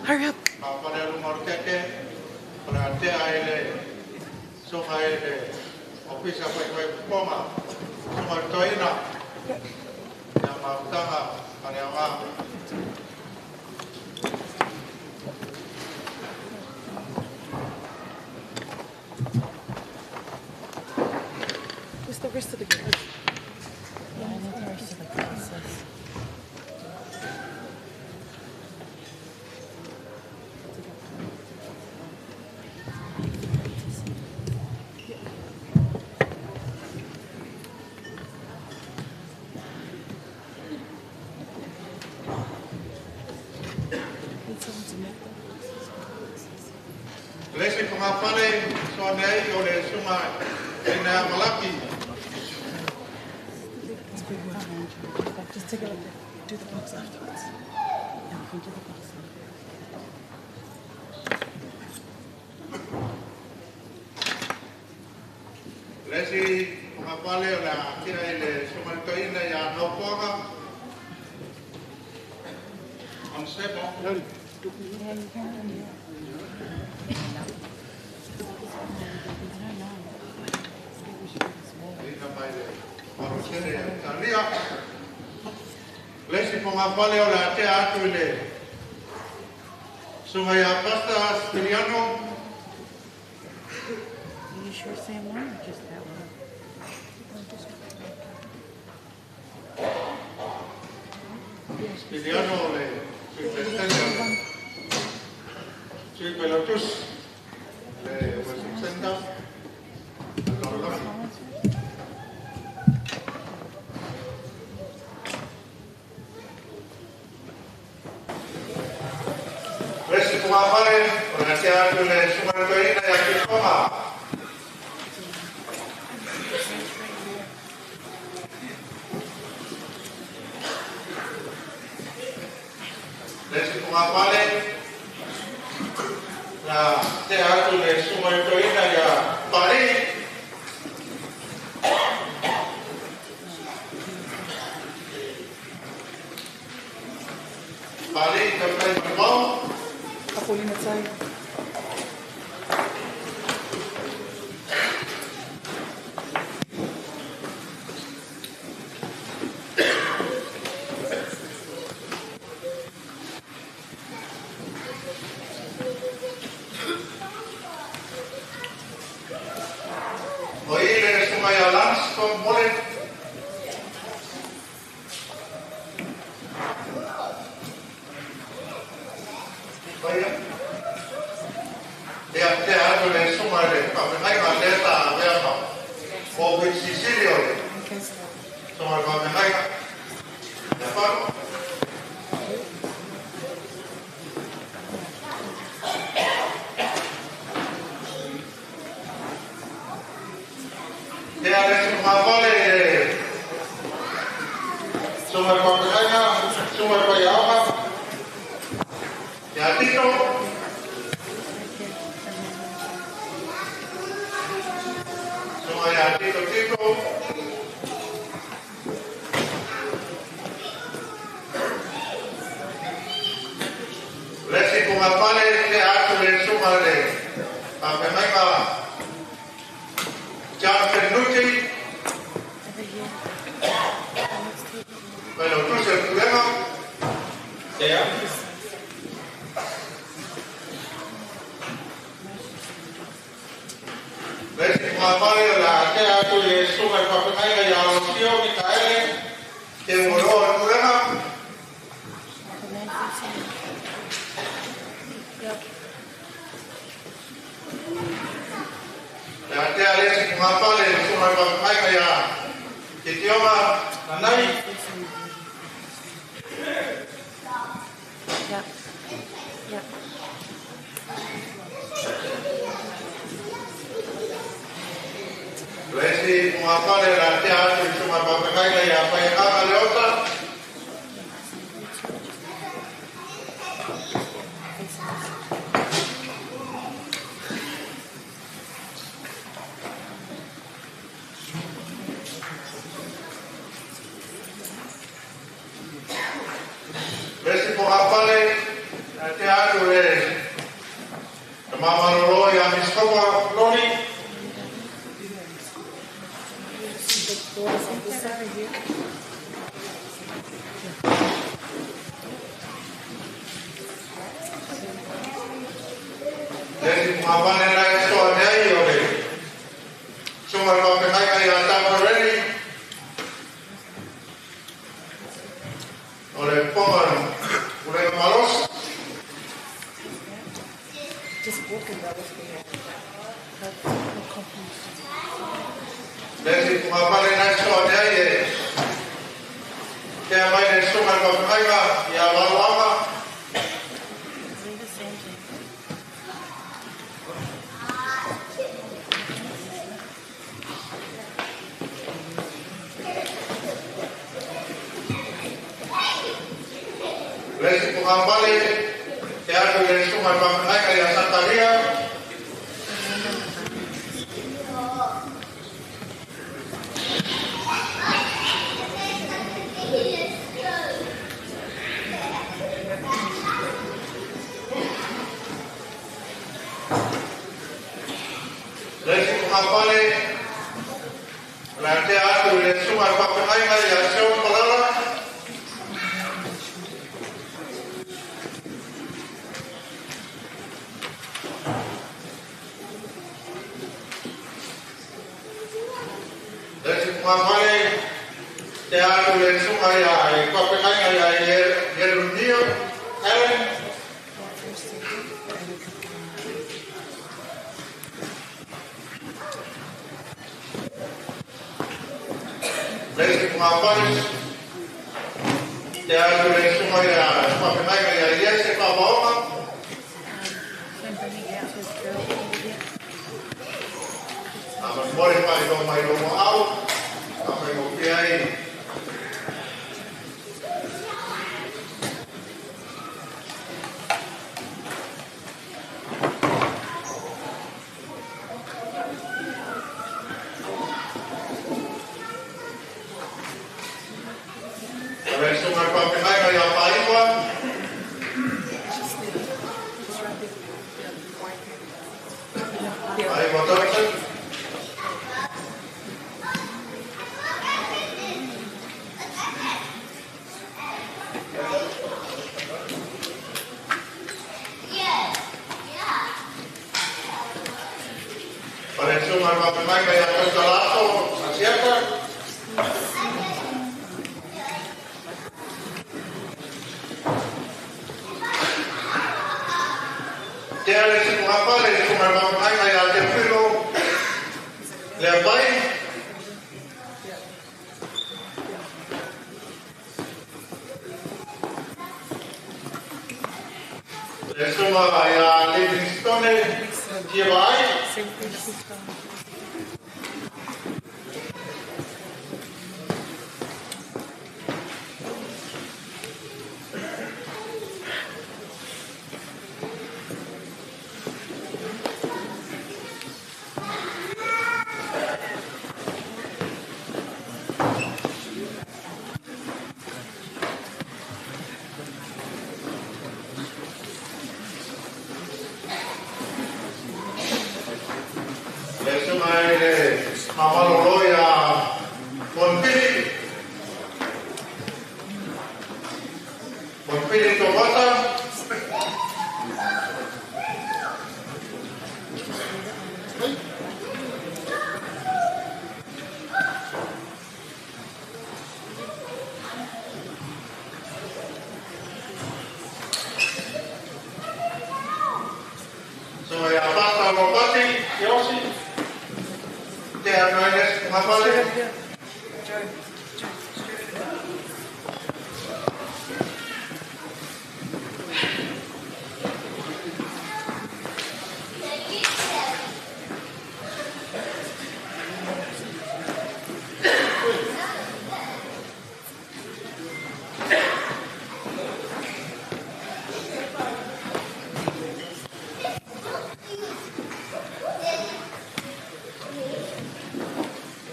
Hurry up. Where's the rest of the girls? Yeah, I need the rest of the glasses. pongafale soane ai o le susuga ina Malaki. Just take a look. Do the box afterwards. Yeah, we can do the box. Le isi pongafale o le atia i le susuga i le toeaina ia Naupoaga. Onsepo. Ina mai le Marosele a Italia. Le isi pongafale o le atea atu i le susuga ia Pasta Stiliano. Are you sure, Sam, one or just that one? Stiliano o le Sui Peresidene Sui Failautusi le Worship Center lalolagi. Le isi pongafale o le atea atu i le susuga i le toeaina ia Tuitoga. Le isi pongafale na tea atu le susuga i le toeaina ia Pari. Pari tautai manumao. Apolina Tai. O i le susuga ia Lance Tom Mullen. Paia. Ia tea atu le susuga i le faafeagaiga lea sa avea ma Ofisi Sili o le susuga i le faafeagaiga. Ia Fano. Tea le isi pongafale i le susuga i le faafeagaiga, susuga i le faiaoga. Ia Tito. Susuga ia Tito Tito. Le isi pongafale tea atu le susuga i le faafeagaiga Jonathan Nuti. Failautusi o le Pulega. Tea. Le isi pongafale o le a tea atu i le susuga i le faafeagaiga ia Alosio Mikaele Te Uoloa o le Pulega. Le a tea le isi pongafale i le susuga i le faafeagaiga ia Titioga Nanai. Yeah. Yeah. Le isi pongafale o le a tea atu i le susuga i le faafeagaiga ia Faiagaga Leota. Le isi pongafale le a tea atu le Tama malolo ia Miskopa Loli. Le isi pongafale na e soa nei o le susuga i le faafeagaiga ia Tamareni. O le poga Pulega Malosi. Just walking that was confused. Le isi pongafale na e soa nei e tea mai le susuga i le faafeagaiga ia Laloaga. Say the same thing. Pugapale, te atu i le susuga i le faafeagaiga ia Sakaria. Le isi togafale, o le a tea atu i le susuga i le faafeagaiga ia Sean Palala. Le isi togafale, tea atu i le susuga i le faafeagaiga ia Ieremia Allen. Le isi togafale, tea atu i le susuga i le faafeagaiga ia Iese Faavaoga. Faamolemole faailoa mai lou aao, faafaigofie ai. O le susuga i le faafeagaiga ia Paiva. Paiva Johnson. O le susuga i le faafeagaiga ia Tautalaso Asiata. Tea le isi togafale, le susuga i le faafeagaiga ia Teofilo Leapai. Le susuga ia Livingstone Tiavaai. Le susuga i le Famalolo ia Monpili. Monpili Tovata. Susuga ia Pasta Ropati Iosi. Tea atu ai le isi togafale.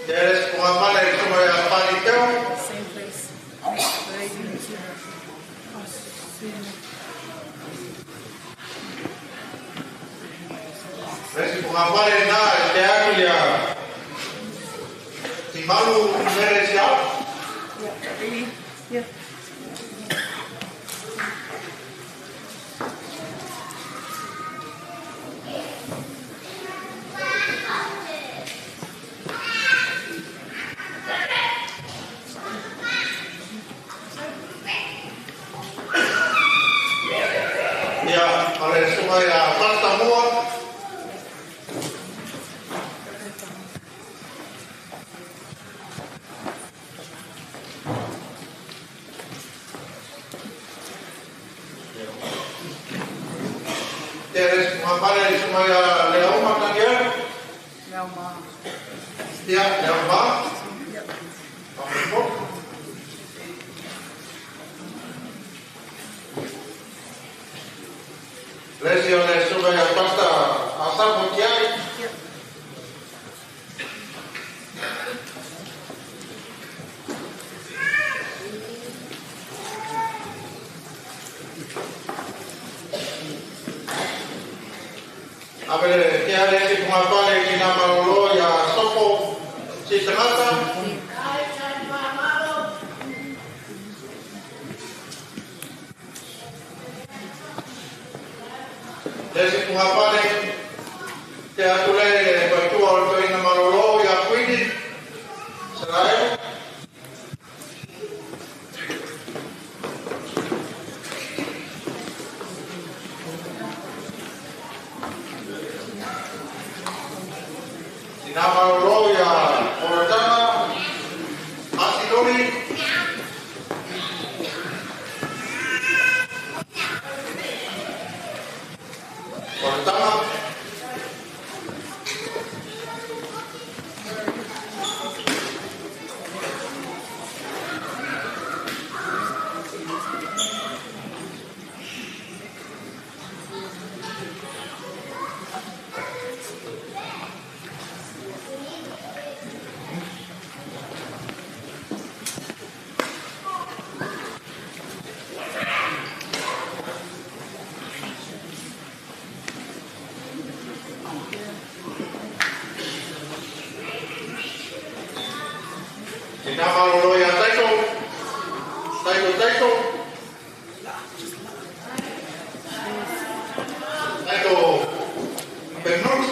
Tea le isi togafale, le susuga ia Pali Teo. Same place. Le isi togafale lena e tea atu ia Timalu Mere Siao. Yeah. Ia, ma le susuga ia Pasta Mua. Tea le isi togafale, le susuga ia Leauma Daniel. Leauma. Ia, Leauma. Faamolemole. Lesi o le suga ia pasta Asapo Tiai. Abele te ale si punga pale ki nā malolo ia Sofo si tangata. Le si punga pale te atule le patua o le toina malolo ia Kuini Saraevo. Nā malolo ia Oratanga, Asilori. Oratanga. Nā malolo ia Taito, Taito, Taito. Taito, Bernut.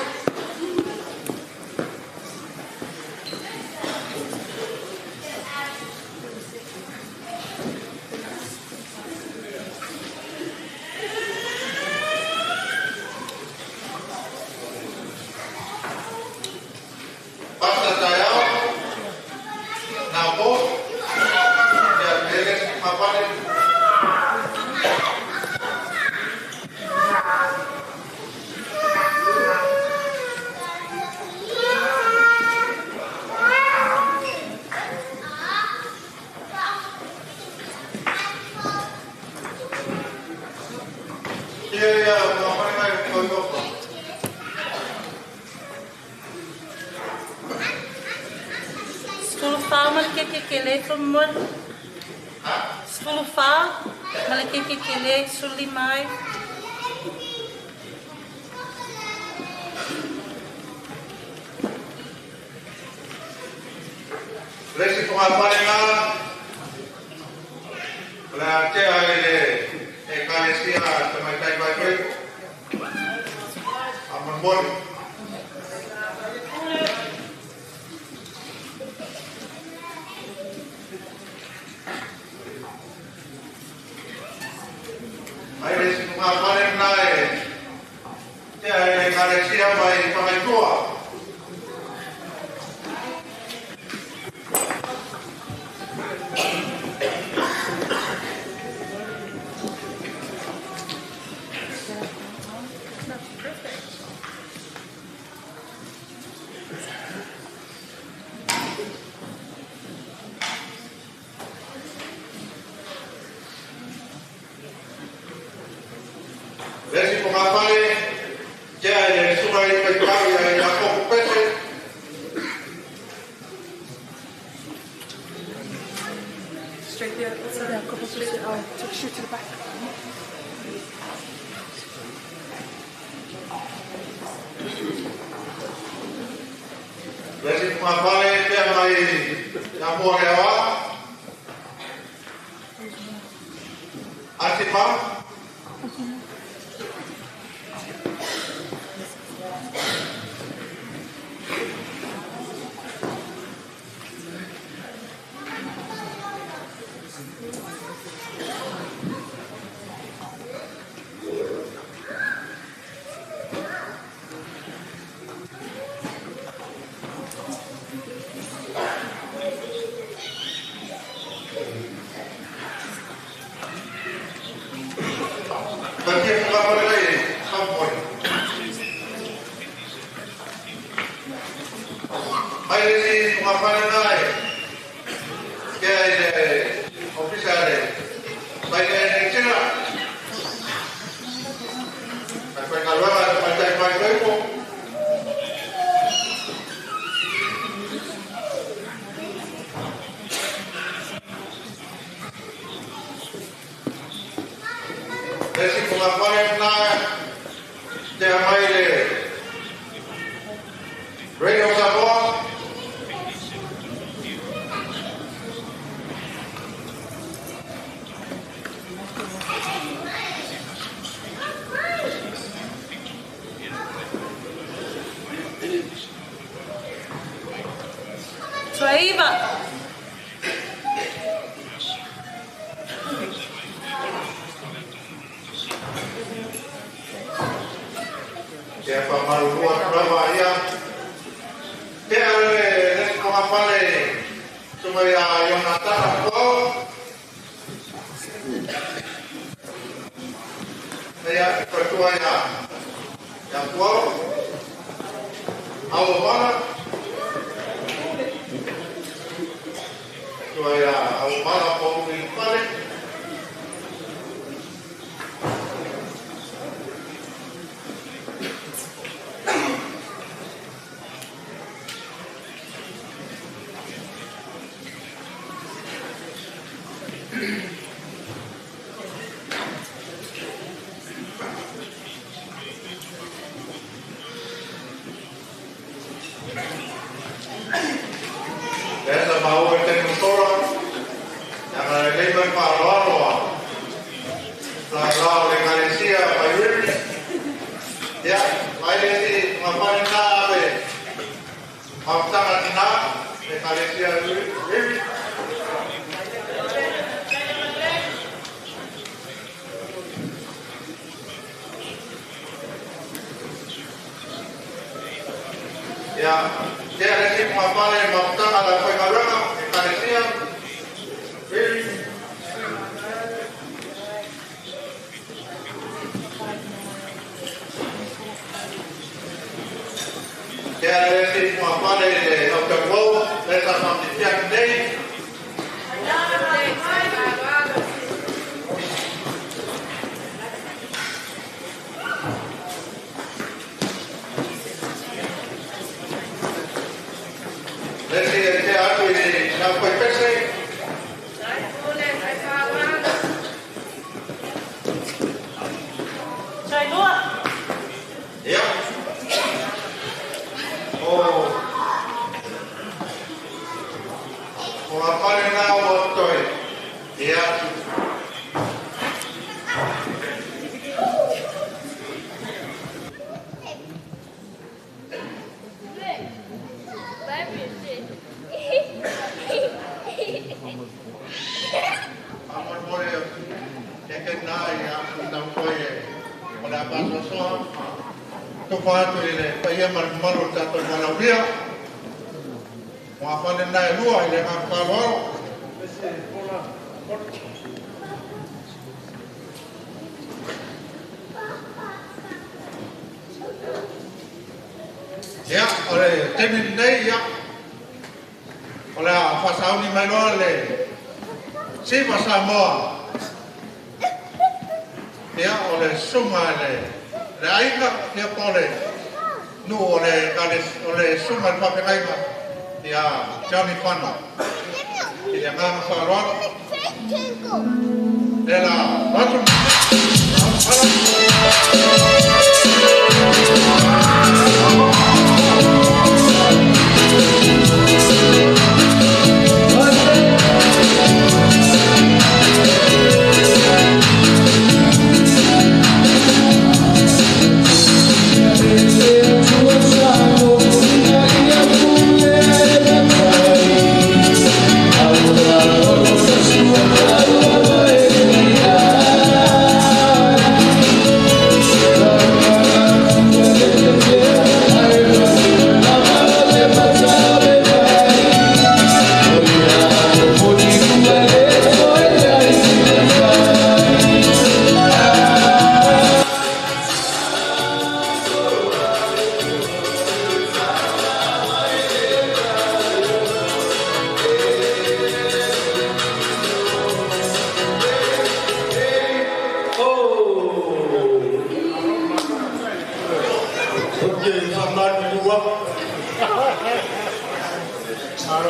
Pasta Tayao. Nā po, ia pele mapane. Ia ia mapane ngai koi kopa. Sefulu whā ma le keke kele whamua. 14 ma le keke kele suli mai. Lesi punga pale ngā. Le atea i le e kalesia te maitai vai koe. A monmoni. Ai le si punga pale ngā e tea i le kalesia mai pangaitua. Lesi punga pale, tea i le suga i paipau ia i Iakopo Pese. Straight there. What's that? Jakopo Pese. Oh, take shoot to the back. Lesi punga pale, tea mai ia mua lea wā. Ati pā. pale na te mai le Radio Samoa. Tuaiva. Ia whamarurua turawa ia. Te ale le pale tuma ia Jonatana ko. Ia patua ia ia ko. Au mana. Tua ia au mana po i pale. Lesa maua te nutora, ia ngā lei mai wharoaroa. La la o le Galesia mai riri. Ia, mai le si ngā whare nā awe. Mautanga ni nā, le Galesia riri. Ia, te ale si ngā whare mautanga la whaimaranga, le Galesia riri. Te ale si ngā whare le Aotearoa, le sa whamtifiak nei. Le si e te atu i ngā koe pese. Tuailua. Ia. O o ngā whare nā o toi. Ia. Amor e ke nā i a tau koe e o le apasosoa. Tofo atu i le paia marumaru o tātou malauria. O ngā whare nā e lua i le ngā whaloaro. Ia, o le temi nei, ia. O le a whasauni mai loa le Siva Samoa. Ia, o le suma le aiga, ia po le nu o le suma le whapekainga ia Johnny Fano. I le ngā wharoaro. Le la watu.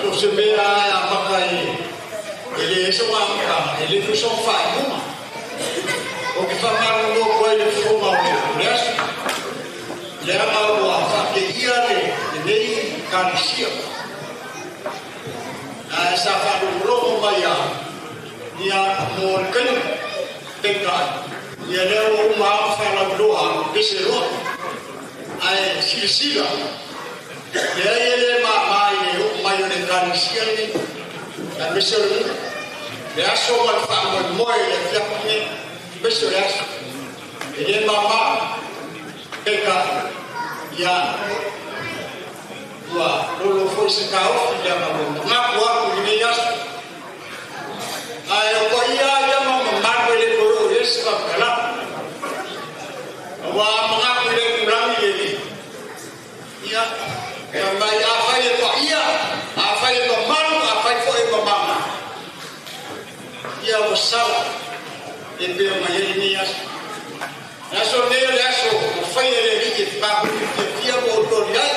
So se mea a maka i e le esa wa maka, e le fuso whae muma. O ke whakamanu koe le whonga o le aso. Le anga ua whake ia le nei kanisia. Na sa whalungurongo mai a ia mo le kainu peitai. Ia lea ua uma ama whalauloa pese loa. Ae silasila. Lea ia le māmā i le o mai o le kanisia nei. Na mese o le muna. Le aso ma le whaamoemoe le fiaku nei. Mese o le aso. E le māmā peitai. Ia ua lolo foi se kaofi le anga ua mangaku aku i nei aso. Ae o ko ia ia ma mamalu e le koro o esi whakala. Ua mangaku i le kulangi le le. Ia, ia mai a whai e pa ia, a whai e mamalu, a whai fo e mamama. Ia ua sala, e pea mai e nei aso. Aso nei le aso, o whai e le rike whakaku i fia mo o tori ai.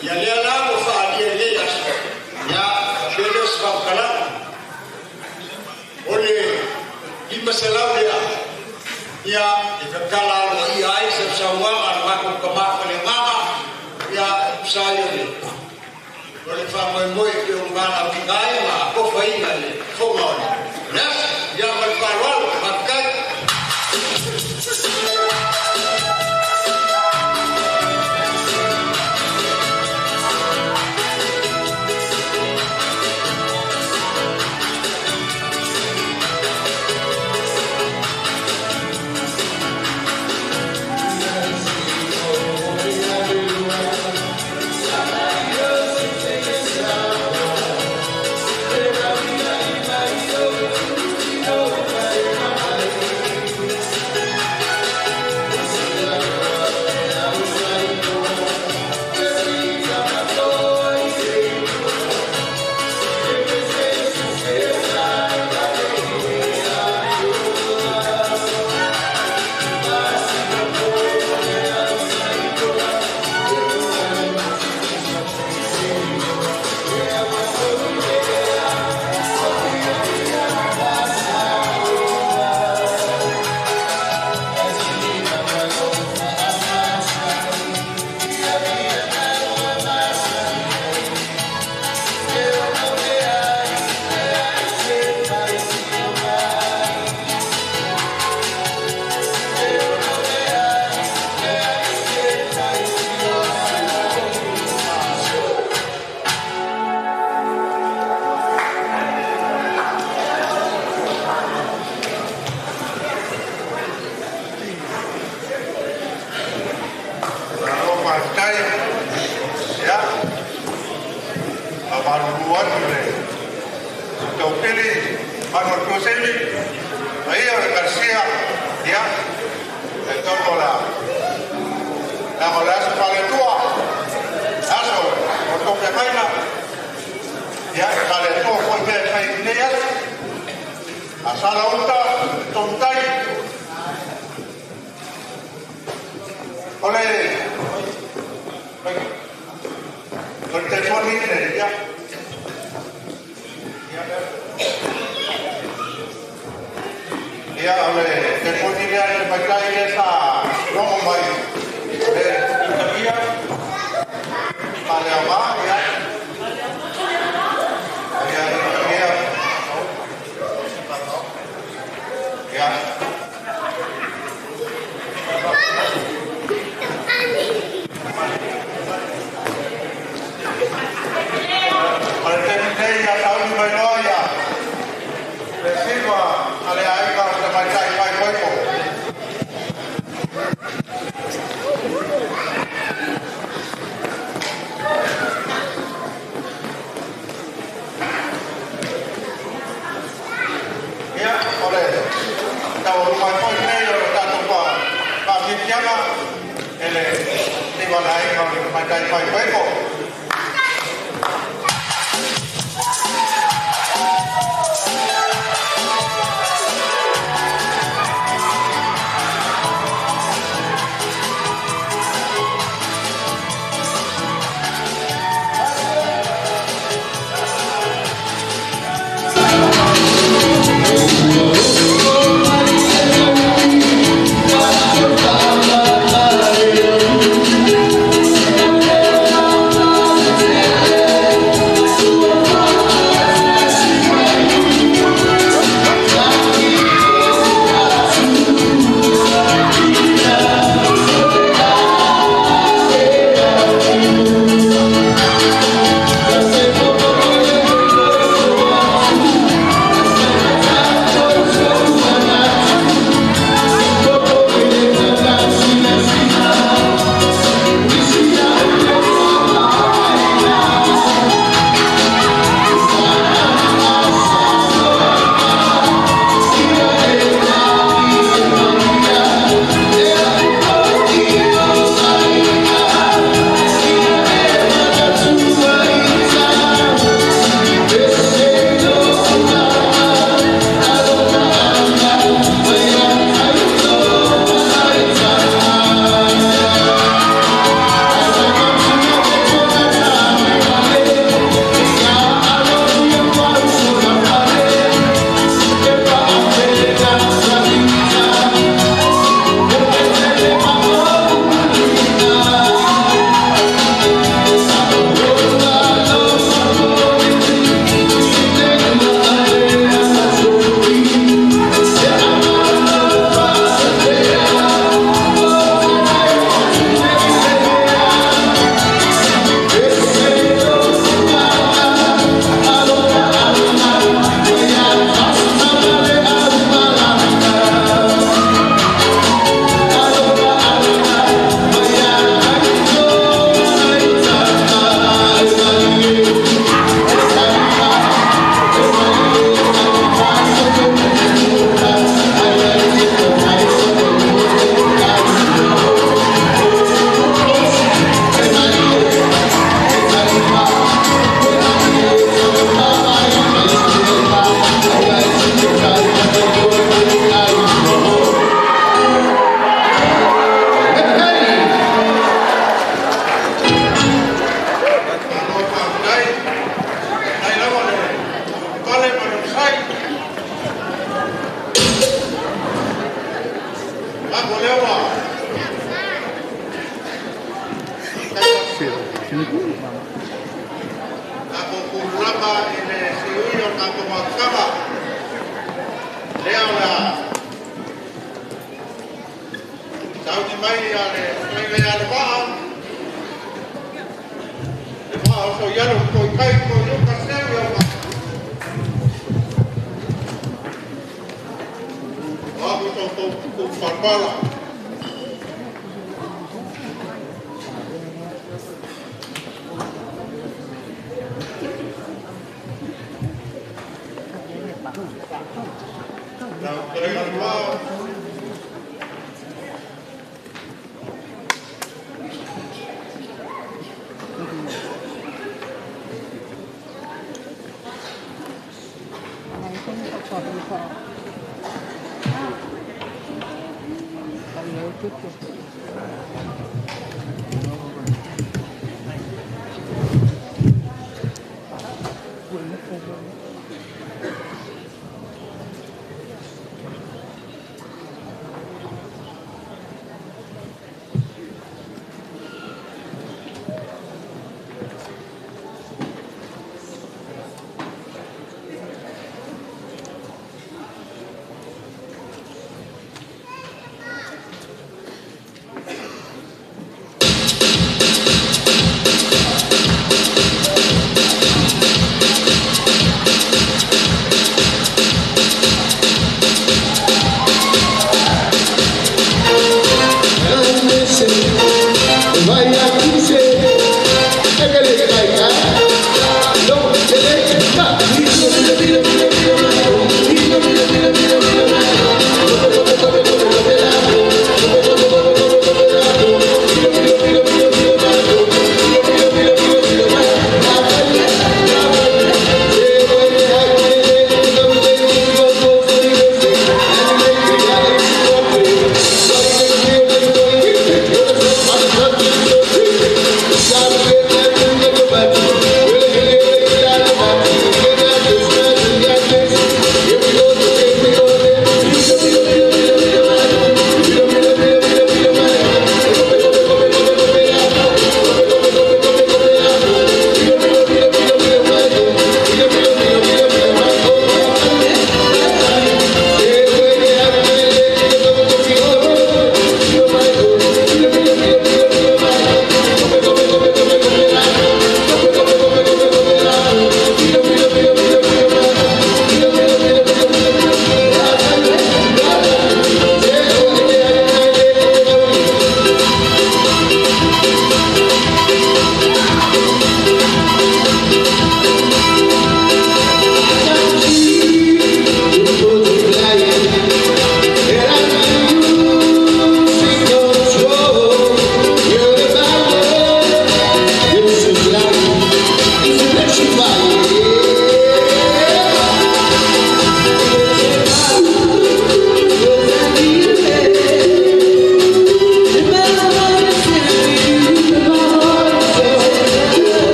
Ia lea la mo whaalia nei aso. Ia, pele se whakala. O le 500 lea. Ia, e whakala aloa ia ai sa sauaga le mako ka maka le mama. Ia, sa ia le. O le whamoemoe pe o ngana o ngai ma kofa inga le whonga o le. Le aso, ia ma le whaloalo, makakai. Oh, Masai. Ako lewa. Ako kululapa i le siui o tatou mautama. Lea o le sauni mai a le fetalaiga ia Levaa. Levaa o Soialo Toikai Toiuka Seu ia ma. O aku tou palapala. Lau fetalaiga Levaa.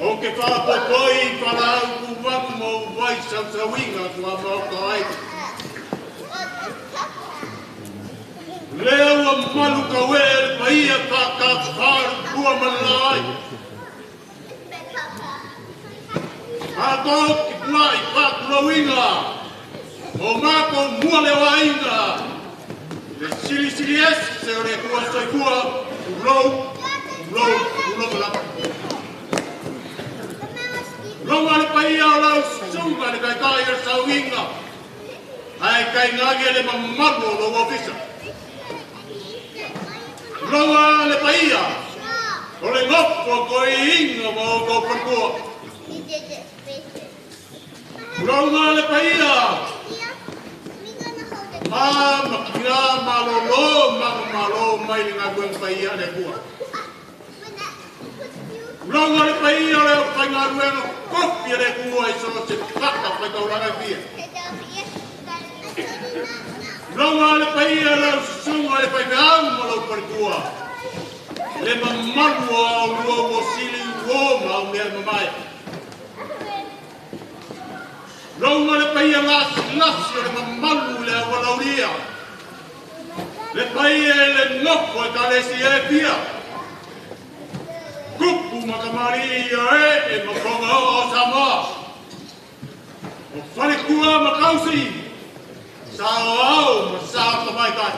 O ke whāpopoi whalau kuwaku mo wai sausauinga kua maoka ai. Lea ua malu kawe le paia whakawharu kua malai. Mātou ki pua i whakulauinga, o mākou mua le wainga. Le silisili esi se o le kua soifua, ulou, ulou, ulou malapa. Longa le paia o lau sunga le kaikai o le sauinga. Ai kai ngage le mamalu o lou ofisa. Longa le paia o le ngofo ko i inga ma o kou parkua. Longa le paia ma makina ma lolo ma malo mai le ngaluega paia le kua. Longa le paia o le whaingaluega kopi le kua i so se paka whaikaulanga fia. Longa le paia le ususunga le whaiveau ma lau parikua. Le mamalu o lua ua sili uo ma au mea mamae. Longa le paia lasi lasi o le mamalu le awalaulia. Le paia le ngoko e kalesi e pia. Kupu makamari ia e e makonga o Samoa. O wharekua makausi. Sao au ma sao tamaitai.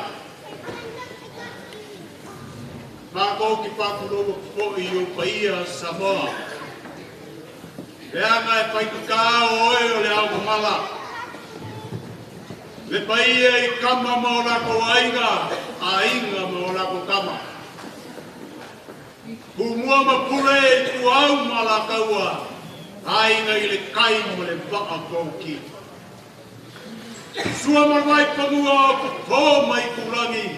Mākou ki pākuloua po'i o paia Samoa. Leanga e whaikakao oe o le ao mamala. Le paia i kama ma o lako ainga, a inga ma o lako kama. Pumua ma pule i tuau ma la kaua, ainga i le kai ma le waa kouki. Sua marwai pangua o popo mai kulangi,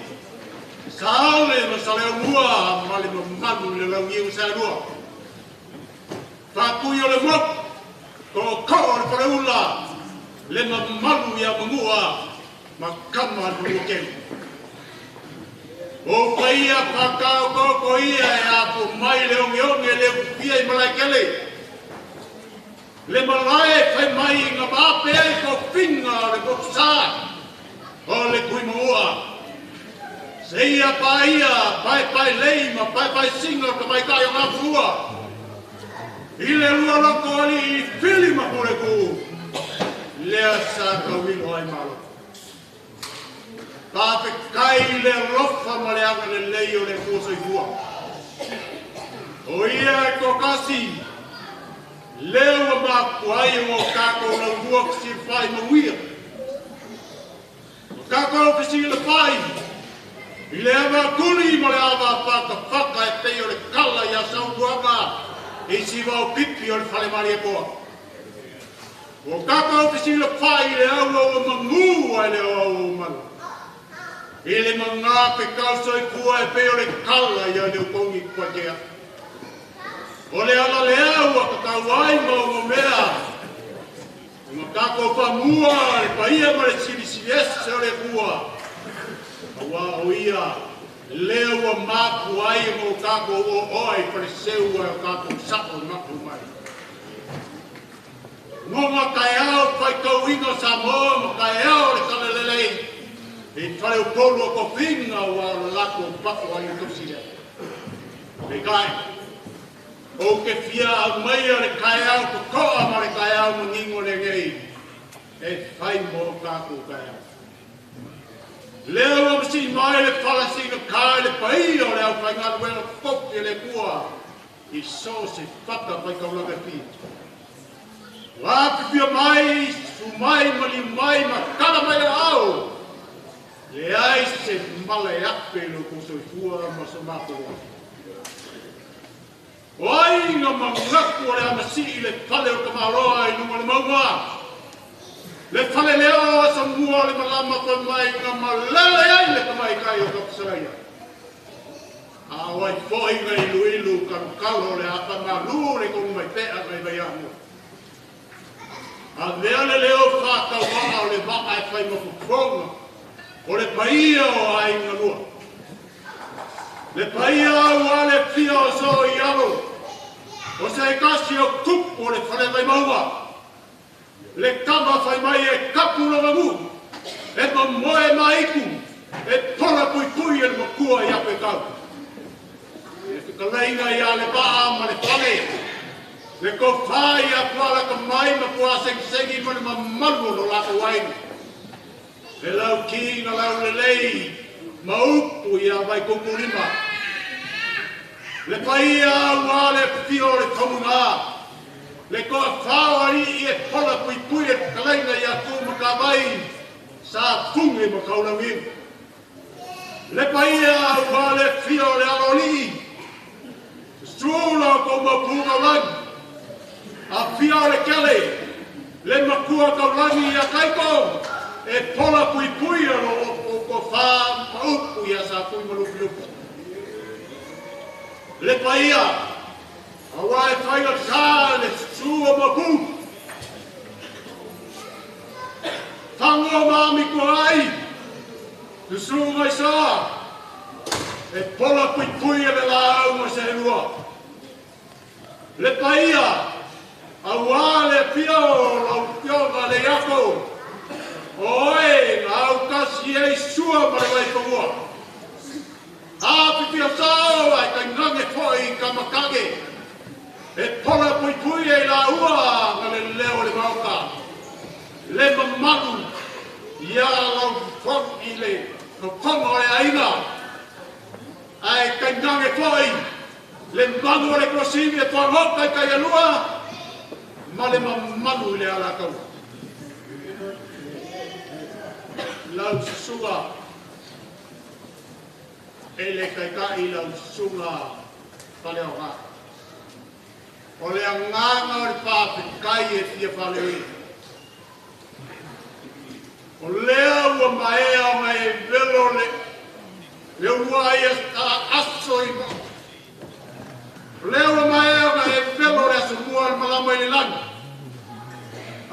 saole ma saleo mua ma le mamalu le laugi o salua. Whakui o le moku, ko ko o le whareula, le mamalu ia mangua, ma kama le keu. O paia whakao koko ia e apo mai le onge onge le upia i malae kele. Le malae whai mai ngā maape ai ko finga o le mokusā o le kui maua. Seia paia, pai pai lei ma pai pai singa o ka mai kai o ngā pua. I le lua loko ali i fili ma pule ku. Lea sa kawilo ai malo. Pape kai le lofa ma le anga le lei o le kua soifua. O ia e kokasi, leo a maku ai o kākou lau lua kisilfai mauia. O kākou kisilfai, i le ava kuli ma le ava whaka whaka e pei o le kala i a saukuanga i siwa o pipi o le whale marie koa. O kākou kisilfai i le au au mangu ai le au au malu. I le manga pe kauso i kua e pei o le kala ia le ukongi kua kea. O le ala le au a kakau ai ma o mea. O makako pa mua le paia ma le silisili ese o le kua. Aua o ia lea ua maku ai mo kako o oi pare seu ai o kako sako maku mai. Ngonga kai au pai kauinga Samoa ma kai au le kalelelei. I whare o polu o kofinga ua o lako o pako ai o tausirea. Le kai, o ke fia au mai o le kai au kokoa ma le kai au mangingo le ngei. E whai mō kākou kai au. Lea ua masi mai le whalasinga kai le pai o le au whai ngaluega kopi le kua. I so se whaka pai kaulaka pi. Wā pipia mai, su mai, mali mai, ma kala mai le au. Le ai se male ape lo ko soifua ma so mapo. O ai ngā mangaku o le amasi i le pale o Kamaloa i lunga le maunga. Le fale leo a sa mua le malama koe mai ngā malele ai le kamai kai o kapasaraia. A wai foi ngai ilu ilu kalukalo le ata malu le kongu mai pea ngai vai amua. A mea le leo whākau maa o le maa e whai mafufonga. O le paia o aiga lua. Le paia ua le fia o so i alo. O se kasi o kupu o le whare vai maua. Le kama whai mai e kapu lo mamu. E mamoe maiku. E pola pui pui e le makua i ape kau. E whikaleinga i a le paa ma le whale. Le kowhai a puala ka mai ma pua sengi ma le mamalu o lako waini. Le lau ki na lau lelei, ma upu i a vai kukulima. Le paia ua le fio le tomunga. Le koa whao ari i e pola pui pui e kalaina i a kūmaka mai, sa funge ma kaulawin. Le paia ua le fio le alolii. Sula ko mapunga langi. A fia o le kele, le makua kaulangi ia kaiko, e pola pui pui o o ko wha maupu ia sa pui malupi lupi. Le paia, a wai whainga kā le sua mapu. Tango maami ko ai, tu su mai sa, e pola pui pui e le lau ma se lua. Le paia, a wā le pia o lau pionga le iako, oe, ngā ukasi e sua ma le waipangua. A pipia sao ai kai ngange foi ka makage. E pola pui pui e la ua nga le leo le mauka. Le mamalu ia lau fong i le kokongo le aina. Ai kai ngange foi le manu o le krosimi e tuangoka i kai alua ma le mamalu i le alakau. Lau susuga e le kaikai lau susuga faleoga. O le anganga o le pāpekai e fia faleoi. O lea ua maea o ngai e velo le ua ia aso i mo. O lea ua maea o ngai e velo le aso mua le malama i le lani.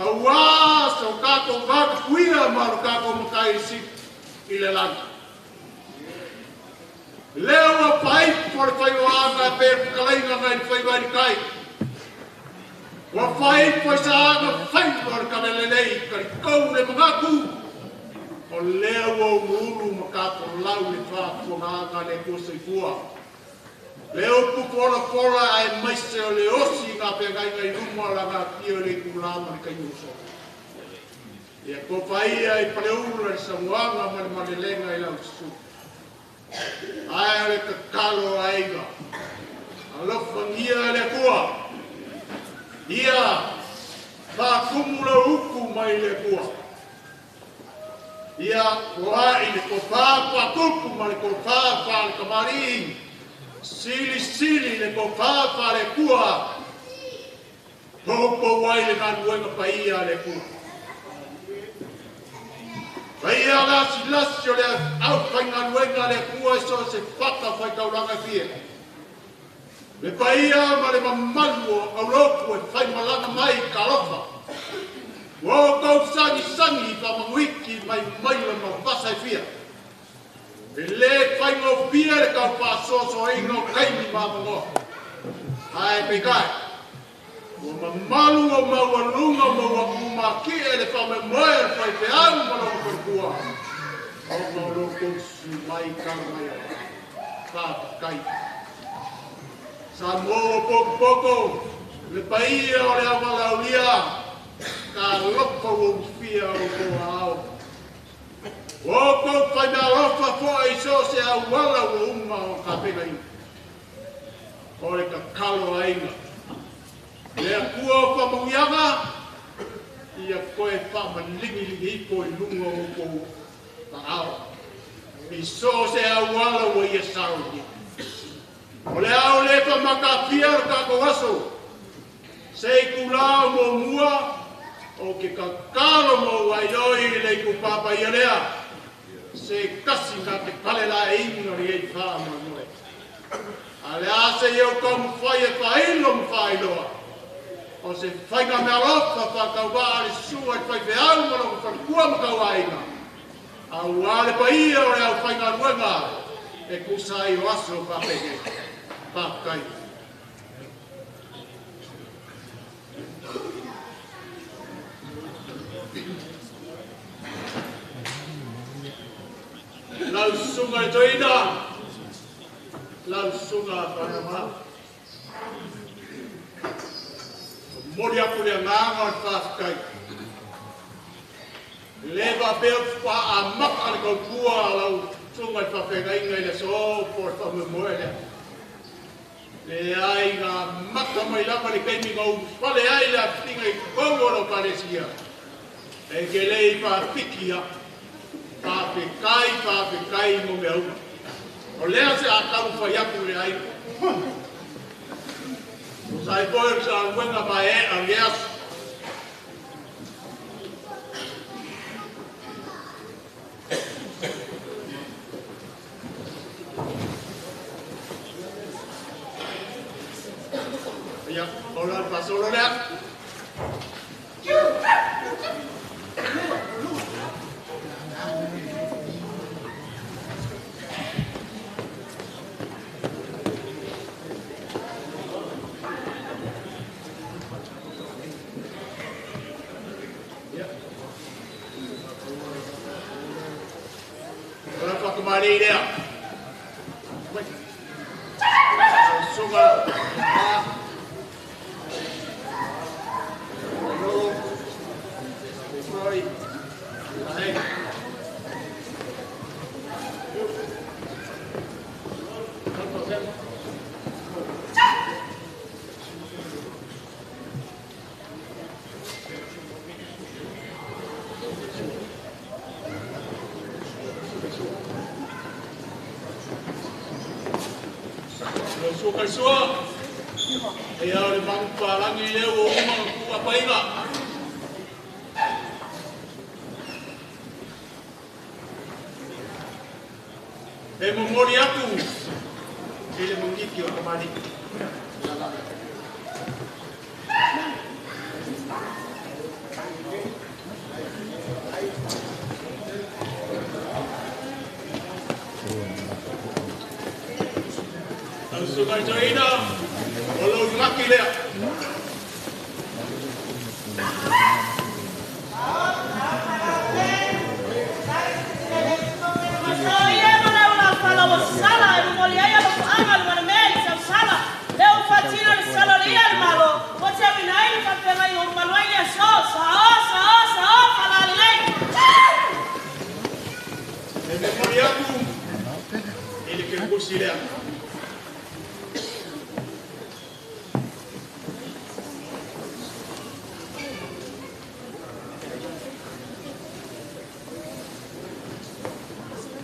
Aua sa o kākou vakapuia ma lo kākou makai i le lani. Lea ua paipo le whaiwanga e pēr kalainga ngai le whaiwai kai. Ua whaipo i saanga whaiwa le kanelelei kari kou le mangaku. O lea ua ulu ma kātou lau le whāpuanga le kua soifua. Le upu pola pola ai maise o le osi ngā pē ngai ngai luma la ngā pia le kulama le kai uso. Ia ko whaia i paleula le samuanga ma le malelenga i lau susu. Ai le kakalo aiga. Alofangia le kua. Ia whākumula uku mai le kua. Ia koa i le kofā pākupu ma le kofā wha le kamari. Sili sili le kofā wha le kua. Poupo wai le nganuenga paia le kua. Paia lasi lasi o le au whainganuenga le kua so se whata whaikauranga fie. Le paia ma le mamalu o auloku e whaimalanga mai ka alofa. Ua o kau sangi sangi i whamanguiki mai maila ma wasa e fia. E le whainga fia le kau pāsoso inga o kaimi māmangoa. Ai pekai. Ua mamalu o maualunga o mauakumaki e le whamemoe le whaipeau ma lona whaikua. O mauloko su mai kara mai a whāpakai. Sa mō poko poko, le paia o le amalaulia, ka loko o ufia o koa ao. O kou whaimea alofa foa i so se auala ua uma o ka pena i. O le kakalo ainga. Le akua o whamangianga, ia koe whamalingilingi ipo i lunga o kou ao. I so se auala ua ia saronia. O le au le whamakawhia o kako aso. Se i kula o mō mua, o ke kakalo mō waioi le ku papa ia lea. Se kasi ngā te pale la e inga ri ei wha moe. A le ase i au kamu whai e whailo mwhailoa. O se whainga mea alofa whakau le sua i whai wheau ma longa whalekua makau ainga. Auā le paia o le aufaigaluega e tusa ai o aso faapenei. Faafetai. Lau susuga i le toeaina, lau susuga Faaiamalao. Momoli atu le agaga o le faafetai. E le faapea faamata le tautua a lau susuga i le faafeagaiga i le aso po o le faamoemoe lea. Leai na amata mai lava le taimi na ulufale ai le afifina i totonu o lau Ekalesia. E te le i faapiki au. Faafetai, faafetai mo mea uma. O lea se a taumafai atu i le aiga. Tusa ai foi o le galuega maeaea o le aso. Ia, o le faasolo lea. O le faakamali'i lea. Lau susuga Lolo, Troy, Lahei. Lau susuga i Sua, ia o le manupapalagi lea ua uma ona tuuapaina. E momoli atu i le mugiki o tamalii. Lau susuga i le toeaina, o lou laki lea. E momoli atu i le kerukusi lea.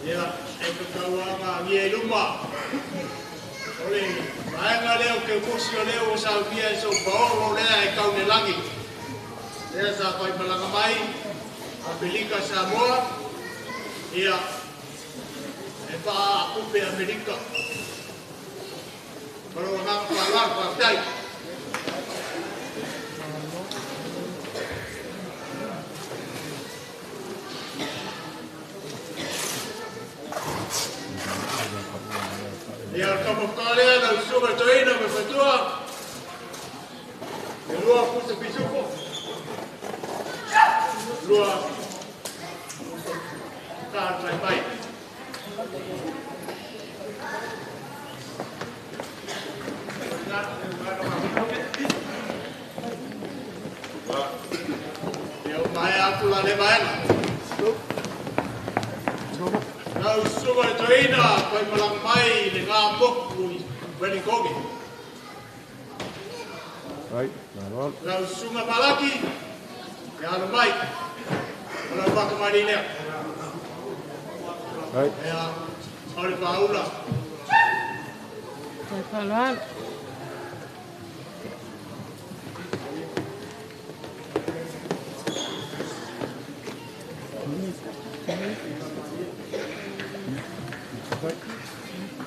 Ia, e tatauaga agia i luma. O le vaega lea o kerukusi o lea ua saunia e sou paolo lea e taunelagi. Lea sa faimalaga mai, Amerika Samoa, ia, e faaakupe Amerika. Ma lou agaga faaaloalo, faafetai. Ia, o le taumafataga lea, lau susuga i le toeaina ma le faletua. E lua pusa pisupo. Lua ta mai mai. Ia, o mai atu la le vaega. Lau susuga i le toeaina, faimalaga mai le ngā moku i Wellington. Lau susuga Malaki, e alo mai. O lau whakamari lea. Ia, o le whaula. Tai faaaloalo.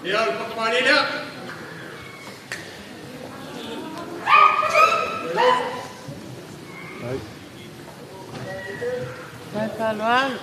Ia, o le whakamari lea. Tai faaaloalo.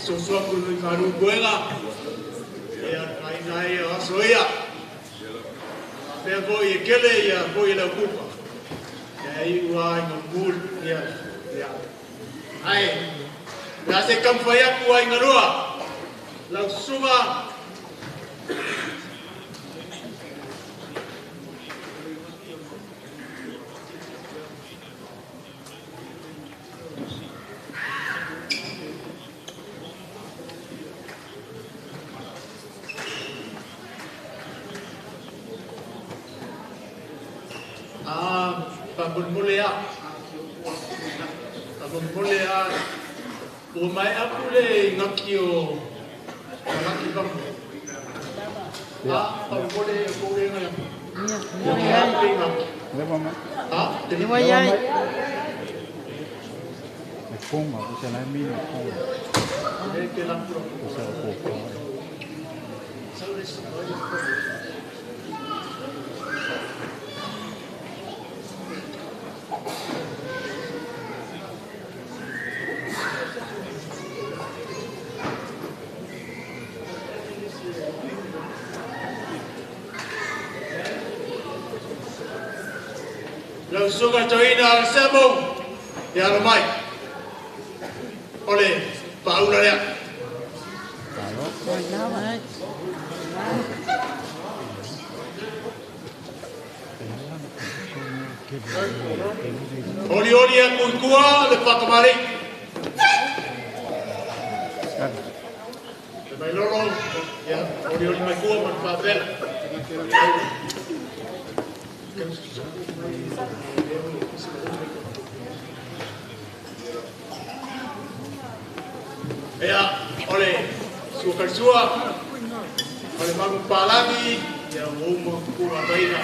Sosua kulu karu kuela ia kaina ia asoia pe ko ia kele ia ko ia kupa ia i ua i ngul ia ia ai na se kamfaya ku ai ngalua la suma Suga toina semo ya lo mai ole paula lea oli oli ya kuikua le pakamari le mai lolo ya oli oli mai kua man papel. Ea, ole, sua kalsua, ole magu palagi, ia uma kura baina.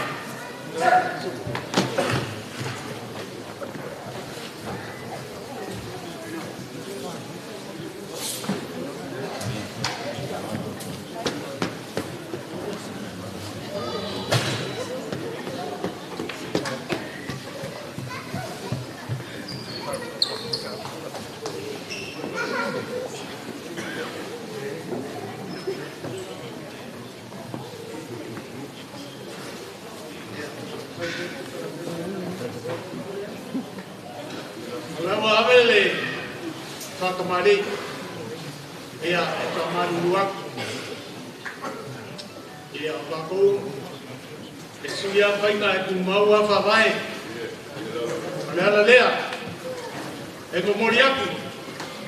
Whakamari, ia e whamaruru aku. Ia o whakou, e suia whainga e pūmau a whawai. O le ala lea, e momori aku,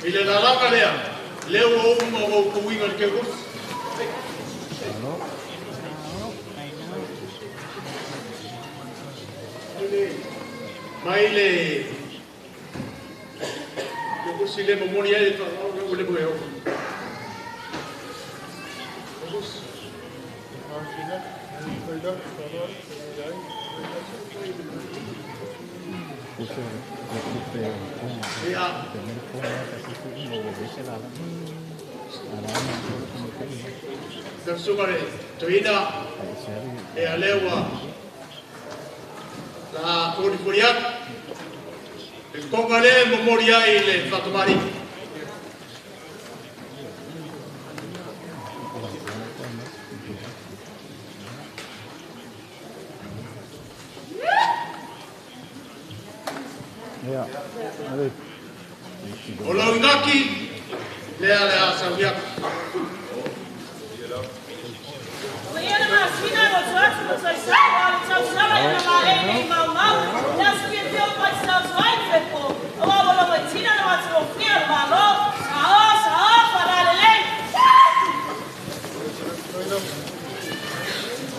i le lalanga lea, leo o uma o kuinga le ke kusi. Mai le ke kusi le momori ai le whakamau le moe o. Sungare toina e alewa la pori poriak e kongale memoria ile fatumari. O lau inaki lea lea sauiak.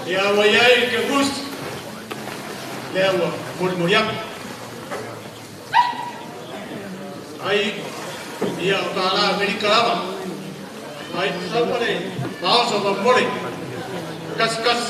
Ia waiai ke gus lea ua morimoriak. Ai ia o tāla Amerika lava. Ai saupale maoso ma mole. Kas kas.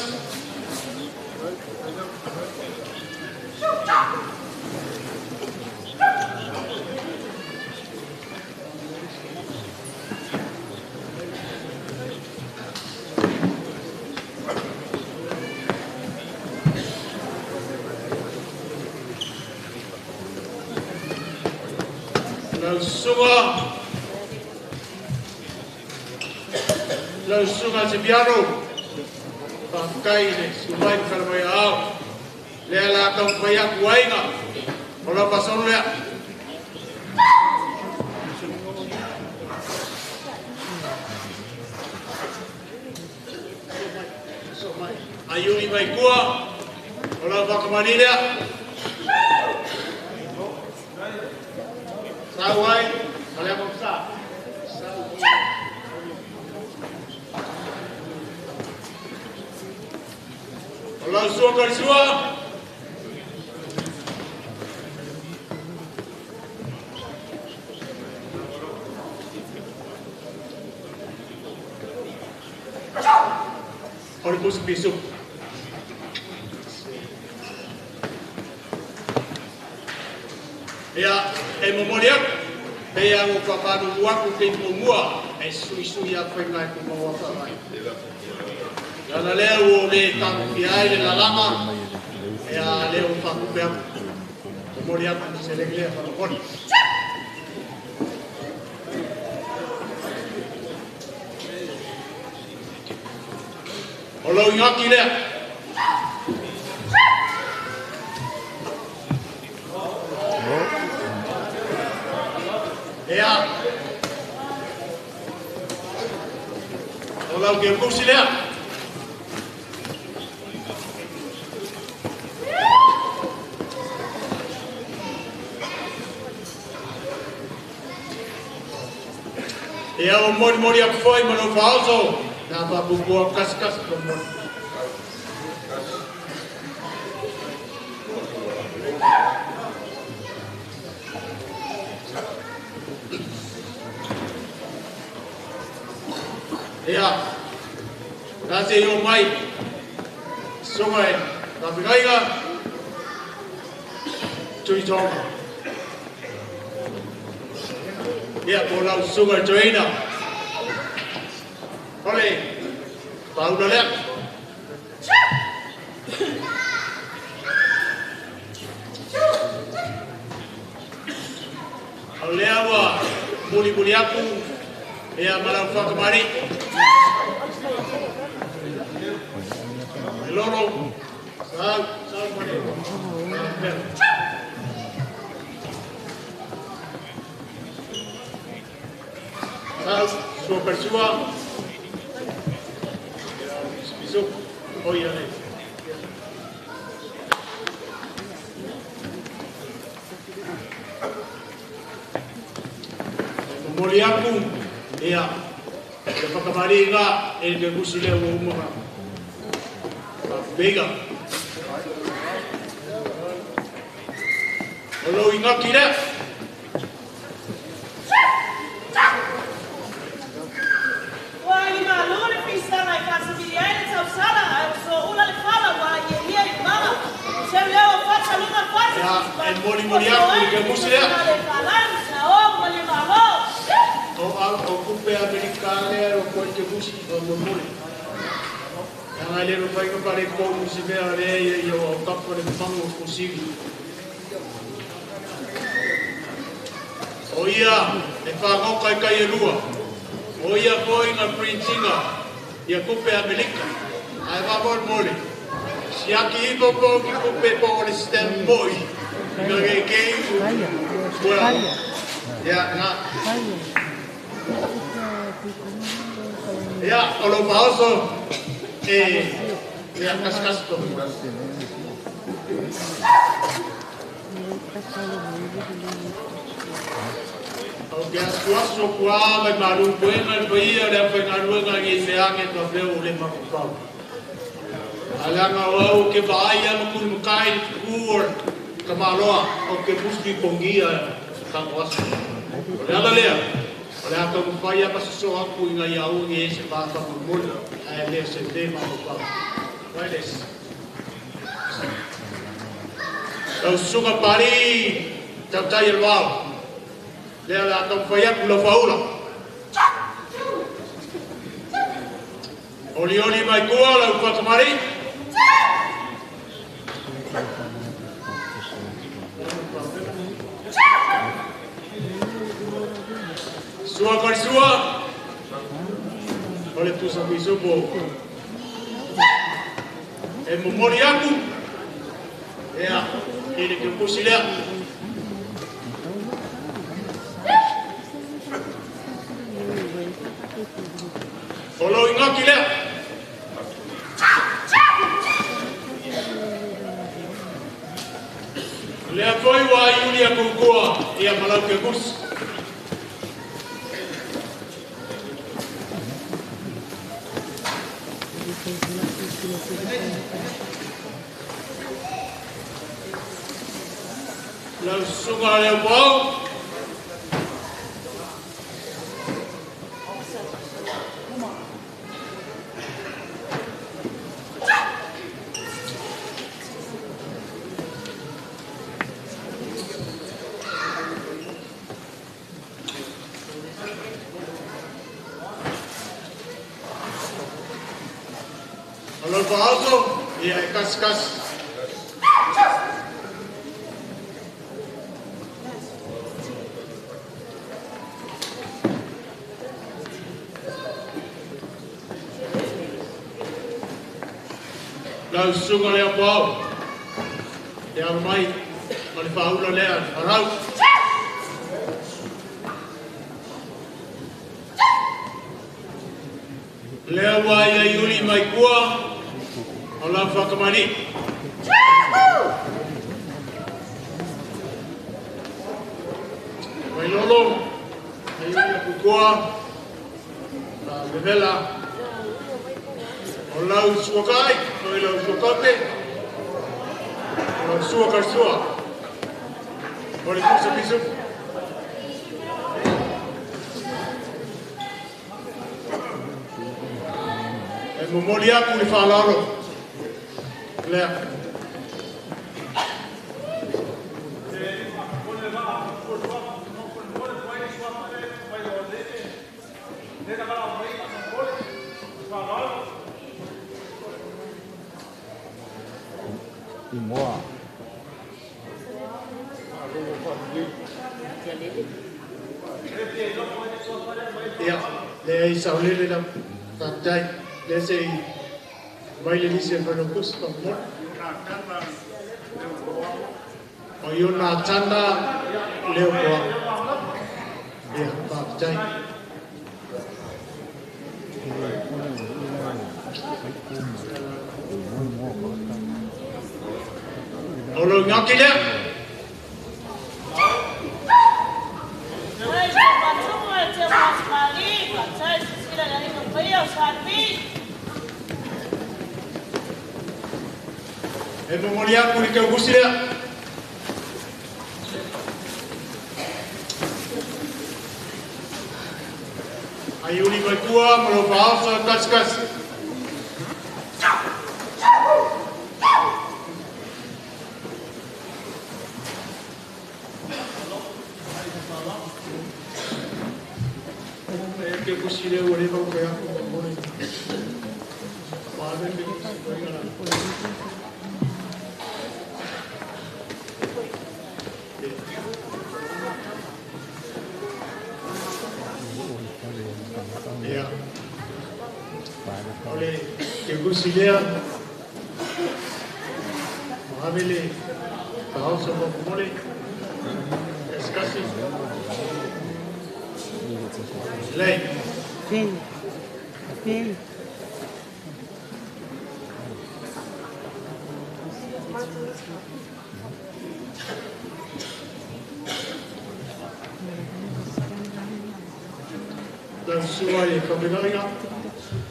Lau suga se piano, whakakai le sumai wharamai au, lea la kau whai aku ainga, o lau pasono lea. Ayuri mai kua, o lau whakamani lea. Sau ai, kalea moksa. Lau sua karisua. Ori pusi pisu. Ia e momori aku, pe ia o whapanu uaku te mua, e sui sui a whainga e kumaua whawai. Lana lea ua le takufi ai le lalama, e a lea o whakupe aku. Momori aku se lege lea whakaponi. O lau ingaki lea. Ea. O lau ke kusi lea. Ea o mori mori aku foi ma lau whaoso. Nā whapupua kasi kasi ko mori. Ea, nā te o mai, songa e, nā pekaiga, tui tonga. Ea, ko lau sunga e toeina. Ole, pauna lea. Au lea ua muli muli aku, ea malau whakamari. E lolo, sau, sau mane. Lau sua karisua. Biso. O ia le. Momoli aku, ia, le whakamari ngā e le kusi lea ua umaga. Vega. O lau ingaki lea. Ua i malu le fisanga i fasivili ai le tausala, ai o so ula le fala, ua i e ia i mama. Se leo fata lunga fata. Ia, e moli moli aku i ke musi lea. Le o ma le malo. O au o kupe Amerika lea o koe ke musi o momoli. Ia ngai le rufai ka pare kou musi mea lea ia ia o kapo le mfango o kusivi. O ia, e whangoka i kai e lua. O ia koe ngā printinga ia kupe Amerika. Ai wā moli. Siaki ipo po ki kupe po o le stem moi. Nga ke kei u. Ia, ngā. Ia, o lo paoso. E, ia, kaskas to. O ke asuaso kua mai maru puenga le paia o le awhaingaruanga ngi feange pa feo o le mapapau. Alanga o au ke vaai a makuru makai le kuur ka maloa o ke muski pongia ka oaso. O le ala lea, o le ata mawhai a masaso aku i ngai au ngi e se pāta mumuli ae le se te mapapau. Vai les. Tau suka pari tau tai el wao. Lea la ata mawhai aku lau whaula. Oli oli mai kua lau whakamari. Sua karisua. O le tusa kuisupo. E momori aku. Ea, i le ke pusi lea. O lau ingaki lea. Lea foi wa iulia kukua ia malau ke kusi. Lau sunga leo pau. Lau whaaso, ia e kas kas. Lau sunga lea pau. Te au mai, ma le whaula lea, arau. Lea wā ia iuli mai kua, o lau whakamari. Mai lolo, mai iuli a kukua, la levela, o lau suakai, o lau suakote, o lau suakarsua, o le kusa pisu. E momoli aku le whaalaro. Lea. Ia, lea i saulele la tātai, lea se i mai le nisi e whanaukusi pa mona. O i o nā tana leo koa. Ia, pātai. O lo ngaki lea. E momoli aku le keukusi lea. Ai uli mai tua ma lo faaoso kasikasi. E ke kusi lea ua le mau kai aku ma mole. Paave pe kusi koe ngana. Ia. O le keukusi lea. Moave le faaoso ma mole. Kasikasi. Lei. Vem. Vem. Lau susuga i le faafeagaiga,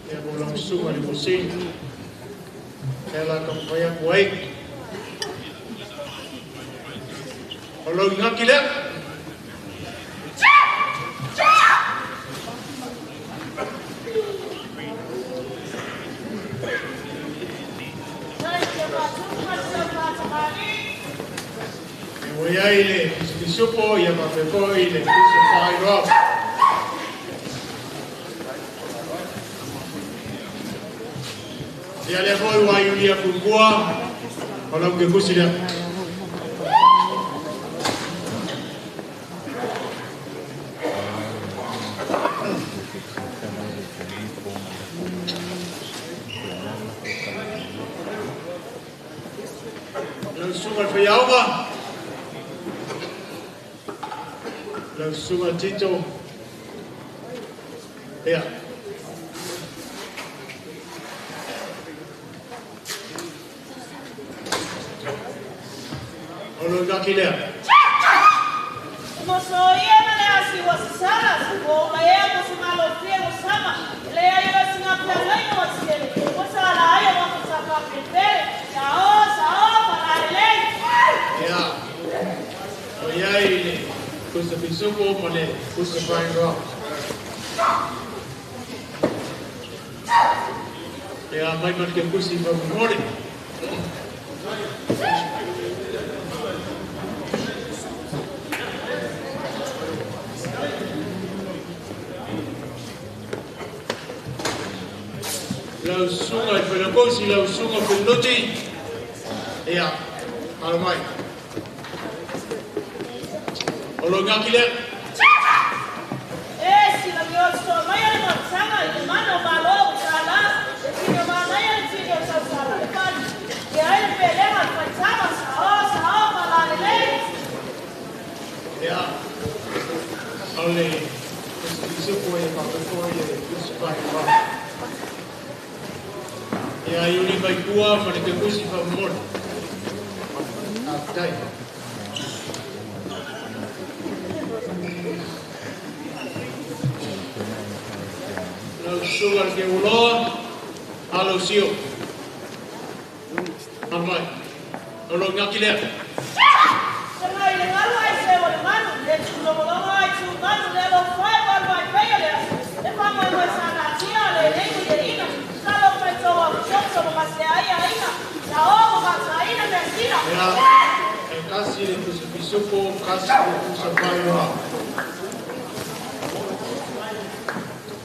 ia mo lau susuga i le Mosini. E la taumafai atu ai. O lau igaki lea. E ua iai le pisipisupo ia faapea foi le pusa faailoa. Ia lea foi ua iulia kukua o lau kekusi lea. Lau susuga le faiaoga. Lau susuga Tito. Ia. O lo ngaki lea. Mo so ia na le asi wa sala, o ma ea mo se malo fie o sama, le ai o singa pia ngai o siele. O sa la ai o ko sa pa pele. Sa o pa la le. Ia. O iai le kusa pisupo ma le kusa paingoa. Ia mai ma ke kusi ma mole. Lau susuga i Failakosi, lau susuga Feloti. Ia, alo mai. O lo ngaki lea. E sila mi o so mai ale matsanga i le mana o malo o sala, e tino mana ia le tino o sa sala. E pali, e ai le pelega le faitama, sa o, pa la le le. Ia, o le pisupo e faapea foi le pusa faailoa. Ia iuli mai kua ma le kekusi faamomoli. Faafetai. Lau susuga le Keuloa, alo sio. Alo mai. O lo ngaki lea. Sanga i le galu ai se o le manu, le tūlogologo ai tū manu, le alo fai walu ai peia le aso. E whamoemoe sa nā tia le leiku i e ina. Sa lo fai tō a kusoso mo mase ai a ina. Sa o mo mata ina mea sina. Ia, e kasi le pusa pisupo, kasi le pusa paioa.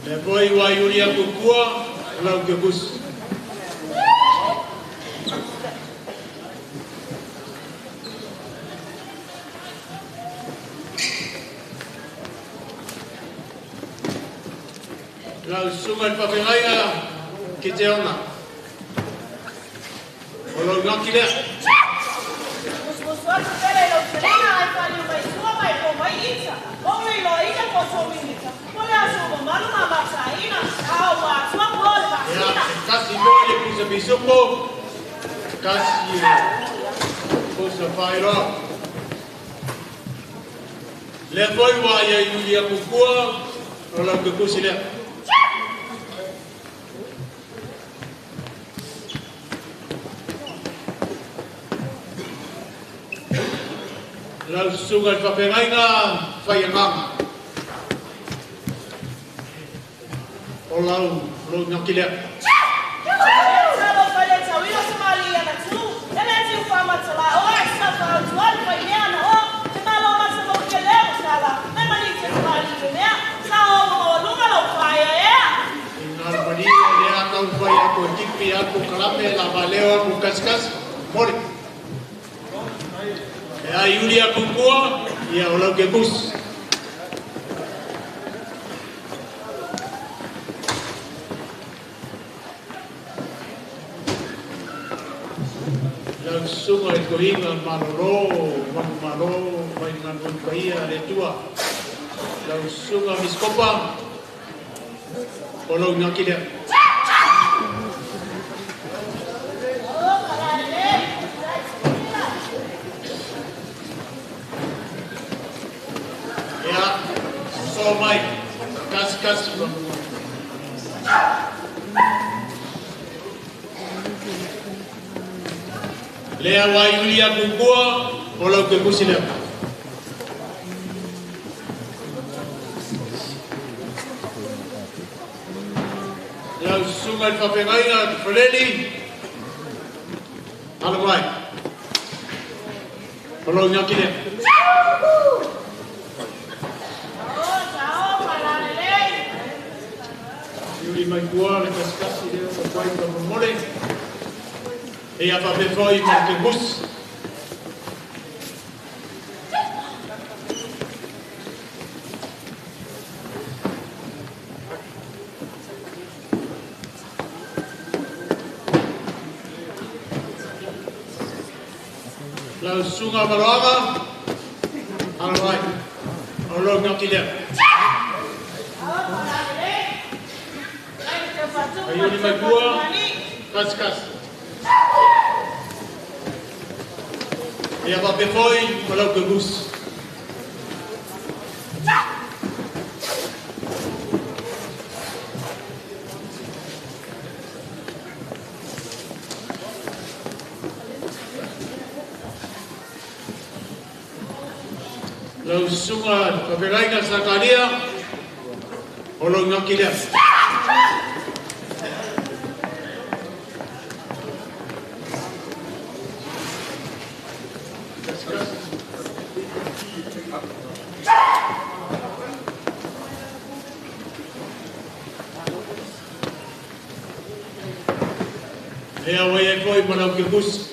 Le foi ua iulia kukua, lau kekusi. Lau susuga i le faafeagaiga ki te ona. O lau ngaki lea. Musumusu atu pele i lau telena ai whaliu mai sua mai po mai ita. O le iloa ina po tō minita. Po le aso o mamalu ma mata ina. A o atua po le Ia, vaksina. e kasi foi le pusa pisupo, kasi le Sa whaeroa. Lea foi wa ia Iulia Kukua, o lau ke kusi lea. Lau susuga i whawhengainga, whai anganga. O lau, lau ngaki lea. Aku kalame la valeo aku kaskas mori. E a Iulia Kukua ia o lau ke bus. Lau susuga i tohinga malolo, mamu malo, mai ngā paia le tua. Lau susuga miskopa, o lau ngaki lea. So mai, kasi kasi. Lea wa Iulia Kukua, o lau ke kusi lea. Lau susuga i whawhengainga te whaleli, ala mai. O lau ngaki lea. Iuli mai kua le kasikasi lea o kwai ka momole. E ia whawhewhoi ma te bus. Lau susuga maloaga, ala mai. O lau ngaki lea. Iuli mai kua, kasi kasi. Ia whawhewhoi ma lau ke bus. Lau susuga whawhengainga Sakaria, o lau ngaki lea. Lea wai e foi ma lau ke bus.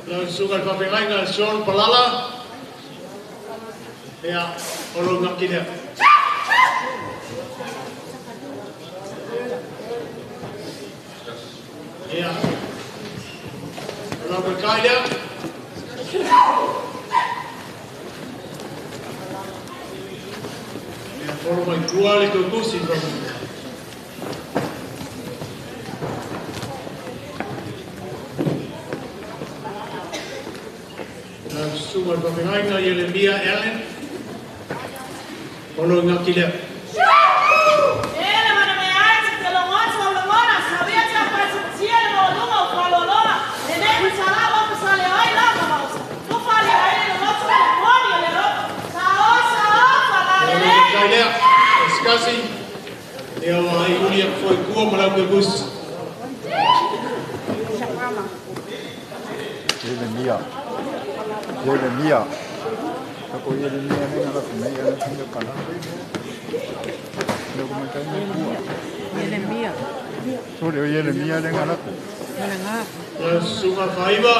Lau susuga i whawhengainga Sean Palala. Ea, o lau ngaki lea. Ea, o lau ke kai lea. Ea, polo mai kua le kukusi. Lau susuga i whawhengainga Jeremia Allen. O lau ngaki lea. Kasi, e o ai Iulia foi kua ma lau ke bus. Jeremia. Jeremia. Ako Jeremia ne ngala kumei ala tinga pala. Loko makai me kua. Jeremia. Sore o Jeremia ne ngala ku. Lau susuga whaiva,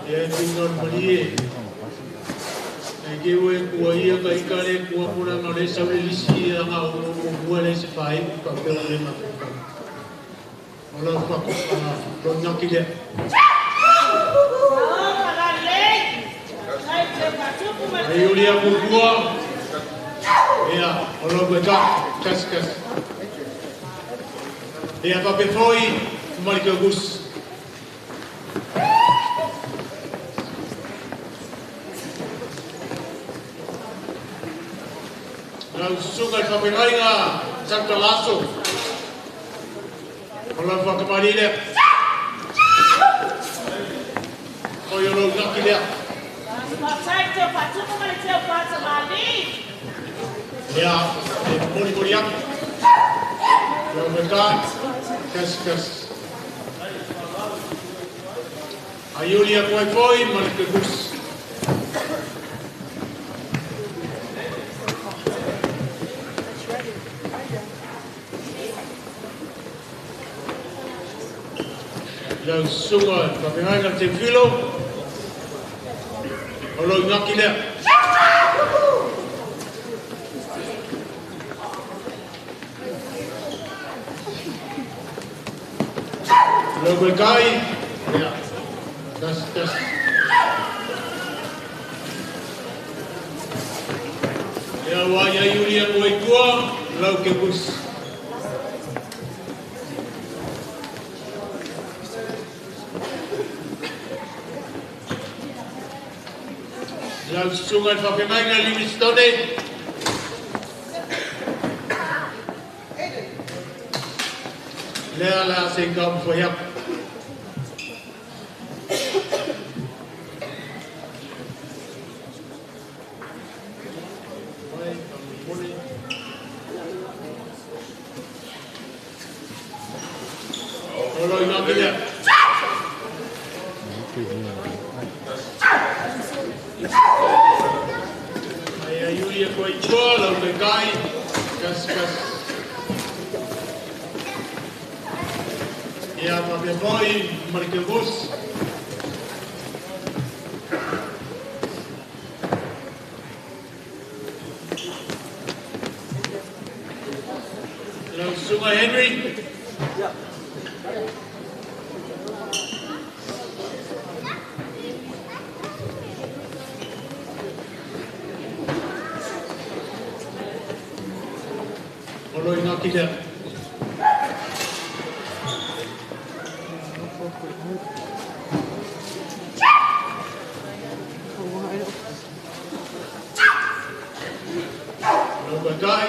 e tinga marie. E ke ue kua ia ka ikare kua pura ngā le saule lisi a ngā o mua le se whai ka peo le ngā whai. O lau whako, lau ngaki lea. Ai Ulia Kukua. Ia, o lau ka, kasi kasi. Ia pape foi, Malike Gus. Lau susuga i fa'afeagaiga Sautalaso o lau fa'akamali'i lea oi o lou gaki lea. Ia e molimoli atu lau metā kasi kasi. Aiuli atu ai foi ma le kegusi. Lau susuga i fa'afeagaiga le Teufilo o lou gaki lea. Lau kai, ia, kasi kasi. Ia ua ia iuli atu ai tua lau kegusi. Lau susuga i fa'afeagaiga Livingstone. Lea la se i kaumafai atu. O lou igaki lea. Ai ai uli e koe tua, lau kai, kasi kasi. Ia mapea foi, Malike Gus. Lau susuga Henry. O lou igaki lea. Lau kai,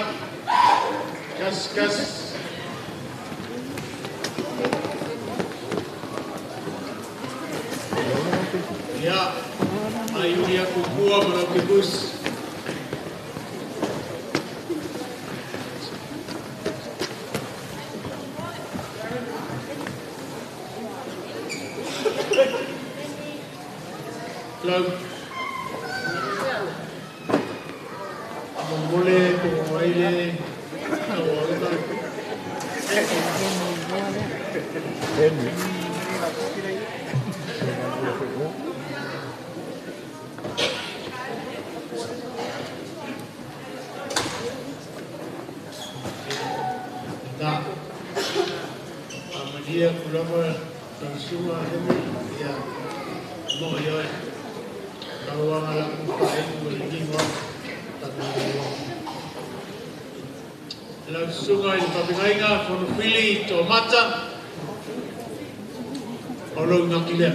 kasi kasi. Ia, ai uli atu kua ma lau kegusi. Lau momole ko aile tau auga. Henry. Na. Amalia kulama lau susuga Henry. Ia, mo ioe. Kauanga la kufainu le ligo tanu. Lau susuga i le fa'afeagaiga Fonofili Tomata o lou igaki lea.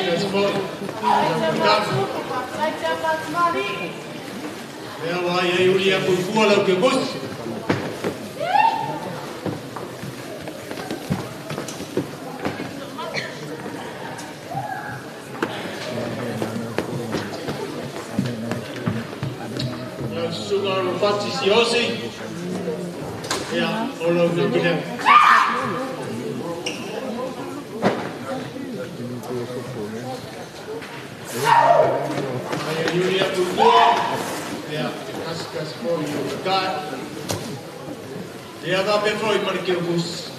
Kasi foi. Lau Lea ua ai uli atu i fua lau kegusi. Lau susuga o Lopati Siosi. Ia, o lou igaki lea. Ai ai uli atu i fua. Ia, kasi kasi foi o kai. Ia faapea foi ma le kegusi.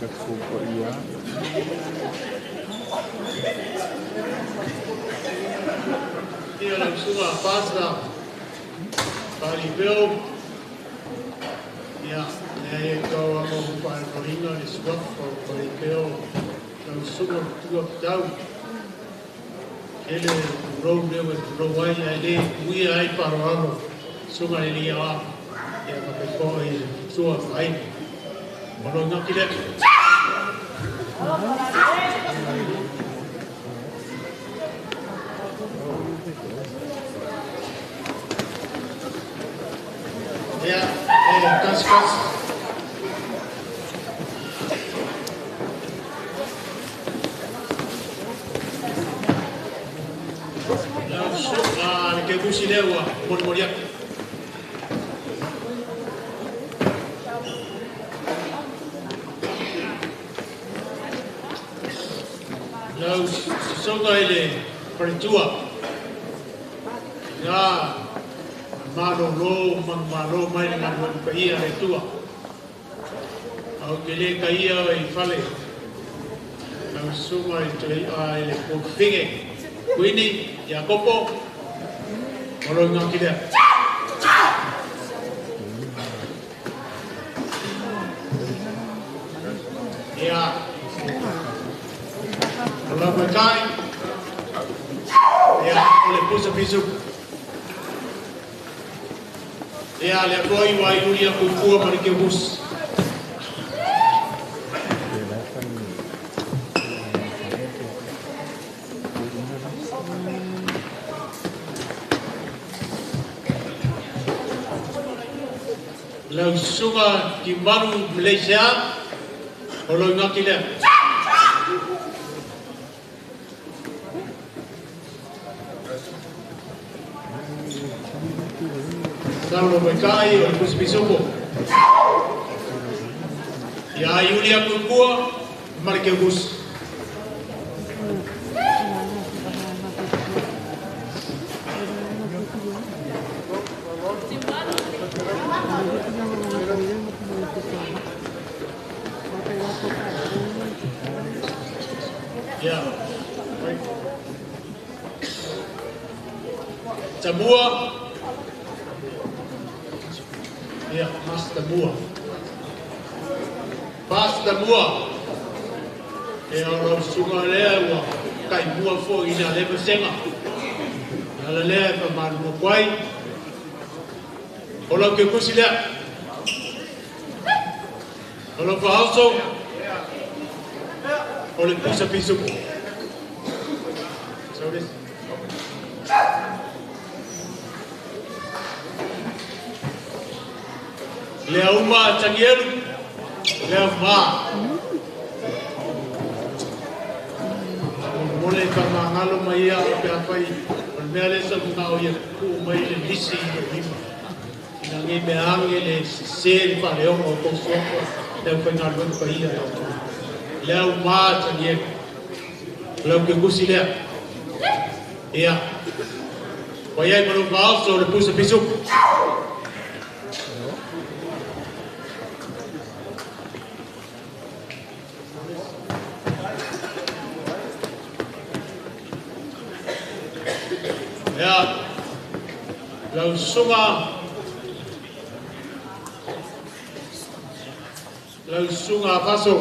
Ia lau susuga Pastor Palipeo, ia, lea e tau ama o faaleloina le suafa o Palipeo, lau susuga matua pitau. Ele tulou leo e tulou ai, ae le uia ai faaaloalo susuga le alii aoao. Ia faapea foi i le matua faaiga. O lo gaki lea. Ia, e kasi kasi. Lau susuga le keukusi lea ua molimoli atu. Lau susuga i le faletua, ia malolo manumalo mai le galuega paia a le Atua. Au te le taia i fale, lau susuga i le Pofige, Kuini, Iakopo, ma lo igaki lea. Ia, o lau matai, ia, o le pusa pisuku. Ia, le foi ua iuli a kuikua ma le keukusi. Lau susuga Tiumalu Malaysia, o lo igaki lea. Saulo Maitai o le pusi pisupo. Ia Iulia Kuikua ma le keukusi. Ia. Tamua. Ia, Master Mua. Pastor Mua. E o lau susuga lea ua taimua foi i na le vasega. Ala lea e famalua kuai. O lau keukusi lea. O lau faaoso. O le pusa pisupo. Saulesi. Lea uma Tanielu, lea ma. Mo le ka mangalo mai ia o pe afai, o le mea le sa muna o ia ku mai le lisi i le lima. Ina ngi me ange le sese le whaleonga o tō suafa, lea whai ngā luenga pa ia lea tō. Lea uma Tanielu, lea ke kusi lea. Ia, wai ai manu vaoso le pusa pisuku. Ia, lau susuga Faso,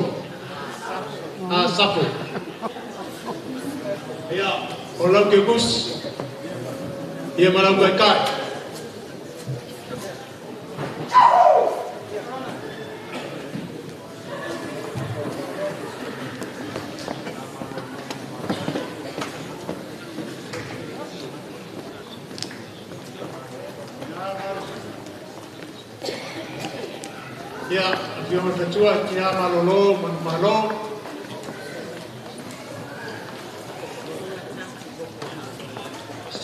a Safo. Ia, o lau keukusi, ia ma lau kaikai. Ia, afioga fatua tina malolo manumalo.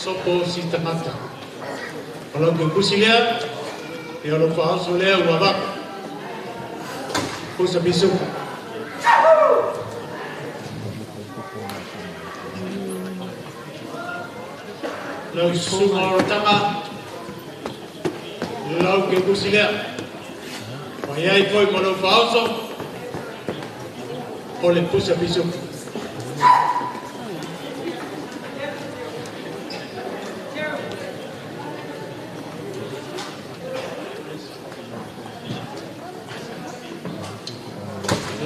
Sopo si tagata. O lau keukusi lea, ia o lau faaoso lea ua avatu. Pusa pisuku. Lau susuga o rotaga, lau keukusi lea. Mai ai foi ma lau faaoso, o le pusa pisupu.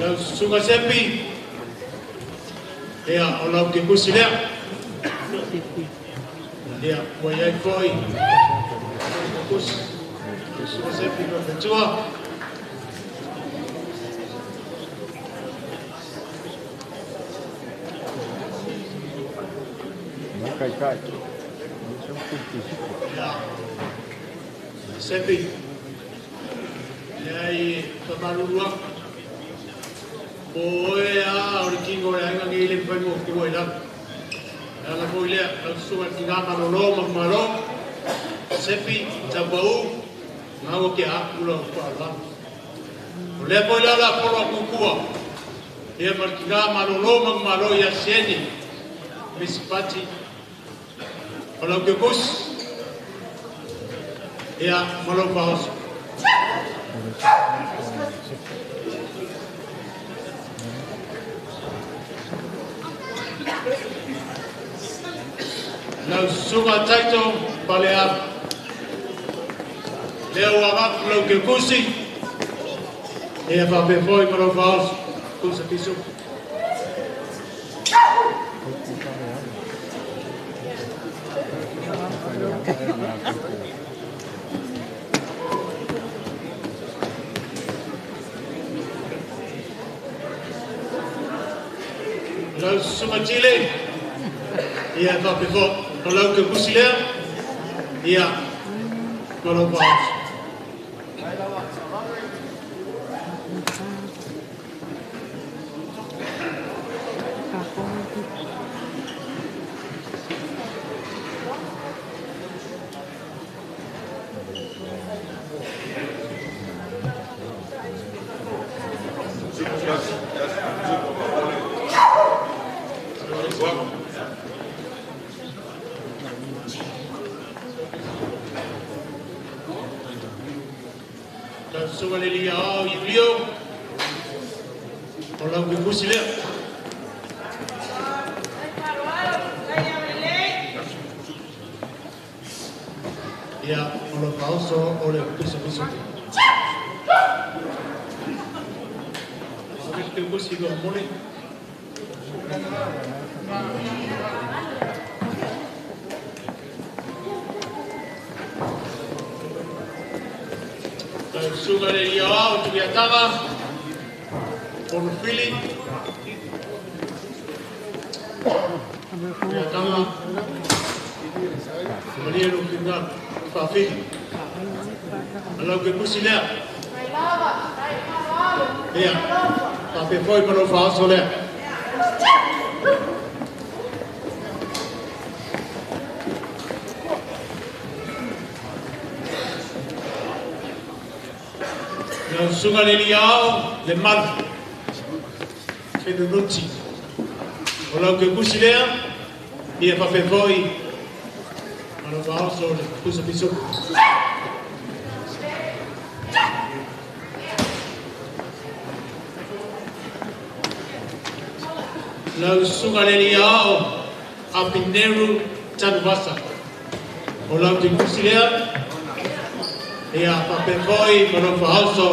Lau susuga Sepi, ia o lau ke kusi lea. Ia, ua iai foi kusi. Susuga Sepi ma fetua. Kai kai. Ia, Sepi, ia i pamalulua. Po oe a o le kingo le ainga ngi le mpai mo ki wai la. Ala foi lea, lau susuga ki ngā malolo ma malo. Sepi, tapau, ngā ke aku la upa ala. O lea foi la la polo a kukua. Ia ma ki ngā malolo ma malo ia sieni. Misipati. O lau ke kus. Ia malo paoso. Lau susuga taito palearu. Lea ua avatu lau ke kusi, ia faapea foi ma lau faaoso, kusa pisupu. Lau susuga tile, ia faapea foi o lau ke kusi lea, ia ma lau faaoso. Lau susuga le lia ao Iulio, o lau ke kusi lea. Ia, o lau faaoso o le pusa pisupu. O le ke kusi lo mole. Lau susuga le lia ao Tuiataga, Ponufili. Tuiataga, malie lo kinga faafili. Lau ke kusi lea. Ia, faapea foi ma lou faaoso lea. Lau susuga le lia ao le malu. Fenunuti. O lau ke kusi lea, ia faapea foi ma lou faaoso le pusa pisupu. Lau susuga le lia ao Apineru Tanuvasa. O lau te kusi lea, ia faapea foi ma lou faaoso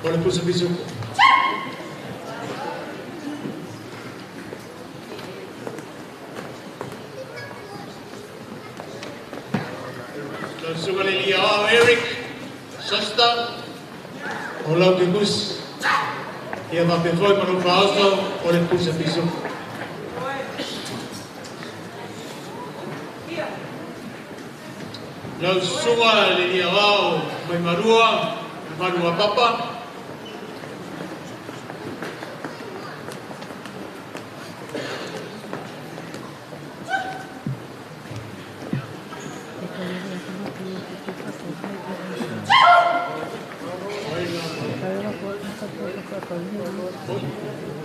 o le pusa pisupu. Lau susuga le lia ao Eric Sasta. O lau te kusi, ia faapea foi ma lou faaoso o le pusa pisupu. Lau susuga le lia ao Maimarua, Marua Papa.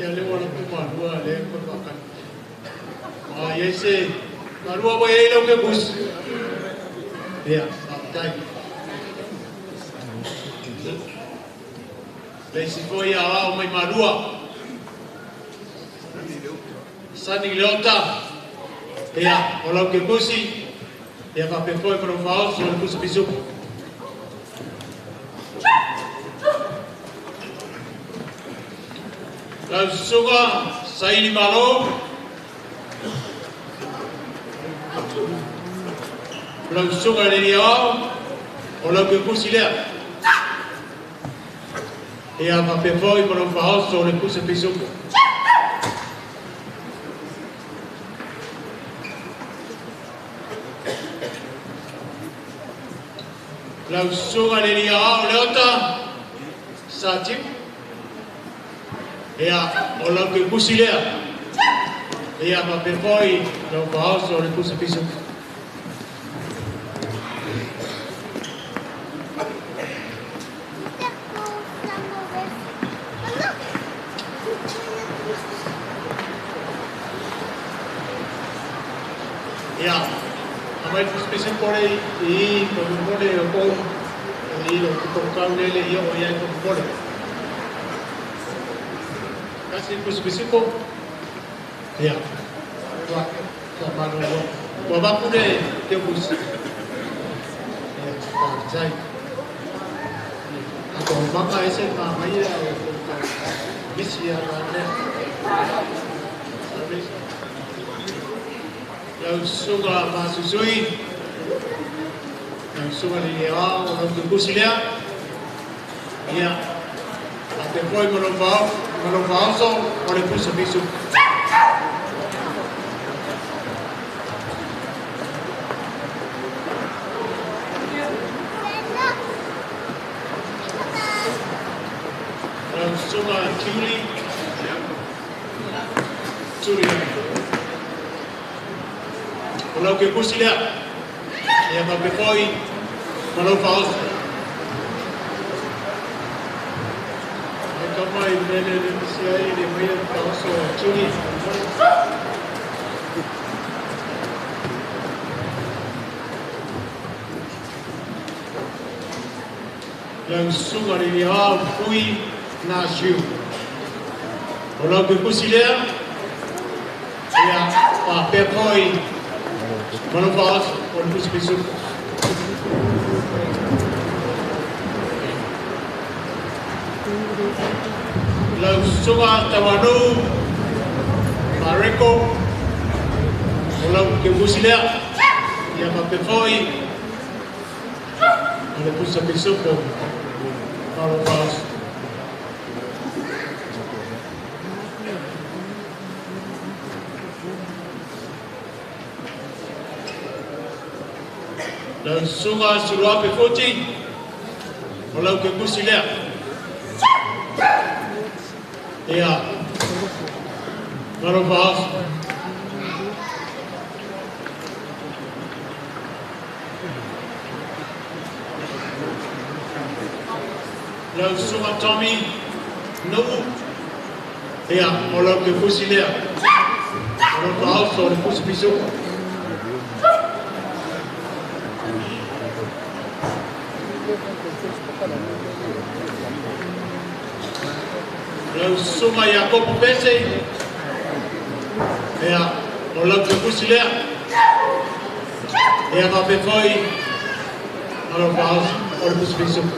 Ia le wala ku marua le ko pakan. Ah, yese marua wa ei lau ke bus. Ia, tai. Le si foi a ao mai marua. Sani Leota, ia, o lau ke pusi, ia faapea foi ma lou faaoso o le pusa pisupo. Lau susuga Saili Malo, lau susuga i le Liao, o lau ke pusi lea. Ia faapea foi ma lou faaoso o le pusa pisupo. Lau susuga le Liao Leota, sa tiu. Ia, o lau ke pusi lea. Ia, faapea foi lau faaoso o le pusa pisupo. Ia, a mai pusa pisupo le i ko le o ko i lo ko kau lele i o ia ko pole. Kasi pusa pisupo. Ia. Tua tua manu lo. Tua vapu le te pusi. Ia, pa tai. A ko maka ese ma mai ia o ko misi ia la le. Lau susuga masusui, lau susuga le lea o lau ke pusi lea. Ia, a te foi ma lou faaoso o le pusa pisu. Lau susuga Kiuli, Turi. O lau ke pusi lea. Ia faapea foi ma lou faaoso. E kama i mele le misi ai le mai le faaoso o Tuli. Lau susuga le Liao Fui na siu. O lau ke pusi lea. Ia faapea foi ma lou faaoso o le pusa pisupo. Lau susuga Tawanu Mareko, o lau ke pusi lea. Ia faapea foi ma le pusa pisupo ma lou faaoso. Lau susuga Suluape Foti, o lau ke pusi lea. Ia, ma lou faaoso. Lau susuga Tommy Nu'u, ia, o lau ke pusi lea. O lou faaoso o le pusa pisupo. Lau susuga Iakopo Pese, ia, o lau ke pusi lea. Ia faapea foi ma lou faaoso o le pusa pisupo.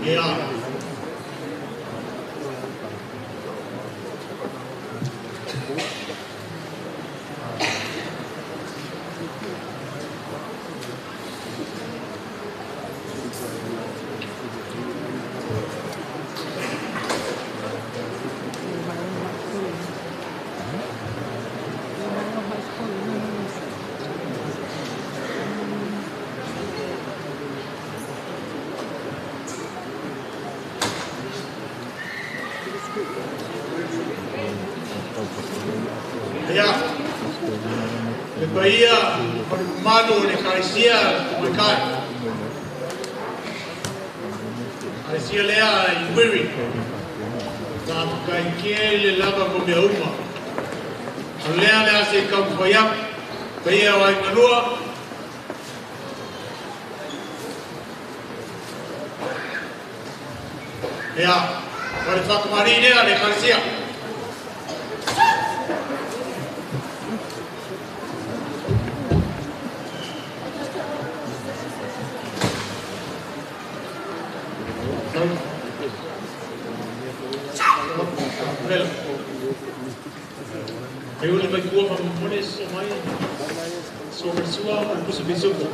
Ia. Ia, le paia o le mamalu o le Ekalesia Tamaitai. Sia lea i wiri. Ka kai ke le lava mo mea uma. O lea lea se kaumafai atu. Paia o aiga lua. Ia, o le whakamari lea le Ekalesia. E ule mai kua whakamone so mai so marsua o pusa bisupo.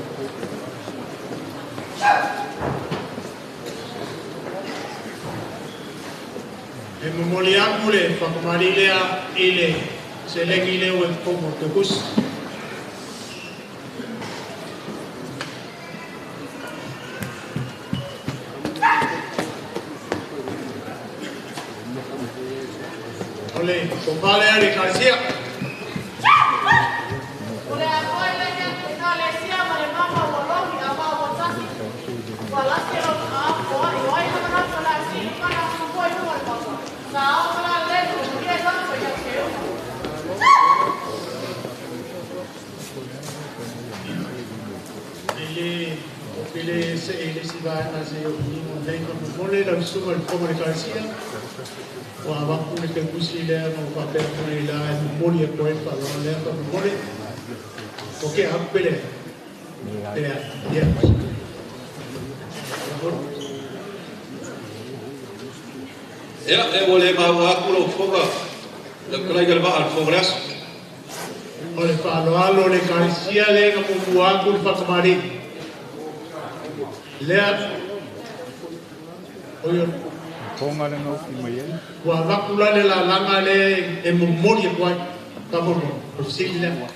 E momoli aku le whakamari lea i le se lengi leo e komo te kusi. Ole, kompalea le Ekalesia. O le apoe le Ekalesia ma le mama ua logi a ma ua tasi. Ua lasi lau a o ai o ai na manatu la si kana mo i mo le mama. Sa o la le ko kia sa so ia ke o. Ele pele se ele si va na se o ni mo nei ko mo le la suma le komo le Ekalesia. Ua avaku le kekusi lea ma ua faapea mai la e momoli e koe faaloalo lea faamomoli. O ke aku pele. Pele ia. Ia, e ua le maua aku lau fofoga, lau fetalaiga le vaa le fofoga o le aso. O le faaloalo le Ekalesia le na muamua aku le faakamali'i. Lea o Tonga le ngauki mai ai. Ua avaku la le lalaga le e momoli e koai. Faamolemole, o le fesili lea.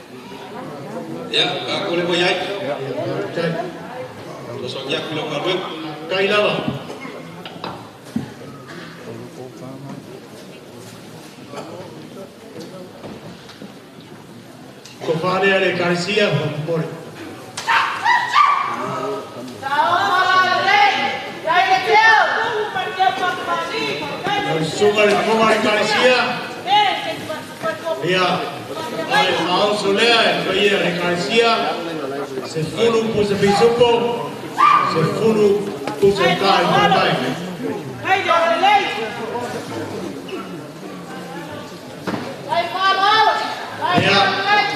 Ia, tatou le ua iai. Fesoasoani atu i lau galuega. Kai lava. Ko whārea le Ekalesia, faamolemole. Lau susuga le fofoga o le Ekalesia. Ia, ai maoso lea e paia le Ekalesia. Se fulu pusa pisupo, se fulu pusa kai matai. Ia,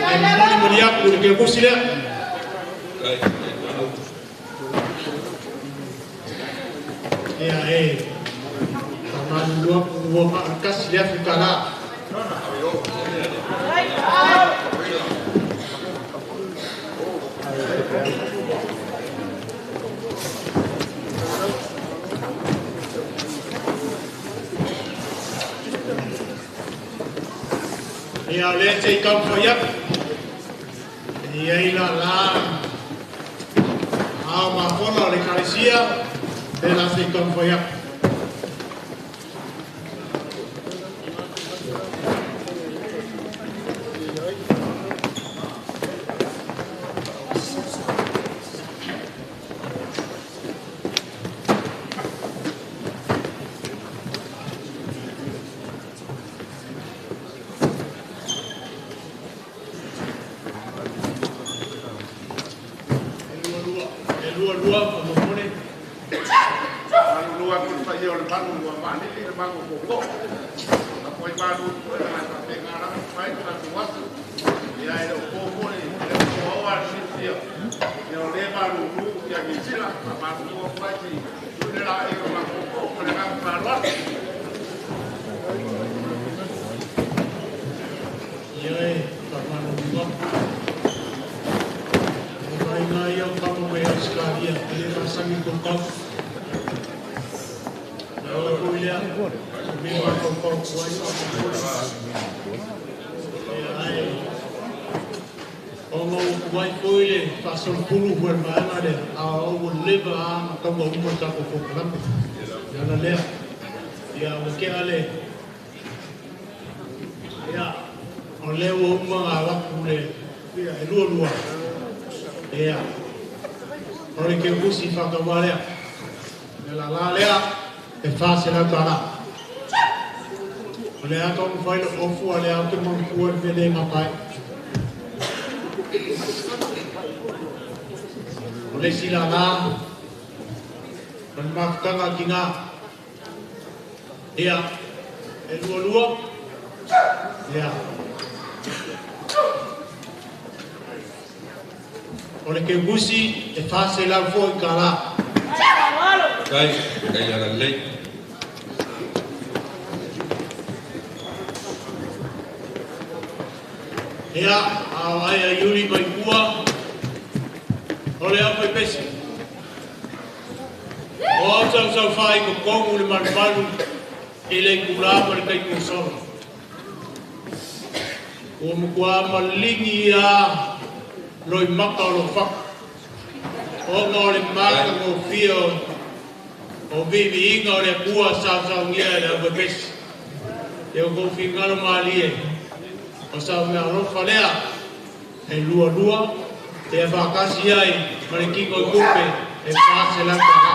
e momoli moli aku le kekusi lea. Ia e, famalulua ua maakasi le afi kalā. Ia o lea se i kaumafai atu. E iai la la ao mafola o le Ekalesia, le la se i kaumafai atu. E lua lua faamolemole. Lua ku le paia o le manu ua maanili le mago koko. A koe manu koe na mai whapenga rā mai tatou aso. Ia e leo pō le leo pō aua le silafia. Ia o le malulu ia Niu Sila. A malulu atu ai si tune la e o mago koko ma le agaga faaaloalo. Ia e faamalulu atu. O vaiga ia o kama mai Australia, e le masagi kaukau. Na ola foi lea, o mea o kaukau kuai faamolemole. Ia ai, o ngau kuai foi le faasolopulu hua le vaega lea, a o ua leva a na taua uma le tatou polokalame. Ia ona lea, ia ua kea le, ia, o lea ua uma ngā waku le, ia, e lua lua. Ia, o le kekusi whakawā lea. Le la la lea, E whāsela tala. O le ato mo whai le ofu a le au te mangkua le mele ngā tai. O le sila la, o le mafutanga ki ngā. Ia, e lua lua. Ia. O le ke gusi e whāsela fo i ka la. Kai, kai ala lei. Ia, a ai a Yuri mai kua, o le au pai pesi. O au sau sau whai ko kongu le malumalu, i le kula ma le kai kosoro. Ua mukua malingi ia loi maka o lo whaka. O ngā o le maka ngō whio o vivi inga o le kua sau sau ngia le au pai pesi. E o koufi ngalo malie. O sa mea alofa lea, e lua lua, e whakasi ai, ma le kingo i kupe, e whase laka ha.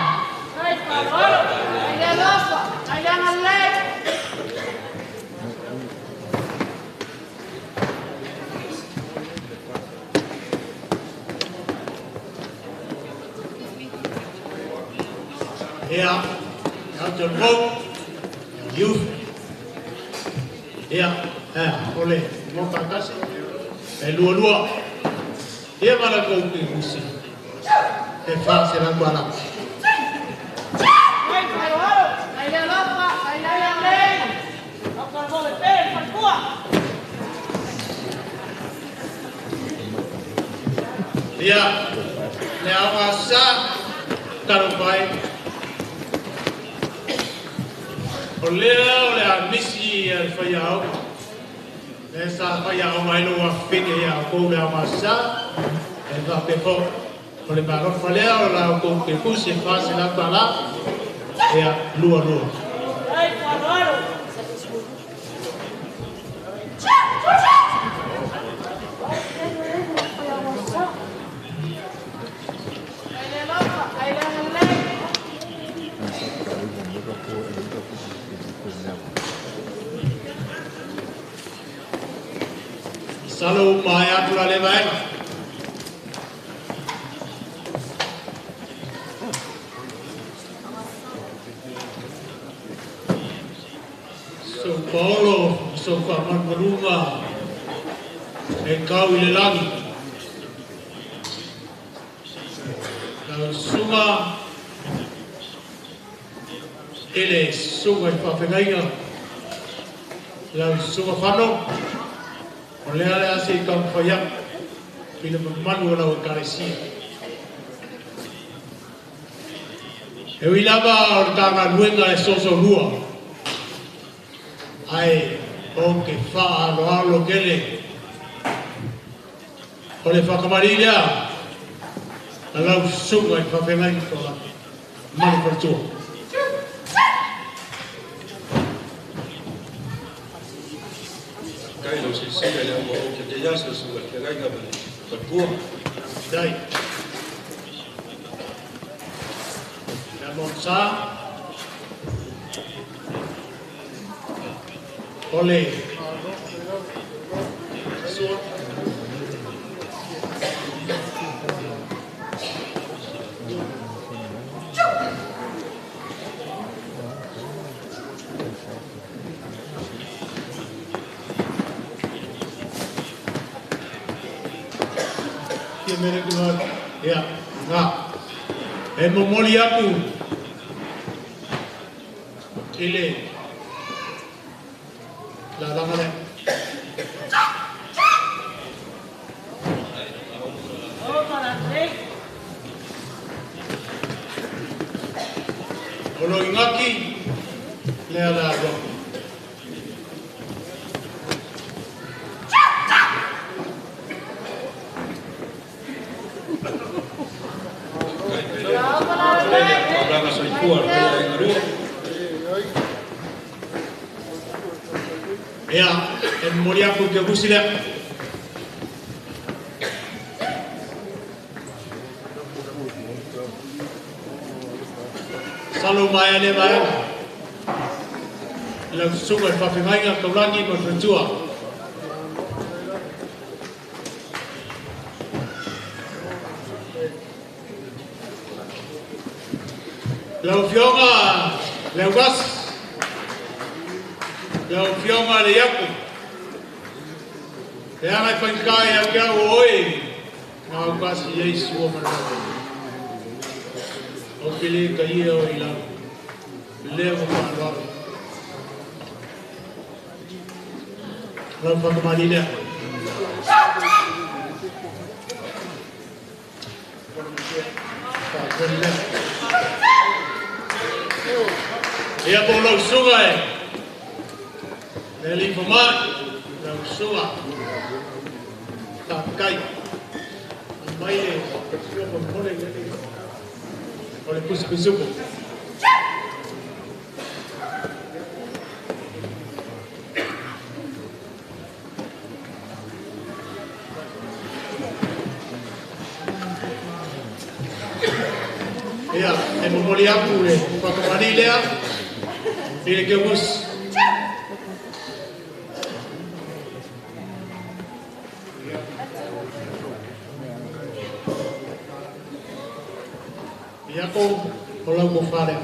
Ai whakaro, ai le alofa, ai le angalei. Ea, au te rau, youth. Ea, ole, mo kakasi, e lua lua. Ia mala kou ke gusi. E whase laka la. Ai whakaro, ai le alofa, ai le angalei. Au ka vole pere, whakua. Ia, le awa sa, taro pai. O lea o le a misi a le whai au. Le sa whai au mai loa whine ia kou le awa sa. E wha pe fo. O le marofa lea o la kou ke kusi e whase la tala. Ea lua lua. Ai whakaro. Ai le alofa, ai le angalei. Salo mai atu la le vaega. So Paolo, so ka manumalunga e kau i le lagi. Lau sunga e le sunga i whawhengainga. Lau sunga whano. O lea lea se i kau whaiak, i le mamalu o lau e karesia. E ui lava o le tānga luenga e soso lua. Ai, o ke wha alo alo kele. O le whakamari lea, a lau sunga i whawhengai tola. Manu wharatua. Kai lau se sila le au o ke te iasa su ke rai ma le whakua. Dai. La monsa. Ole. Sua. Ia mere kua, ia, ngā. E momoli aku. I le. La langa le. O maranei. O lo ingaki, le ala roa. Langa soifua le paia i ngarua. Ea, e momoli aku ke gusi lea. Salo mai ale vaega. Lau susuga i le faafeagaiga taulagi ma le faletua. Lau Afioga Leugasi, lau Afioga le Iaku, le aga e faigata ia te au o oe, gaugasi ai sua ma le Ou te le taia o i lau, lea ua faaaloalo. Lau whakamali lea. Ia po lau suga e. Le li mai, lau suga. Tākai. Mai le sua mole le o le pusi pisupo. Ia, e momoli aku le whakamani lea, i le kemus. Ia ko, o lau ko whare.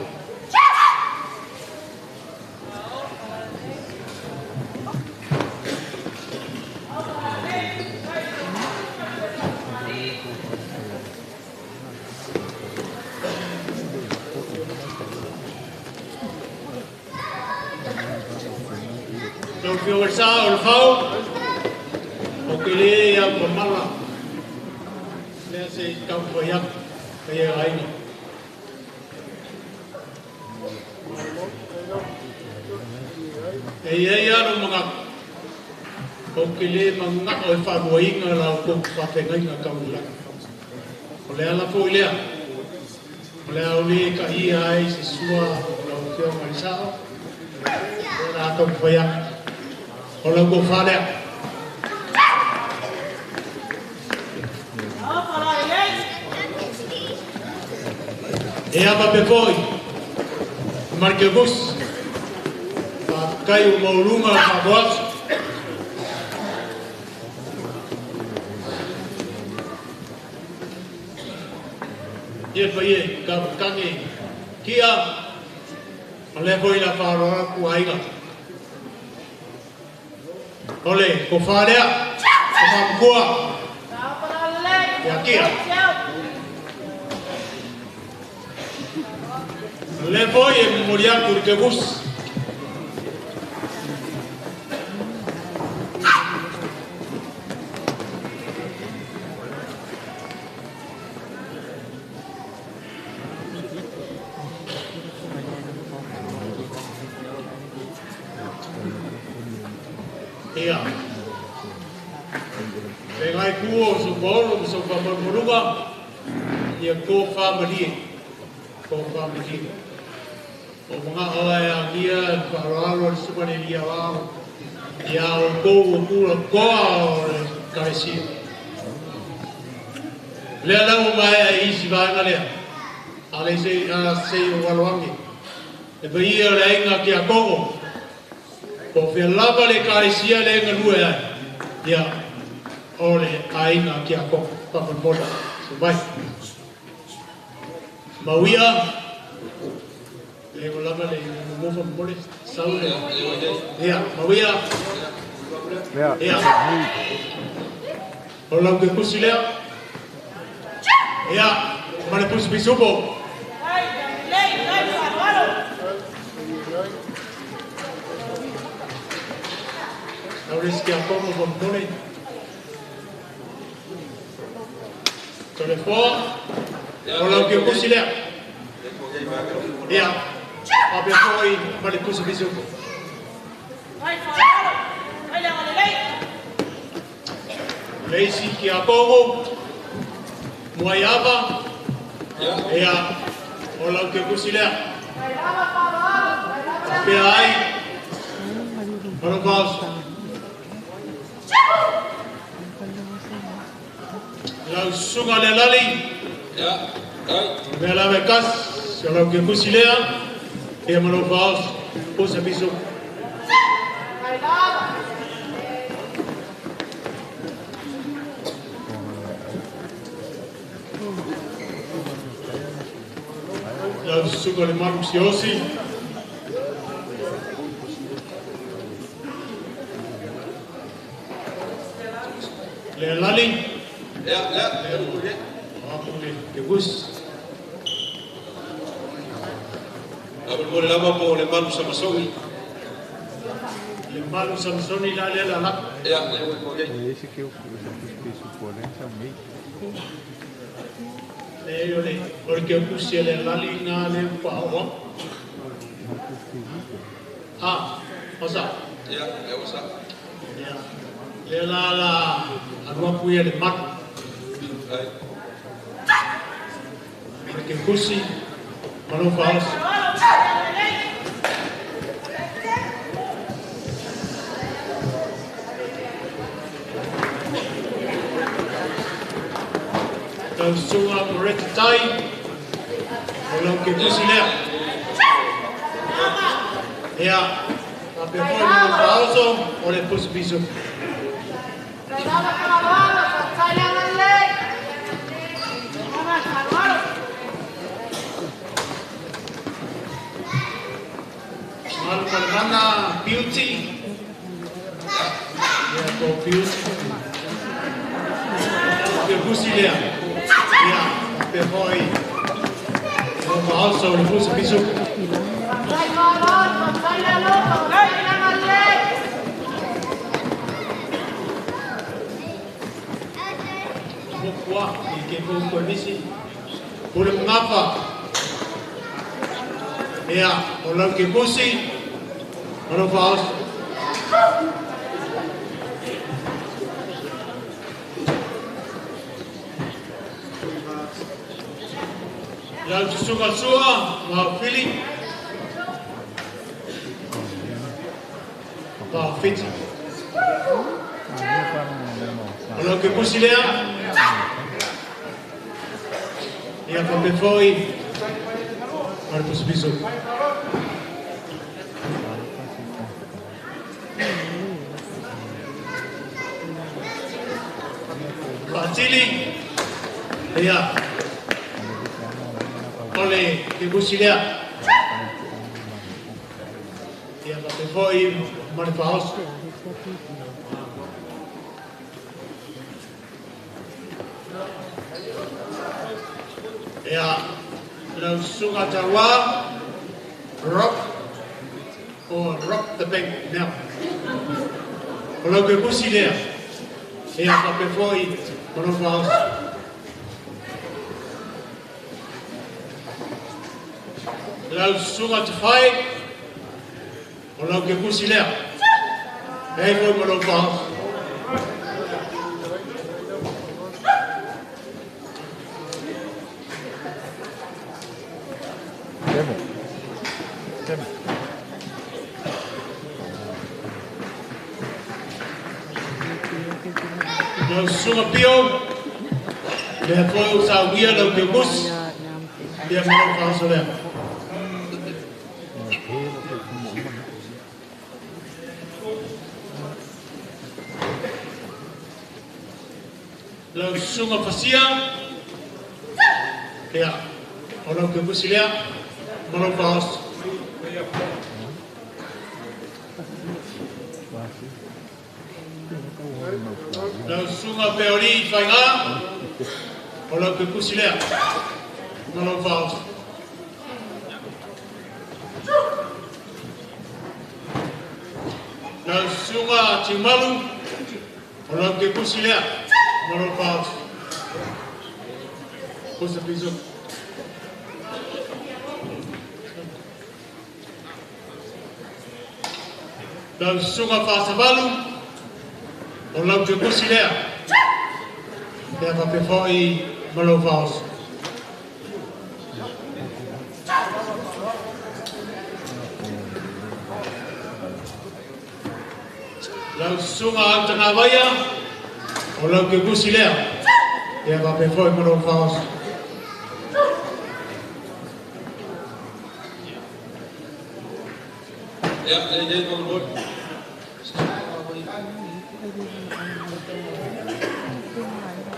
Lau fio sa o le fau, o ke le ia mamala. Lea se tau whaiak, ka ia aina. E ia ia no mga, o ke le manga o e whanuainga lau kou whawhengainga kaulanga. O le ala fo i lea, o le au le ka ia ai se sua o lau fio mai sao, o la tau whaiak. O lau kou whalea. E apa pe foi, Marke Bus, kai o maulunga whaboatu. Ia whai e, ka kange kia, o le foi la wharoa ku aiga. Ole, ko wharea, ko whamukua, ia kia. Le foi e memorial porque bus. Ia. E ngai kuo so bolo so fa maruga ia ko family. Ko family. O mga oe a kia wharoalo le sumane lia wao. Ia o kou o kula koa o le karesia. Lea lau mai a isi vaenga lea. A le se a se o waloangi. E paia o le ainga ki a kongo. Ko whia lava le karesia le inga lue ai. Ia o le ainga ki a kongo. Papanmona. So mai. Mauia. Le lava le mofa mole sau le. Ia, mauia. Ia. O lau ke kusi lea. Ia, ma le pusi pisupo. Lau riski a komo mole. Tole foa. O lau ke kusi lea. Ia. Abe foi ma le pusi pisupo. Leisi ki a kongo. Muaiava. Ia, o lau ke kusi lea. Pea ai. Oro vaoso. Lau suga le lali. Mea lave kas. O lau ke kusi lea. Ia ma lau vaoso. Pusa piso. Lau susuga le malu siosi. Le lali. Lea, lea, lea, lea. Ke gus. Mo le lava po le malu Samasoni. Le malu Samasoni la le la la. Ia, le ua É esse que eu fiz o polência meio. Le o le o le ke kusi le lali na le pa o. Ah, osa. Ia, le osa. Ia. Le la la arua puia le malu. Ai. Le ke kusi malo faos. Lau susuga Moreta Tai, o lau ke kusi lea. Ia, faapea foi ma lou faaoso, o le pusi piso. Malu Malemana Beauty. Ia, po Beauty. Ke kusi lea. Ia, faapea foi ma lou faaoso, o le pusi piso. Mokua, i ke pou koe nisi. Pule magafa. Ia, o lau ke kusi, ma lou faaoso. Lau susuga sua, ma fili. Ma fiti. O lau ke kusi lea. Ia faapea foi ma le pusi piso. Faatili. Ia. O le ke kusi lea. Ia faapea foi ma le faaoso. Ia, lau susuga tauā, rock, or rock the bank now. O lau ke kusi lea. Ia faapea foi ma lou faaoso. Lau susuga tafai, o lau ke kusi lea. E foi ma lou faaoso. Temo. Temo. Lau susuga pio, lea foi o saugia lau ke kusi. Ia ma lou faaoso lea. Lau susuga fasia, ia, o lau ke kusi lea, ma lou faaoso. Lau susuga peoli i faiga, o lau ke kusi lea, ma lou faaoso. Lau susuga tiumalu, o lau ke kusi lea, ma lou faaoso. Pusa piso. Lau susuga faasavalu, o lau ke kusi lea. Ia faapea foi ma lou faaoso. Lau susuga autagavaia, o lau ke kusi lea. Ia faapea foi ma lou faaoso. Ia, le le mo mo.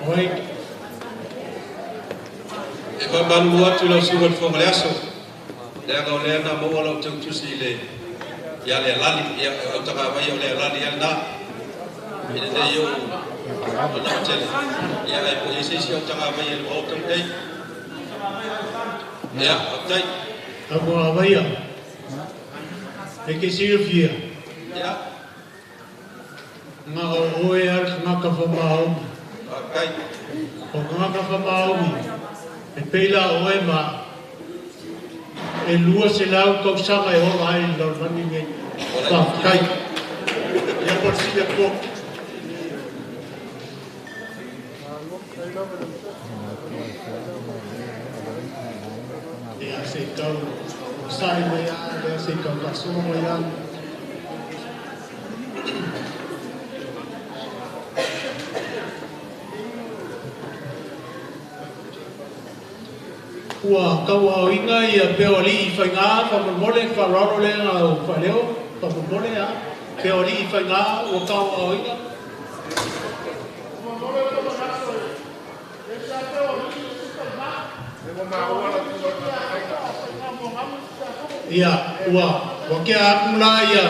Oi. E whamalu atu lau suga le whanga le aso. Le anga o le ana maua lau tautusi i le ia le alali, ia au taka vai o le alali ia na. I le nei o o na tele. Ia ai po isi isi au taka vai e o tau nei. Ia, au tai. Au avaia. E ke silafia. Ia. Nga o oe al ngā ka whamaomi. Kai. O ngā ka whamaomi. E peila oe ma e lua se lau kausaga e ola ai i lalolagi nei. Faafetai. Ia mo le silafia. Ia se i tau sa'i mai a lea se i tau faasoa mai a. Ua tauaoina ia pea o alii faigā faamolemole faaaloalo lea o faaleo faamolemole a pea o alii faigā ua tauaoina. Ia ua ua kea aku la ia.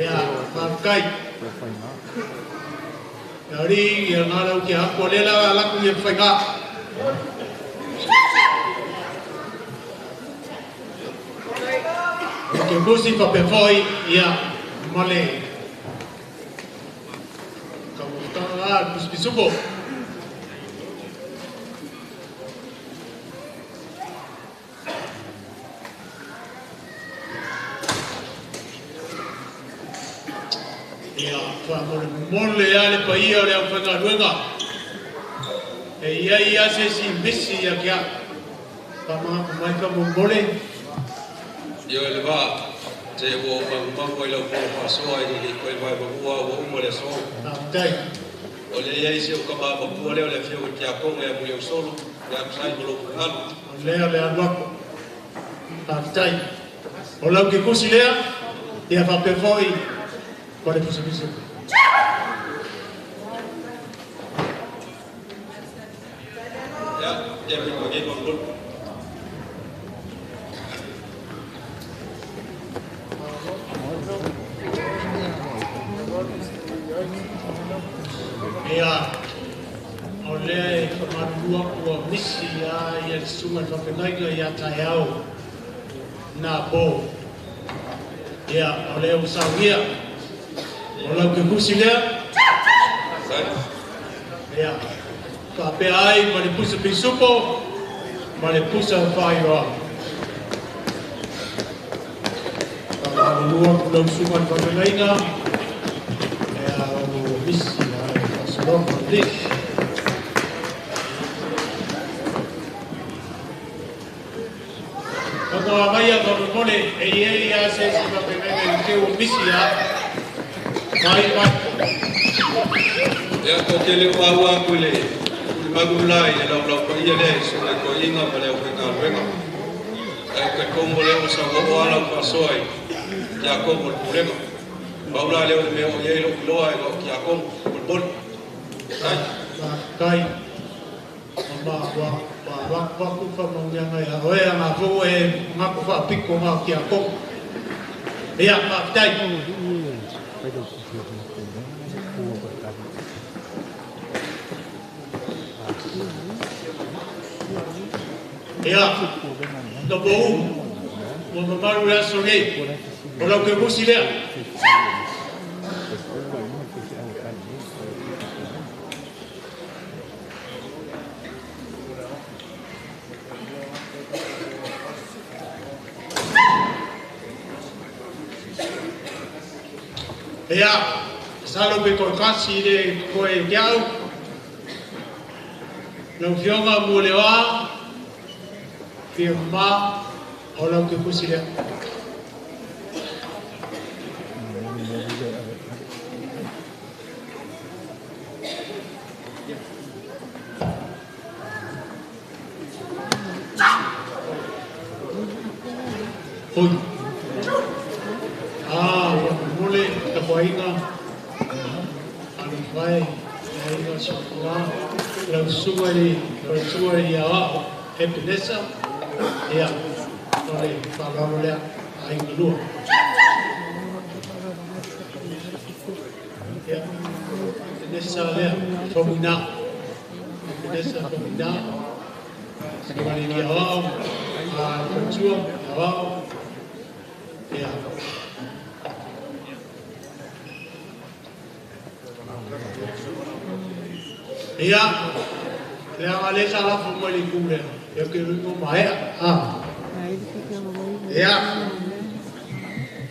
Ia faafetai. Ia alii ia gā lau kea aku o lea la laku ia faigā. Ke musi faapea foi ia ma le taumafataga a le pisipisupo. Ia faamolemole a le paia o le aufaigaluega. E iai a se isi misi ia ke a'u. Faamagaku mai faamolemole. Io e le vā, te ua o magumagu ai lau polo whaasoa i le koe vai mabua ua uma le aso. Faafetai. O le iai se o ka maa mapua lea o le afioga i tiakono ia muli au solo, ia atu sai ma lou alu. O lea le alu aku. Faafetai. O lau kekusi lea, ia faapea foi ma le pusapusa. Ia, ia mi ko nei ma Ia, o lea e whamarua ua misi a ia le susuga i le faafeagaiga ia taeao na po. Ia, o lea ua saunia. O lau kekusi lea. Ia, faapea ai ma le pusa pisupo ma le pusa faailoa. Whamarua ku lau susuga i le faafeagaiga. Ia, o misi a e faasologa le. Ko avaia faamolemole e iai a se isi faafeagaiga i le teu o misi a. Mai mai. Ia ko te le o au aku i le magu la i le lau lau paia lea i suga i koiinga ma le aufaigaluega. Ae o ke komo lea ua sauoo a lau faasoa i tiakono o le pulega. Pau la lea o le mea o iai lou iloa e loo tiakono molemole. Tai. Faafetai. Ma ua ua vaku faamauniaga ia oe a gafou e gaku faapiko ga o tiakono. Ia, faafetai. Ia, no po ua mamalu le aso nei. O lau kekusi lea. Ia, salo pe koe kasi le koe ke au. Lau fioga mo le oa, fia ma, o lau kekusi lea. Oi. Ah, ua mole tapuaiga. Vai, ai o sokoa, lau suga i le ia o, Epenesa, ia, o le whaalalo lea, ai ngalua. Ia, Epenesa lea, Fomina, Epenesa Fomina, Sivali ia o, a Fatua, ia o, ia. Ia, le anga le sa lafu mai le kule, ia ke rungo maea. Ia,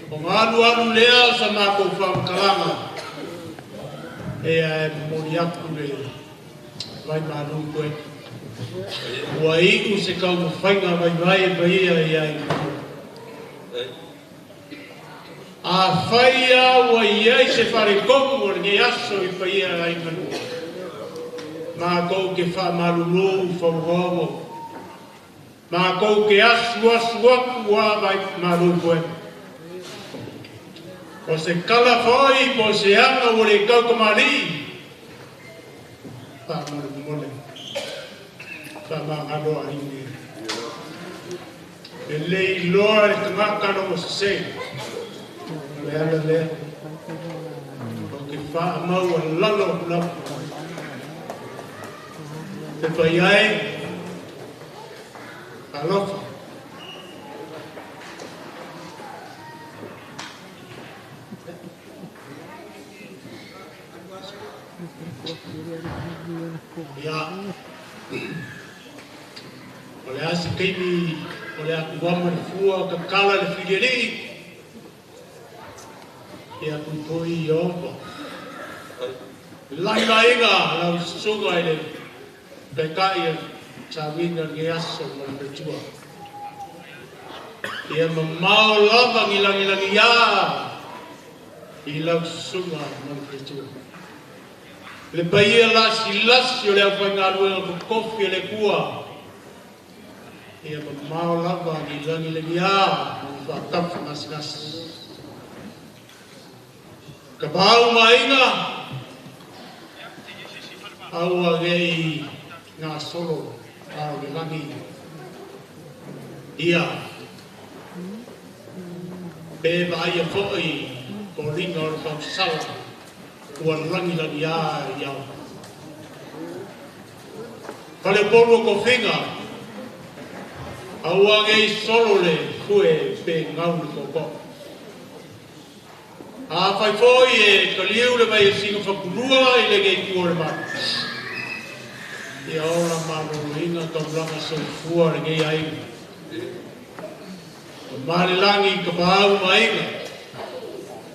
o ngā alu lea o sa mākou whangakalanga, ea e mori aku le vai mālu koe. Ua iu se kau mawhainga vai vai e paia ia i mua. A whaia ua iai se whare koku o le aso i paia ai manua. Mā kou ke wha malulu whauhomo. Mā kou ke asu asu aku wā vai malu koe. O se kala whoi po se anga o le kaukamali. Wha malu mole. Wha mangalo a ine. E lei loa le tangaka no o se. Le ala lea. O ke wha mau a lalo lapu. Te pai ai, alofa. Ia, o le asa keimi, o le aku wama le fua, ka kala le filiali. Ia kui i opa. Lai lainga, lau susunga i le pekai e sawinga nge aso ma le petua. Ia mamao lava ngi langi langi ia i lau susunga ma le petua. Le paia lasi lasi o le au whaingaluenga kokofi le kua. Ia mamao lava ngi langi langi ia ma le whaatafu nasi nasi. Ka pau mainga aua ngei ngā solo a o le langi. Ia, pe vaia foi ko ringa o le pausala ua langi langi a iau. Fale polu o kofinga, aua ngei solo le fue pe ngau le koko. A whai foi e ka liu le vai e singa whakulua i le ngei kua le manu. Ia ola maloloinga kaulanga soifua le ngei aiga. O malilangi ka pahau mainga.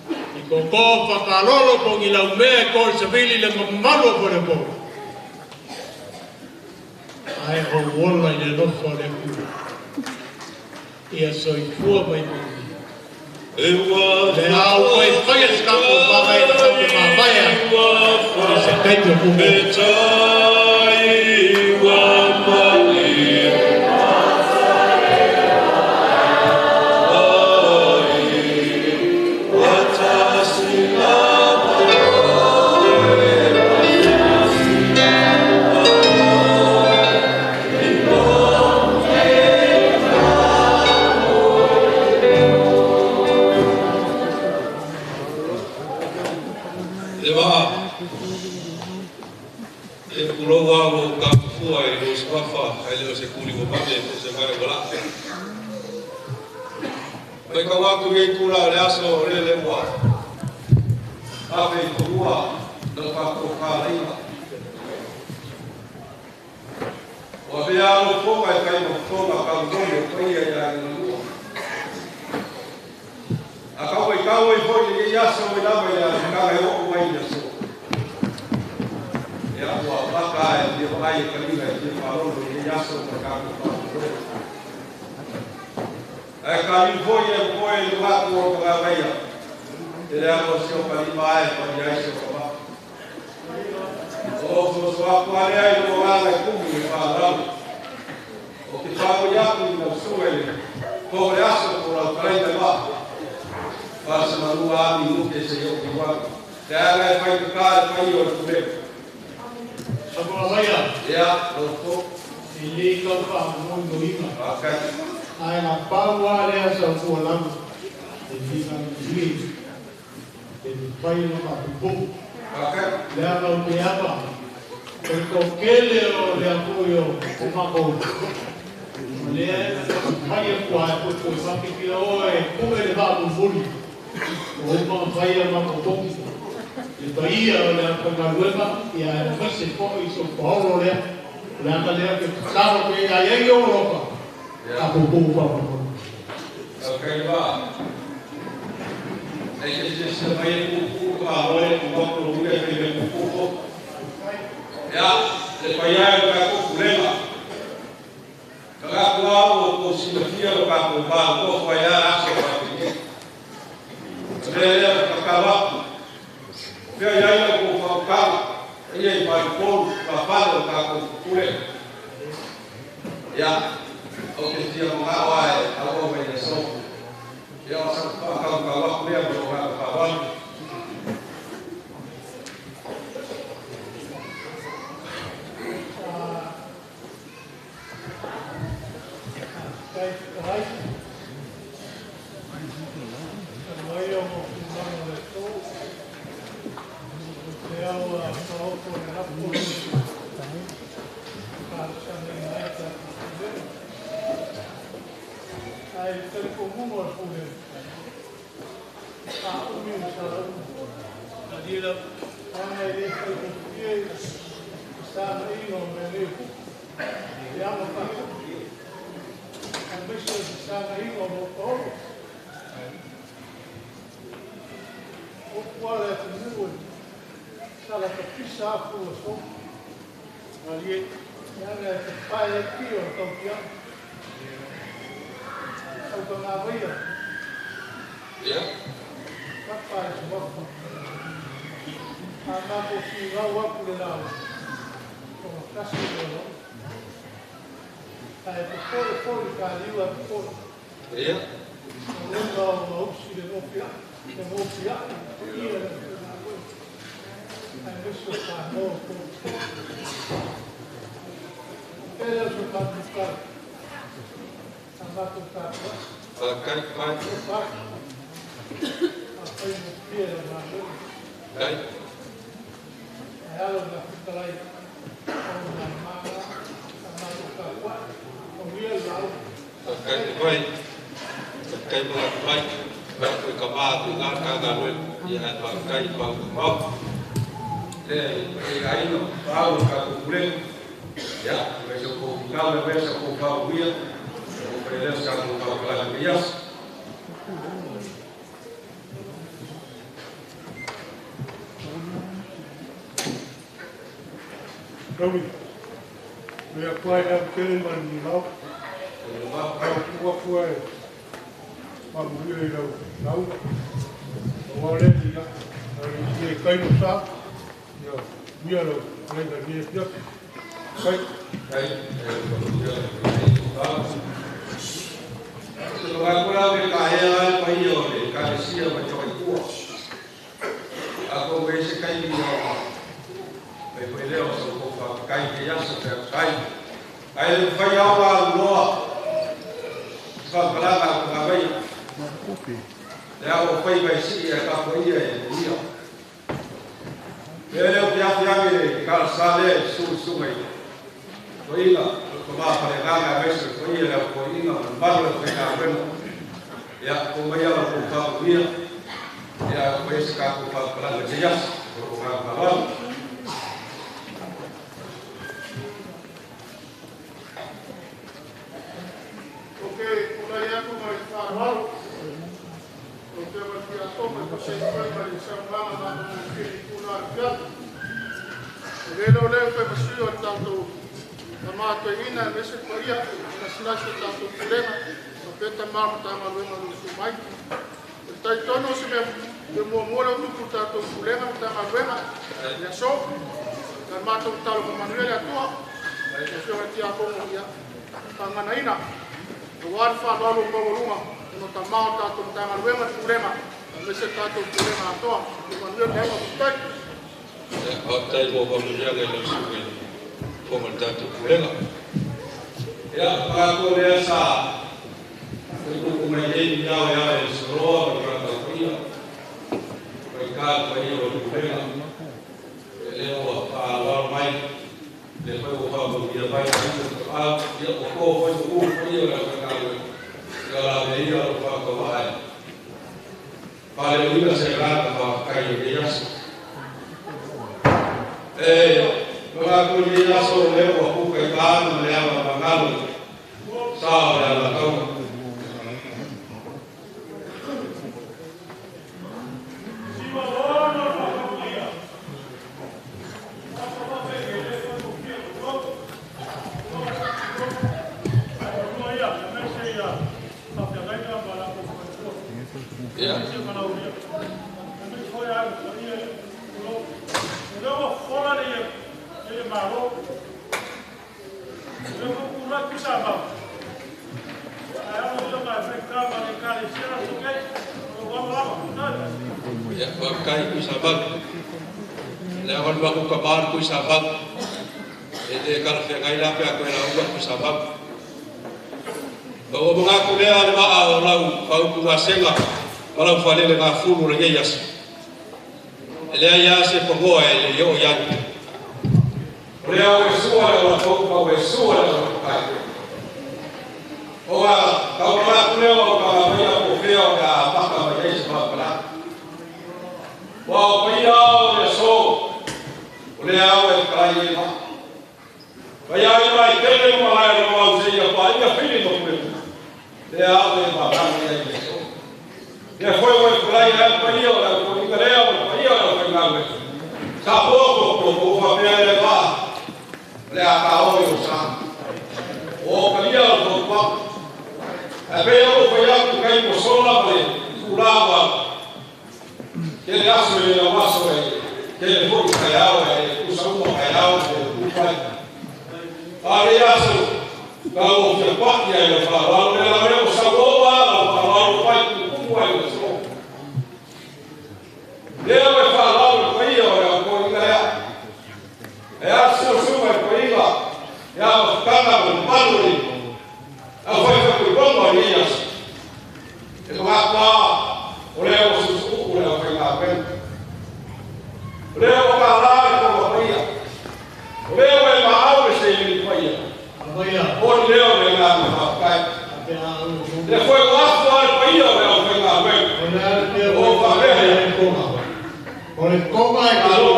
I koko whakalolo ko ngi lau mea ko savili le mamalu o pore po. Ai o wola i le lofa le kua. Ia soifua mai moni. Le au koe whaia se kako whangai na tau te māwaia. O se kaito kumo. Mai kau aku ngei kula le aso le le ua. Ave i tua na ka ko ka leiva. O ave alo fonga e kai mo fonga ka ngome kai ia ia i lua. A kau i kau i foi le aso i lava ia ka e o mai ia so. Ia ua baka e te vai e kalinga e te parolo le aso ka ka ko. E ka foi e koe le watu o ka vaia. Te lea ko se o ka lima e pa i ai se o ka ma. O so so aku ale ai o ala kumu e pa rau. O te whao i aku i lau sue le. Ko le aso ko lau karaina ma. Pasa malua ami nuke se o ki watu. Le ala e fai ka le fai o le pule. Sa maia. Ia, lo fo. I le kau wha mo no inga. Okay. Ai na pau a lea sa tua lamu. E tinga ni e ni pai no ma pupu. Okay. Lea lau te apa. O ko kele o lea kui o o mako. Lea mai e kua e ko ko sa ki o e ku e le va mufuri. O ma fai a ma ko Le paia o lea whangaluega, ia e maise po i so paolo lea. Le anga lea ke taro ke ai ai o roka. Ka pupu pa pa. Okay ba. Nei ke se mai e pupu ka ole ku ba ko lu ke le pupu ko. Ya, le paia e ka ko pulega. Ka ka ku au ko silafia lo ka ko ba ko fa ya aso pa ki. Le le ka ka wa. Pea ia ia ko fa ka. Ia i mai ko ka fa lo ka ko pule. Ya, o ke tia mo ga wa e a o me le so. Ia o sa ka ka ka wa pule mo ka ka wa. Kai kai. Mai o mo mana le to. Te au a sao ko le rapo. Ka sa ne mai ta. Ai te ko mo mo pule. Ka umi o sa ru. Na dila ana i le ko pie sa mai no me le ku. Ia mo pa. Ameso sa mai no mo ko. O qual é o meu? Sa la pisa fu so. Ali ia le te pai ki o tau kia. Au ka ngā waia. Ia. Ka pai se waka. A mātou si rau aku le lau. O kasi le lau. Ai te pore pore ka liua te pore. Ia. O lunga o mausi le mopia. Le mopia. Ia le ngā waia. Ai meso ka mō kō. Pere o so tātou kai. A mātou tātou. Kai kai. A pai mo pie le ngā waia. Kai. Ai alo ngā whitalai o ngā mana, a mātou tātua, o ia lau. Kai te mai. Kai mo mai. Kai ko ka mā tu ngā ka ngā rue. Ia e pa kai pa mau. Le e ai no pau ka ko pule. Ya, me so ko ka me me so ko pa uia. O pre le sa ko ka ka la ia. Rauli, mea kuai lau tele mai ni lau. Au kua kua e mamuia i lau lau. O wale ni la, i e kaino sa, ia mia lau ngai na ni e pia. Kai. Kai, e lo ga kula me ka hea ai pai o le ka sia ma choi tua. A ko me se kai ni o. Pe pe leo so ko fa kai ke ya so pe kai. Ai le fai au a loa. Fa kala ka ka vai. Le au fai vai si e ka ko ia e ia. Le leo pia pia me ka sa le su su mai. Ko ila ko ma fa le ga ga me so ko ia le ko ina ma le ko ka wen. Ya ko mai ala ko fa ia. Ya ko ese ka ko fa kala le ya. Ko ka ka wa. Okay, kula ia ko mai whāwaro. O te wati a tōma, ko se koe mai sa mama ma mo ke i kula a pia. O le leo leo pe masui o tātou ta mātou ina me se koe ia, na silasi o tātou pulenga, o pe ta mama tā maluenga lu su mai. O tai tono se mea pe mua mua leo tupu tātou pulenga ma tā maluenga, ia so, ta mātou talo ka manuia le atua, o whio tia kongo ia, tā ngana ina. O wā whānalo mawalunga, No tamao tātou mtanga luenga pulenga. Mese tātou pulenga atoa. Manuia le au tai. O tai mo manuia le lau suga i fonga le tātou pulega. Ia, pagato lea sa kuku mai nei ni ao ia e soroa ma rata kuia. Mai ka pa ia o pulega. E lea ua whaawaro mai le whai o wha mo ia mai a ia o ko whai o u whai o la whakawe. Ia la me ia o whakawa ai. Pale uila se rata whakakai o le aso. E, mga kuli aso le ua kuka i kānu le awa mangalu. Sa o le ala tau. Yeah. Ya, kai ku sabak. Le awan ba ku kabar ku sabak. E te kala fe kai la pe ko la uga ku sabak. Ba o mga ku le ale ba o lau pau ku asenga. Wala fa le ga fulu le yas. Le ya se pongo e yo ya. Le o sua le o ko pa o sua le kai. O a ka o la ku le o ka ya ko fe o ka pa ka ba yes ba pa. Wa o ia o le so. O le au e kai e ma. Ba ya i mai tele mo la le mo se ia pa ia fili no ku. Le au e ma ka ia i so. Ia foi o kai e pa ia o la ko i le au pa ia o kai na le. Sa po ko ko fa pe le ba. Le a ka o yo sa. O ka ia o ko pa. A pe o ko ia ku kai ko so la le ku la ba. Que le aso e la maso e que le foi kai au e ku sa mo kai au e ku pai. A le aso ka o ke pa ia e fa la le la le o sa o wa la fa la o pai ku ku ai o so. Le o fa la o pai o la ko i la. E aso su mai ko i la. Ya o kana o palu ni. A foi fa ku bongo ni aso. E to pa o le o su su o le o kai la pe. O le o ka la ko o pai. O le o e ma au se ni pai. O le o le la ma kai. Le foi o aso al pai o le o kai la pe. O pa le O le koma e ka o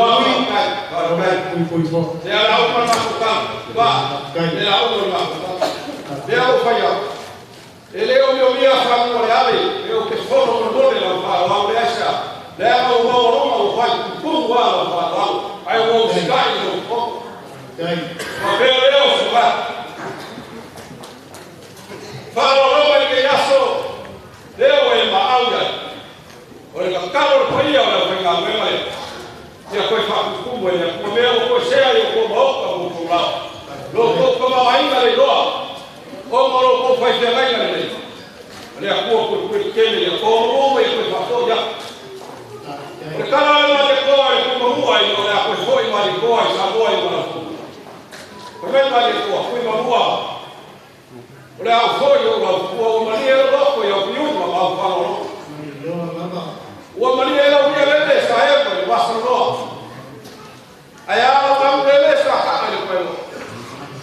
kai. Kai pui fo. Le ala o pa ma ka. Ba. Le au ma ka. Le au fa ya. E le o mio mia fa mo le ave, e o che sono con le la fa la le asa. Le au mo ro mo fa ku wa la fa la. Ai o sky o ko. Kai. Ma pe le o fa. Fa lo lo mai che aso. Le o e ma au ya. O le ka lo ko ia o le ka me mai. Ia ko fa ku mo ia ko me o ko se ai o ko mo ka mo ko la. Lo ko ko ma ai le lo. O mo lo ko fa se ai le. Le a ko ko ko ke le ko mo e ko fa to ya. O ka la la le ko ai ko mo ai o le a ko foi ma le ko ai sa mo ai ma. Ko me ma le ko ko ma mo. O le a foi o la ko o ma le lo ko ia o ma ma fa lo. Ua malia lau ia lele sa e ko le waso lo. Ai ala tau lele sa ka le ko.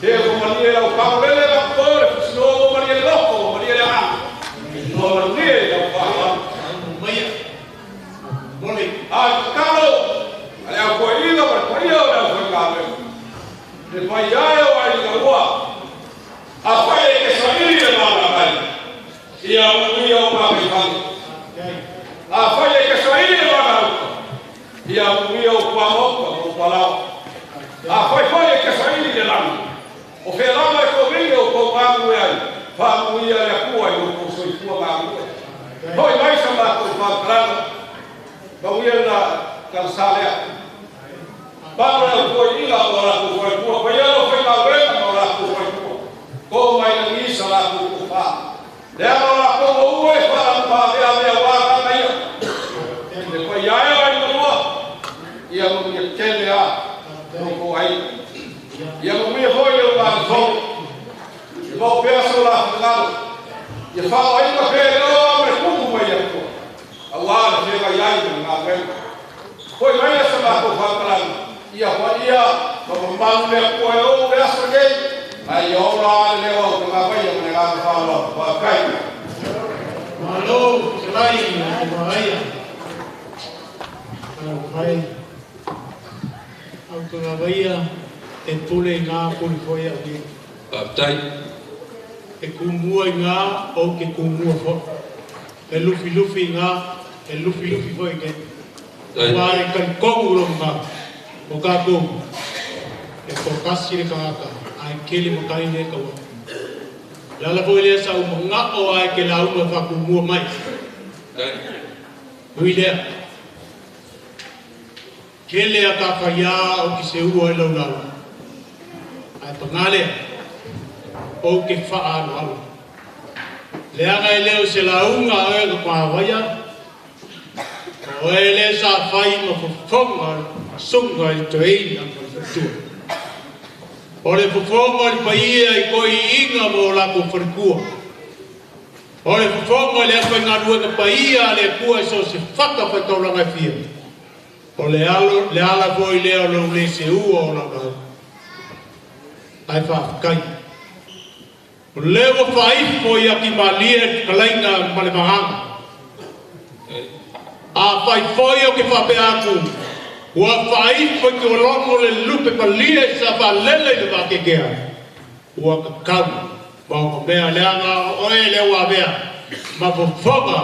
Te o malia lau pa lele la ko le no o malia lo ko malia le a. No malia lau pa. Mai. Mole. A kalo. Ale a ko ila pa ko ia o la ko ka le. Le pa ia o ai la ua. A fa e ke sa ili le ma la kai. Ia o ia o ma ka. A fa e ke sa ili le ma la. Ia o ia o pa mo ko pa la. A fa e ke sa ili le la. O fe la mai ko vi o ko ma ku ai. Fa ku ia le ku ai o ko so i ku ma ku. Hoi mai sa ma ko pa kra. Ba u ia la ka sa le. Ba la ko i la o la ko ko ko ia lo fe la ve o la ko ko. Ko mai ni sa la ku ko fa. Le la ko o e fa Ia whaoaina pe leo me kumu mai atua. A wā le whenga iai me ngā whenga. Hoi mai asa mātou whakalangi. Ia hua ia, ma mamalu le atua e o le asa nei. Ai ia ora ale leo au te ngā waia me ngā whāloa. Whakai. Malo, te lai, o maia. Au whai. Au te ngā waia, e pule i ngā puli foi au ni. Whakatai. E kumua i ngā, o ke kumua fo. E lufi lufi i ngā, e lufi lufi foi ke. Ua e kai kongu lo ngā, o kā kongu. E pokasi le kangaka, ai kele makai le kawa. Lala foi lea sa uma ngā o ai ke la uma whakumua mai. Hui lea. Kele a ka whaia o ki se ua e lau lau. Ai pangale o ke whaano au. Leanga e leo se launga o e ka pāwaia. O e le sa whai ma fofonga sunga i toeina ma le whatua. O le fofonga le paia i koi inga mo lako wharikua. O le fofonga le awhai ngā ruenga paia le kua e so se whaka whai tauranga e fia. O le alo, le ala foi leo lo le se ua o lau. Ai whawhakai. O leo whaifo i aki malie kalainga ma le mahanga. A whaifoi o ke whapea atu. Ua whaifo i ke olongo le lupe palia i sa whalele i le wakekea. Ua kakau. Ma o mea leanga o e leo a mea. Ma fofoga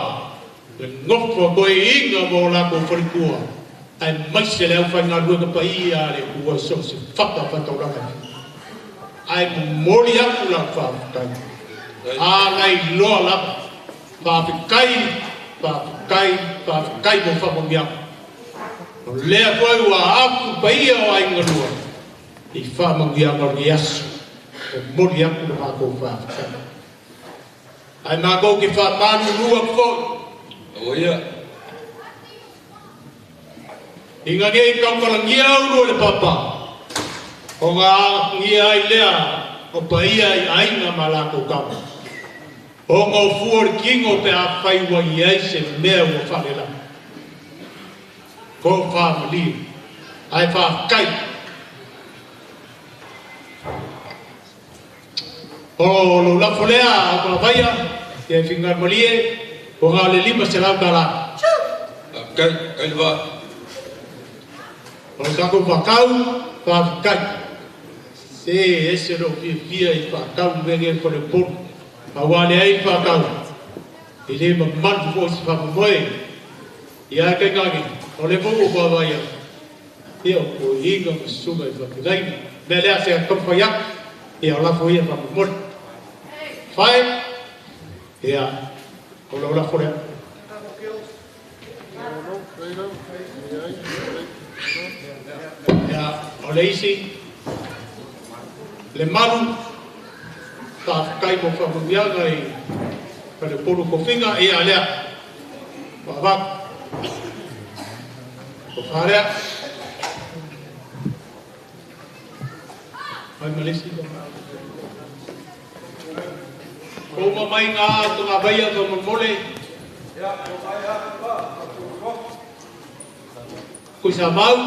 le ngofo koe inga mo lako wharikua. Ai maise le au whai ngā ruenga paia le ua so se whaka whatauranga. Ai moli aku la whawhikai. A ngai loa lapa. Whawhikai, whawhikai, whawhikai mo whamongia. O lea koe ua aku paia o ai ngalua. I whamongia ngā ni asu. O moli aku la mākou whawhikai. Ai mākou ki whamanu lua koi. O ia. Inga nei kaukalangia ulu le papa. O ngā ngia ai lea o paia i ainga ma lākou kama. O ngā fua le kingo pe a whaiwa i ai se mea ua whare la. Ko whamali. Ai whakai. O lo lafo lea o ngā waia, ia fingar malie, o ngā le lima se lau kala. Kai, kai le wā. O le kako whakau, whawhikai. Se ese lo fia fia i whakau menge ko le polu. A wale ai whakau. I le mamanu fo si whakamoe. I a kai kage, o le fongo kwa waia. Ia o ko inga masunga i whakiraina. Mea lea se a kamwhaiak, ia o lafo ia whakamori. Whai, ia, o lau lafo lea. Ia, o le isi, le malu, whawhikai mo whakamuianga i whare polu kowhinga, ia lea, wawak, o wharea. Ai malisi. Ko mai ngā tō ngā waia tō momole. Ko sa mau.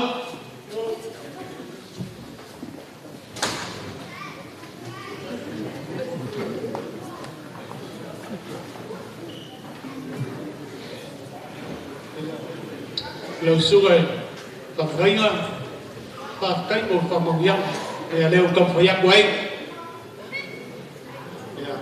Lau suga e whawhainga, whawhakai mo whamangianga, e a leo kamwhaiako ai. Ia.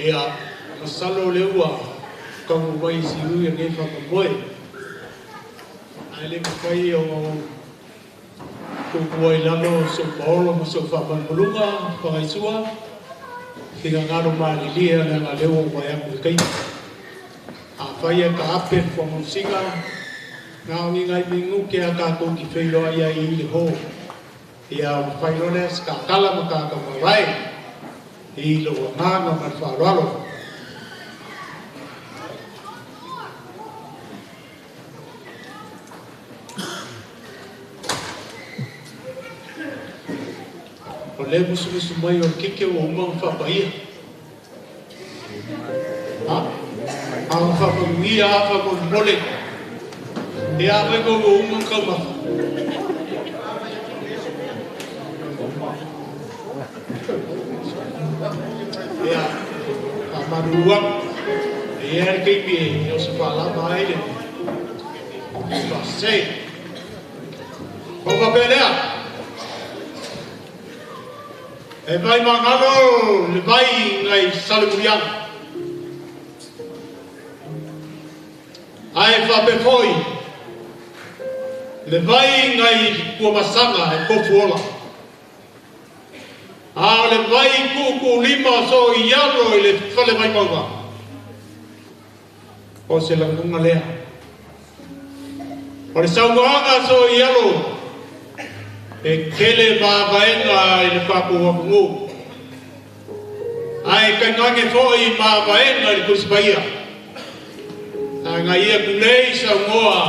Ia, masalo le ua, kamu mai si ui a ngei whakamoe. Ai le mawhai o kukua i lalo so paolo ma so whapanpulunga, whakaisua, whika ngaro maalilia le ngā leo o wai aku i kai. A whai e ka ape whamusinga, ngā ongi ngai mingu ke a kākou ki wheiroa ia i le ho. Ia whai rore ska kala ma ka ka marae. I lou agaga ma le faaaloalo. O le musumusu mai o le keke ua uma ona faapaia. Ha? A ona faamanuia a faamolemole. E a fai ma ua uma ona taumafa. Ia, faamalulu atu. E i ai le taimi e oso faalama ai le faasese. O faapea lea. E mai magalo le vai ngai Salemuliaga. Ae faapea foi le vai ngai Tuamasaga e tofu ola. A o le vai tuutuulima so i alo i le fale vaimauga. O se lanuga lea. O le saunoaga so i alo e tele mavaega i le tatou atunuu. Ae tainane foi mavaega i le Tusi Paia. A ia kulei saunoa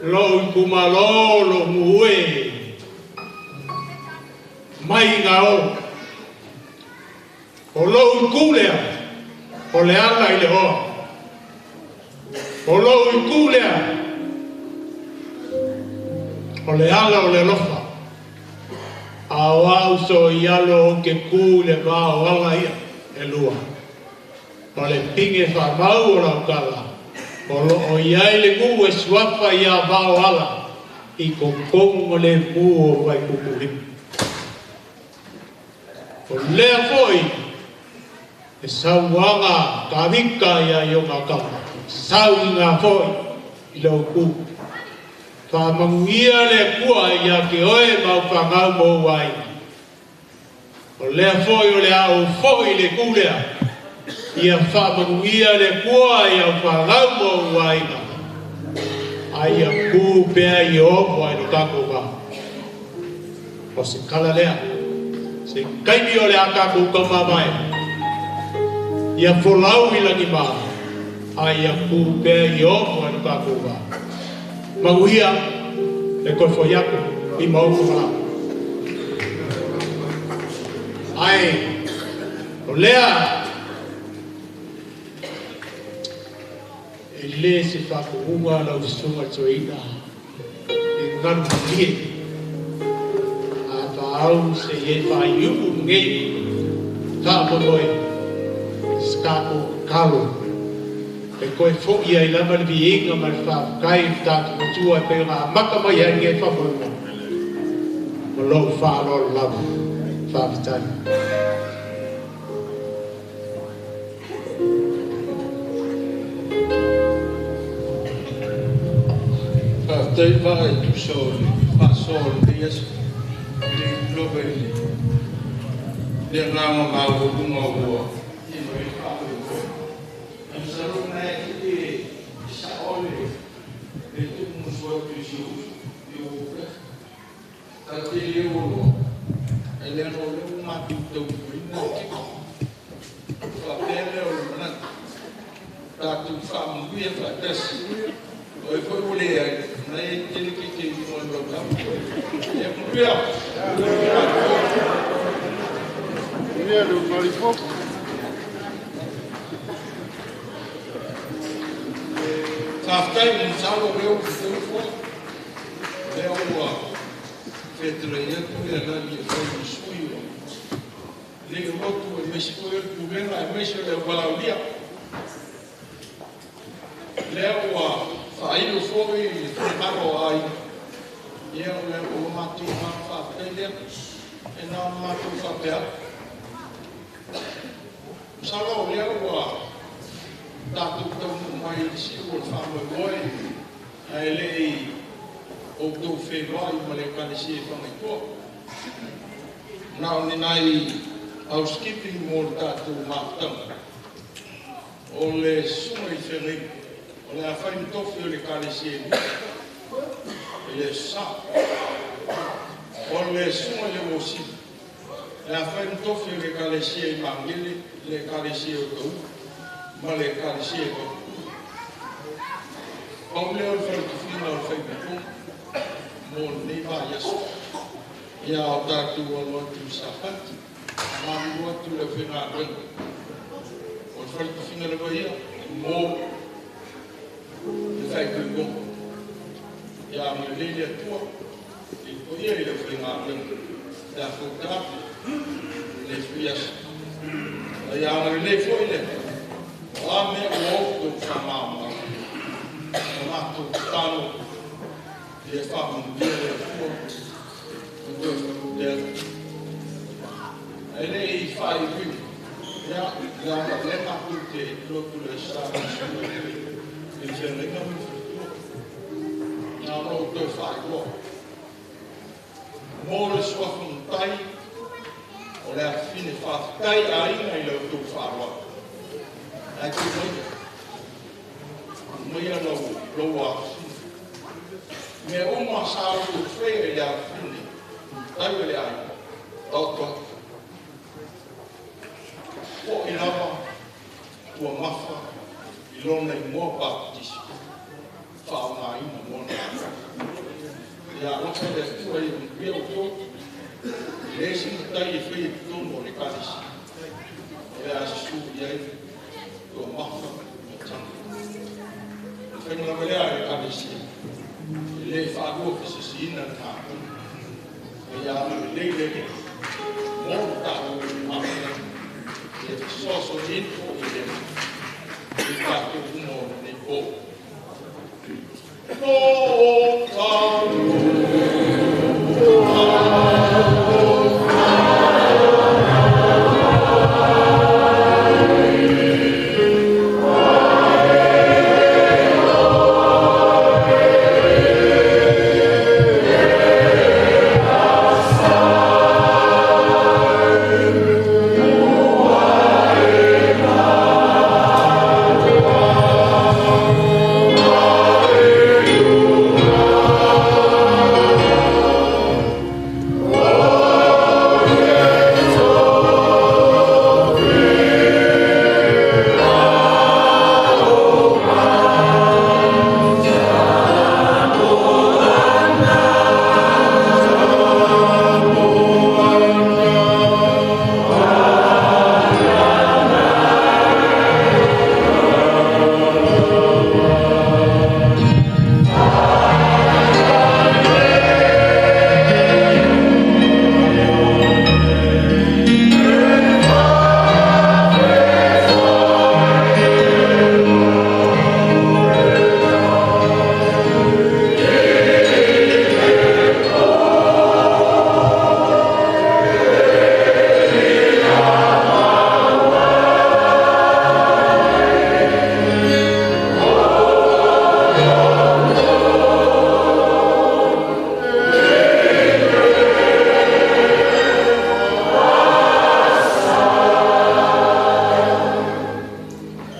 lou itumalo lou nuu e mai gao o lou itu lea o le ala i le hoa. O lou itu lea o le ala o le alofa. A o au so i alo o ke ku le va o ala ia e lua. O le pinge whamau o lau kala. O lo o iai le ngu e suafa ia vao ala i kongongo o le mu o vai kukulimu. O lea foi e sauaga kavika ia i o ngā kama. Sau i ngā foi i lau ku. Whāmanguia le kua ia ke oe mau whangau mō wai. O lea foi o le ao foi le kūlea. Ia whāmanguia le kua ia whangau mō wai. Ai a kū pea i o ai lo tākou wā. O se kala lea. Se kaimi o le a tākou kamamae. Ia folau i langi mā. Ai a kū pea i o ai lo tākou wā. Manuia le koe foi atu i maofu malao. Ai, o lea e le se whakuunga lau susunga toeina e ngalu malie. A whaau se ie whaiuku ngei whaamomoe skako kalo. E koe fo ia i lama le viinga ma le whaafkai i tātou matua e pei ngā maka mai ai ngei whamoemo. Ma lou whaalolo lava. Whaafetai. Whaafetai wha e tusa o le whaaso o le aso. Le loba i le le nganga maualunga ua. I mai whaamoemo. Masalo na e te sa ole le tupu musua tu si usu i o pe. Ta te leo loa. E le no leo matu tau ina tiko. Wha pele o le manatu. Tātou whaamuia whaatasi. O e foi ule ai. Na e tele ke te mo le rau. E muia. Muia le marifo. Whaafetai mo leo te fo. Leo ua whetura i atu e nani e whai i sui o. Leo rotu e mesi koe o le pulenga e mesi o le walaulia. Leo ua whailo fo i le whaimaro ai. Ia o leo o mātou ngā whaafetai lea. E nā mātou whaapea. Masalo leo ua tātou taunu mai i si o le whaamoemoe ae lei o tau whenua i ma le kalesi e whangaitoa. Nā o ni nai housekeeping mō le tātou mafutanga. O le sunga i whengai, o le awhai mtofi o le kalesi e mita, e le sa. O le sunga le wosili, Le afai mtofi o le ekalesia i Magele, le ekalesia o Tau, ma le ekalesia i Pau. Pau lea o le faletofina o le faipupuna mo lenei vaiaso. Ia o tatou alo atu i Safati, malulu atu le aufaigaluega. O le faletofina lava ia mo le faaipoipoga. Ia agalelei le Atua i le paia i le aufaigaluega pe a fouta atu le fui aso. Ia agalelei foi le Atua, o a mea ua outou faamalamalama. O matou tatalo ia faamanuia le Atua ma toe faapea atu. Ae le i faaiuiu, ia, leaga o lea matou te lotu le sa i le feagaiga ma le faletua. Na ona ou toe faailoa. Mo le suafa matai o le afafine faafetai aiga i le outou faaaloalo. Ae tuu maia, tuu maia lou afafine. Mea uma sa outou faia i le afafine, matai o le aiga, taoto atu. Foi lava tua mafa i lona igoa bapatisi, faaaogaina mo na. Ia alofa le Atua ia manuia outou. E leai se matai e faia i totonu o le ekalesia. O le a susu i ai tua mafa ma tama. O le faiga lava lea a le ekalesia, e le faalua fesisiina le galuega. Ma ia agalelei le Alii mo le tatou mafutaga. Ia fesoasoani foi le Atua i tatou uma o lenei po. O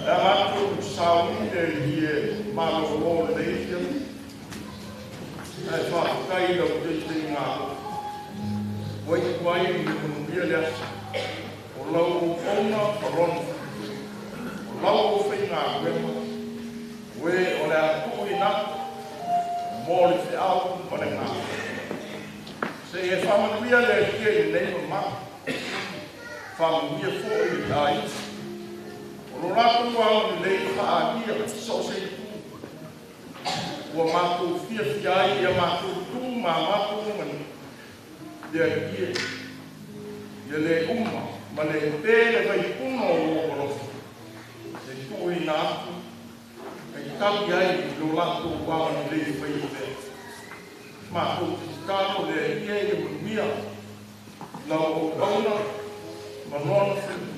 E agatu sauni le hie malolo le ia. Ae faafetai lau taitaiga ua iu ai i le manuia le aso. O lau auauna ma lona faletua. O lau aufaigaluega, ue o le a tuuina atu mo le feau ma le galuega. Se e faamanuia le Atua i lenei mamalu. Faamanuia foi i le aiga. O lo latou agalelei faaalia so o se itu. Ua matou fiafia ai ia matou tu ma matou gagana. Le Atua, ia le uma ma le pe le vaipuna o lou alofa. E tuuina atu e tali ai i lo latou agalelei faipea. Matou te tatalo le Atua ia manuia lau auauna ma lona faletua.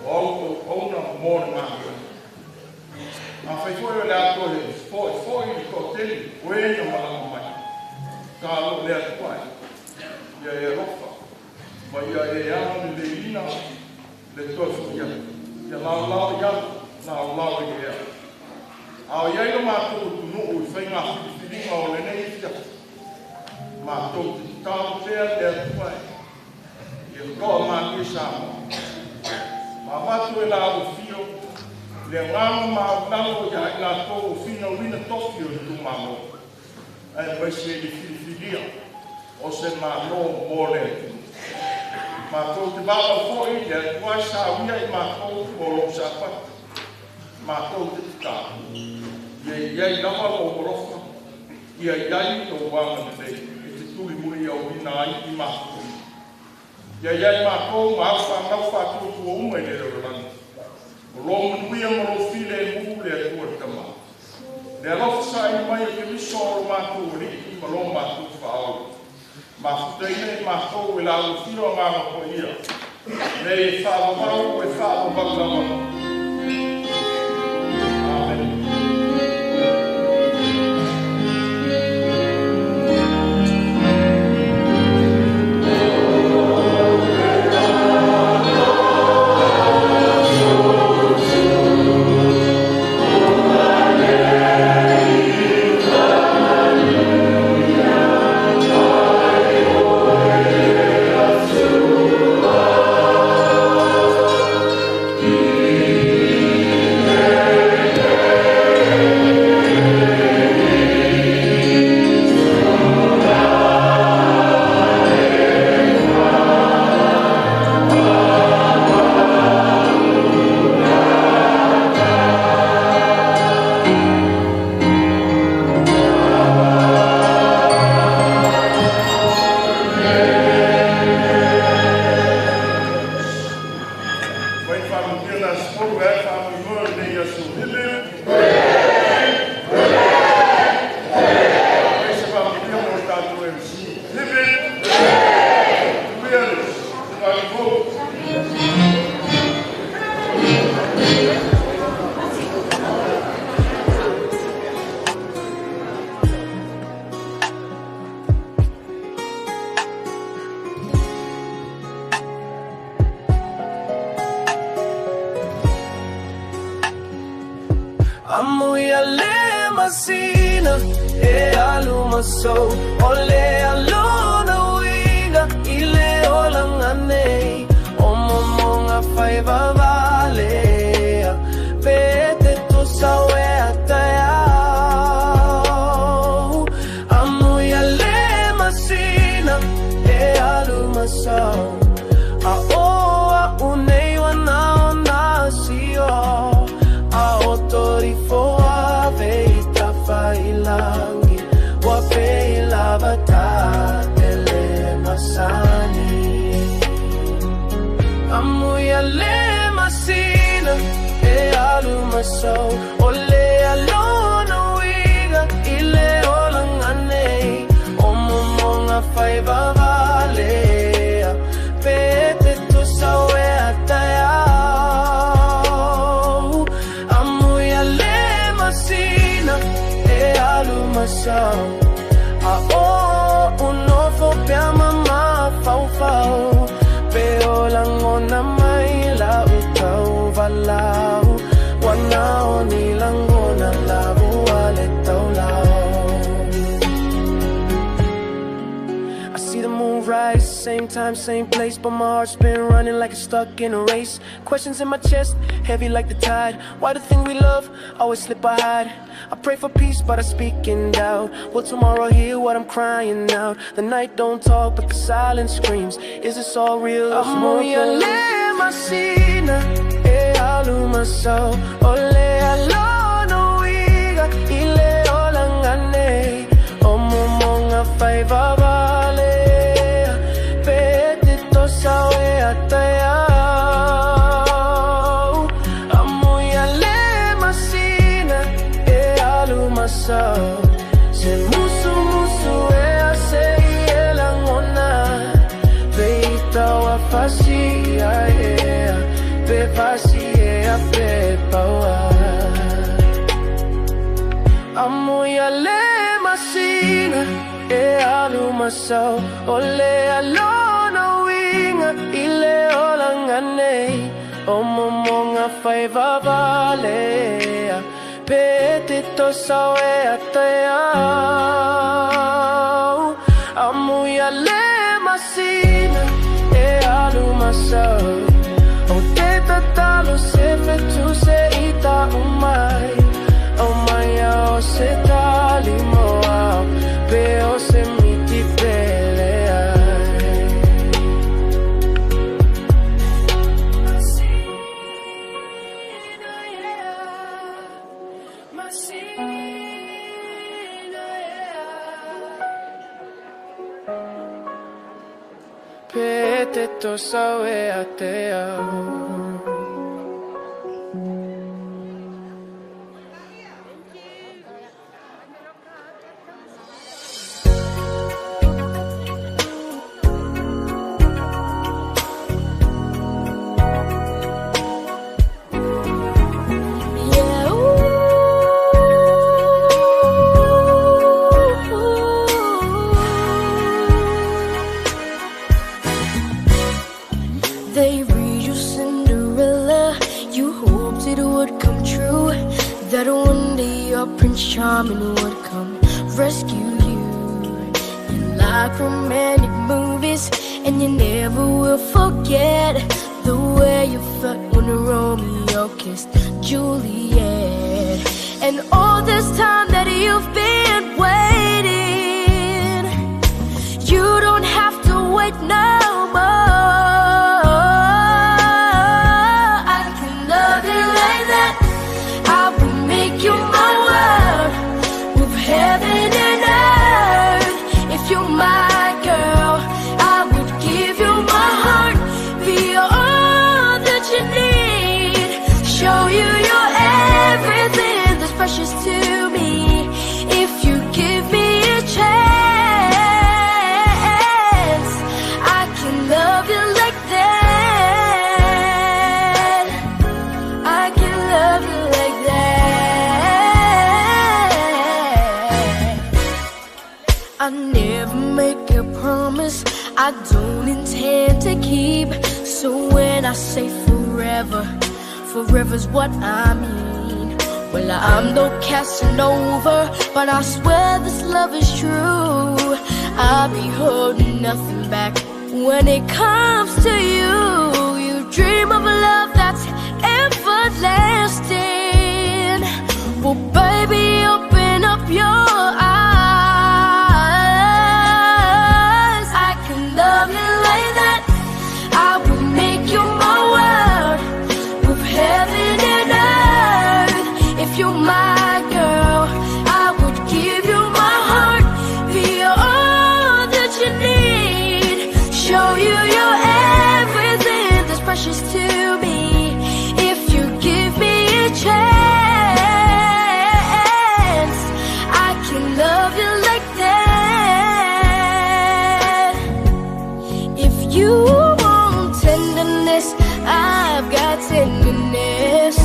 O au auauna mo le galuega. Afai foi o le a toe fo'ifo'i le toatele o e na malaga mai, tatalo le Atua e ia e alofa ma ia e agaleleiina le toe fo'i atu. Ia laolao i alo, laolao i ea. A o i ai lo matou atunuu i faiga filifiliga o lenei afiafi, matou te tatalo pea le Atua e Ia toamalie Samoa. Ma avatu e la ufio le agaga maualalo ia i latou o finauina tofi o le itumalo, aemaise i le filifilia o se Malo mo le atunuu. Matou te valaau foi i le Atua e sauia i matou mo lou Sapati. Matou te tatalo, ia i ai lava lou alofa, ia i ai lou agalelei e te tulimuliauina ai i matou. Ia i ai matou ma au fanau faatuatua uma i le lalolagi. O lou manuia ma lou filemu le Atua le Tama. Le alofa saili mai o Keriso o lo matou Alii ma lo matou Faaola. Mafutaina i matou e la ulufilo Agaga Paia, nei e faavavau e faavavau lava. Amene. Fai faamanuia le aso fou e ae faamoemoe o lenei aso. Hip hip! Fai se faamanuia mo le tatou MC. Hip hip! Manuia le tausaga fou. Amuia le masina e alu masou o le alona uiga i le olaga nei o momoga fai vavalea pe te tusa uea taeao. Amuia le masina e alu masou a o a'u nei ua na sio a o torifoa vei tafailangi ua pei lava tatele masani. Amuia le masina e alu masou o le alona uiga i le olaga nei o momoga fai vavalea pe te tusa uea taeao. Amuia le masina e alu masou a o unofo pea mamafaufau pe o lagona mai la utauvalau ua na o ni lagona lavua le taulau. I see the moon rise, same time, same place, but my heart's been running like it's stuck in a race. Questions in my chest, heavy like the tide. Why the thing we love always slip or hide? I pray for peace, but I speak in doubt. Will tomorrow hear what I'm crying out? The night don't talk, but the silence screams. Is this all real? Amuia le masina e alu masau o le alona uiga i le olaga nei o momoga fai vavalea pe te tosa uea taeao. Amuia le masina e alu masau se musu musu e a se i e lagona peita ua fasia ea pe fasi ea pe paua. Amuia le masina e alu masau o le alona uiga i le olaga nei o momoga fai vavalea pe te tosa uea taeao. Amuia le masina e alu myself. O te tatalo se fetu se ita umai. O mai o se tali moa pe o se miti pele ai. Pe te tosa e a te au. They read you Cinderella. You hoped it would come true, that one day your Prince Charming would come rescue you. You like romantic movies, and you never will forget the way you felt when Romeo kissed Juliet. And all this time that you've been waiting, you don't have to wait no more. I can love you like that. I will make you my world, move heaven and earth. If you're my girl, I would give you my heart, be all that you need, show you your everything that's precious to me. If you give me a chance, I can love you like that. I can love you like that. I never make a promise I don't intend to keep. So when I say forever, forever's what I mean. Well, I'm no Casanova, but I swear this love is true. I'll be holding nothing back when it comes to you. You dream of a love that's everlasting. Well, baby, open up your eyes. I can love you like that. I will make you my world, move heaven and earth. If you're my girl, I would give you my heart, be all that you need, show you your everything that's precious to me. If you give me a chance, I can love you like that. If you want tenderness, I've got tenderness,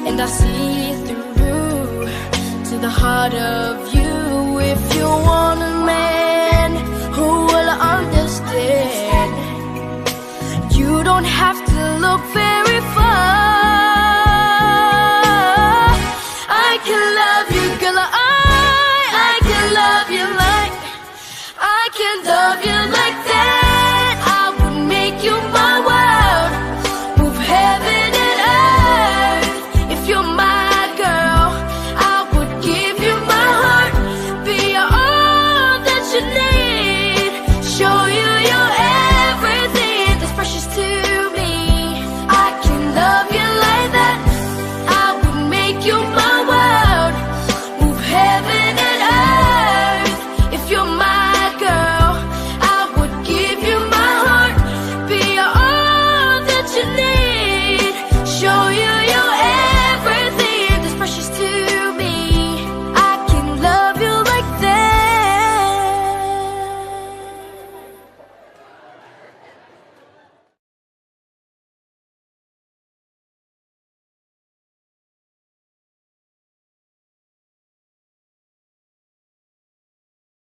and I see through to the heart of you. If you want a man who will understand, you don't have to look very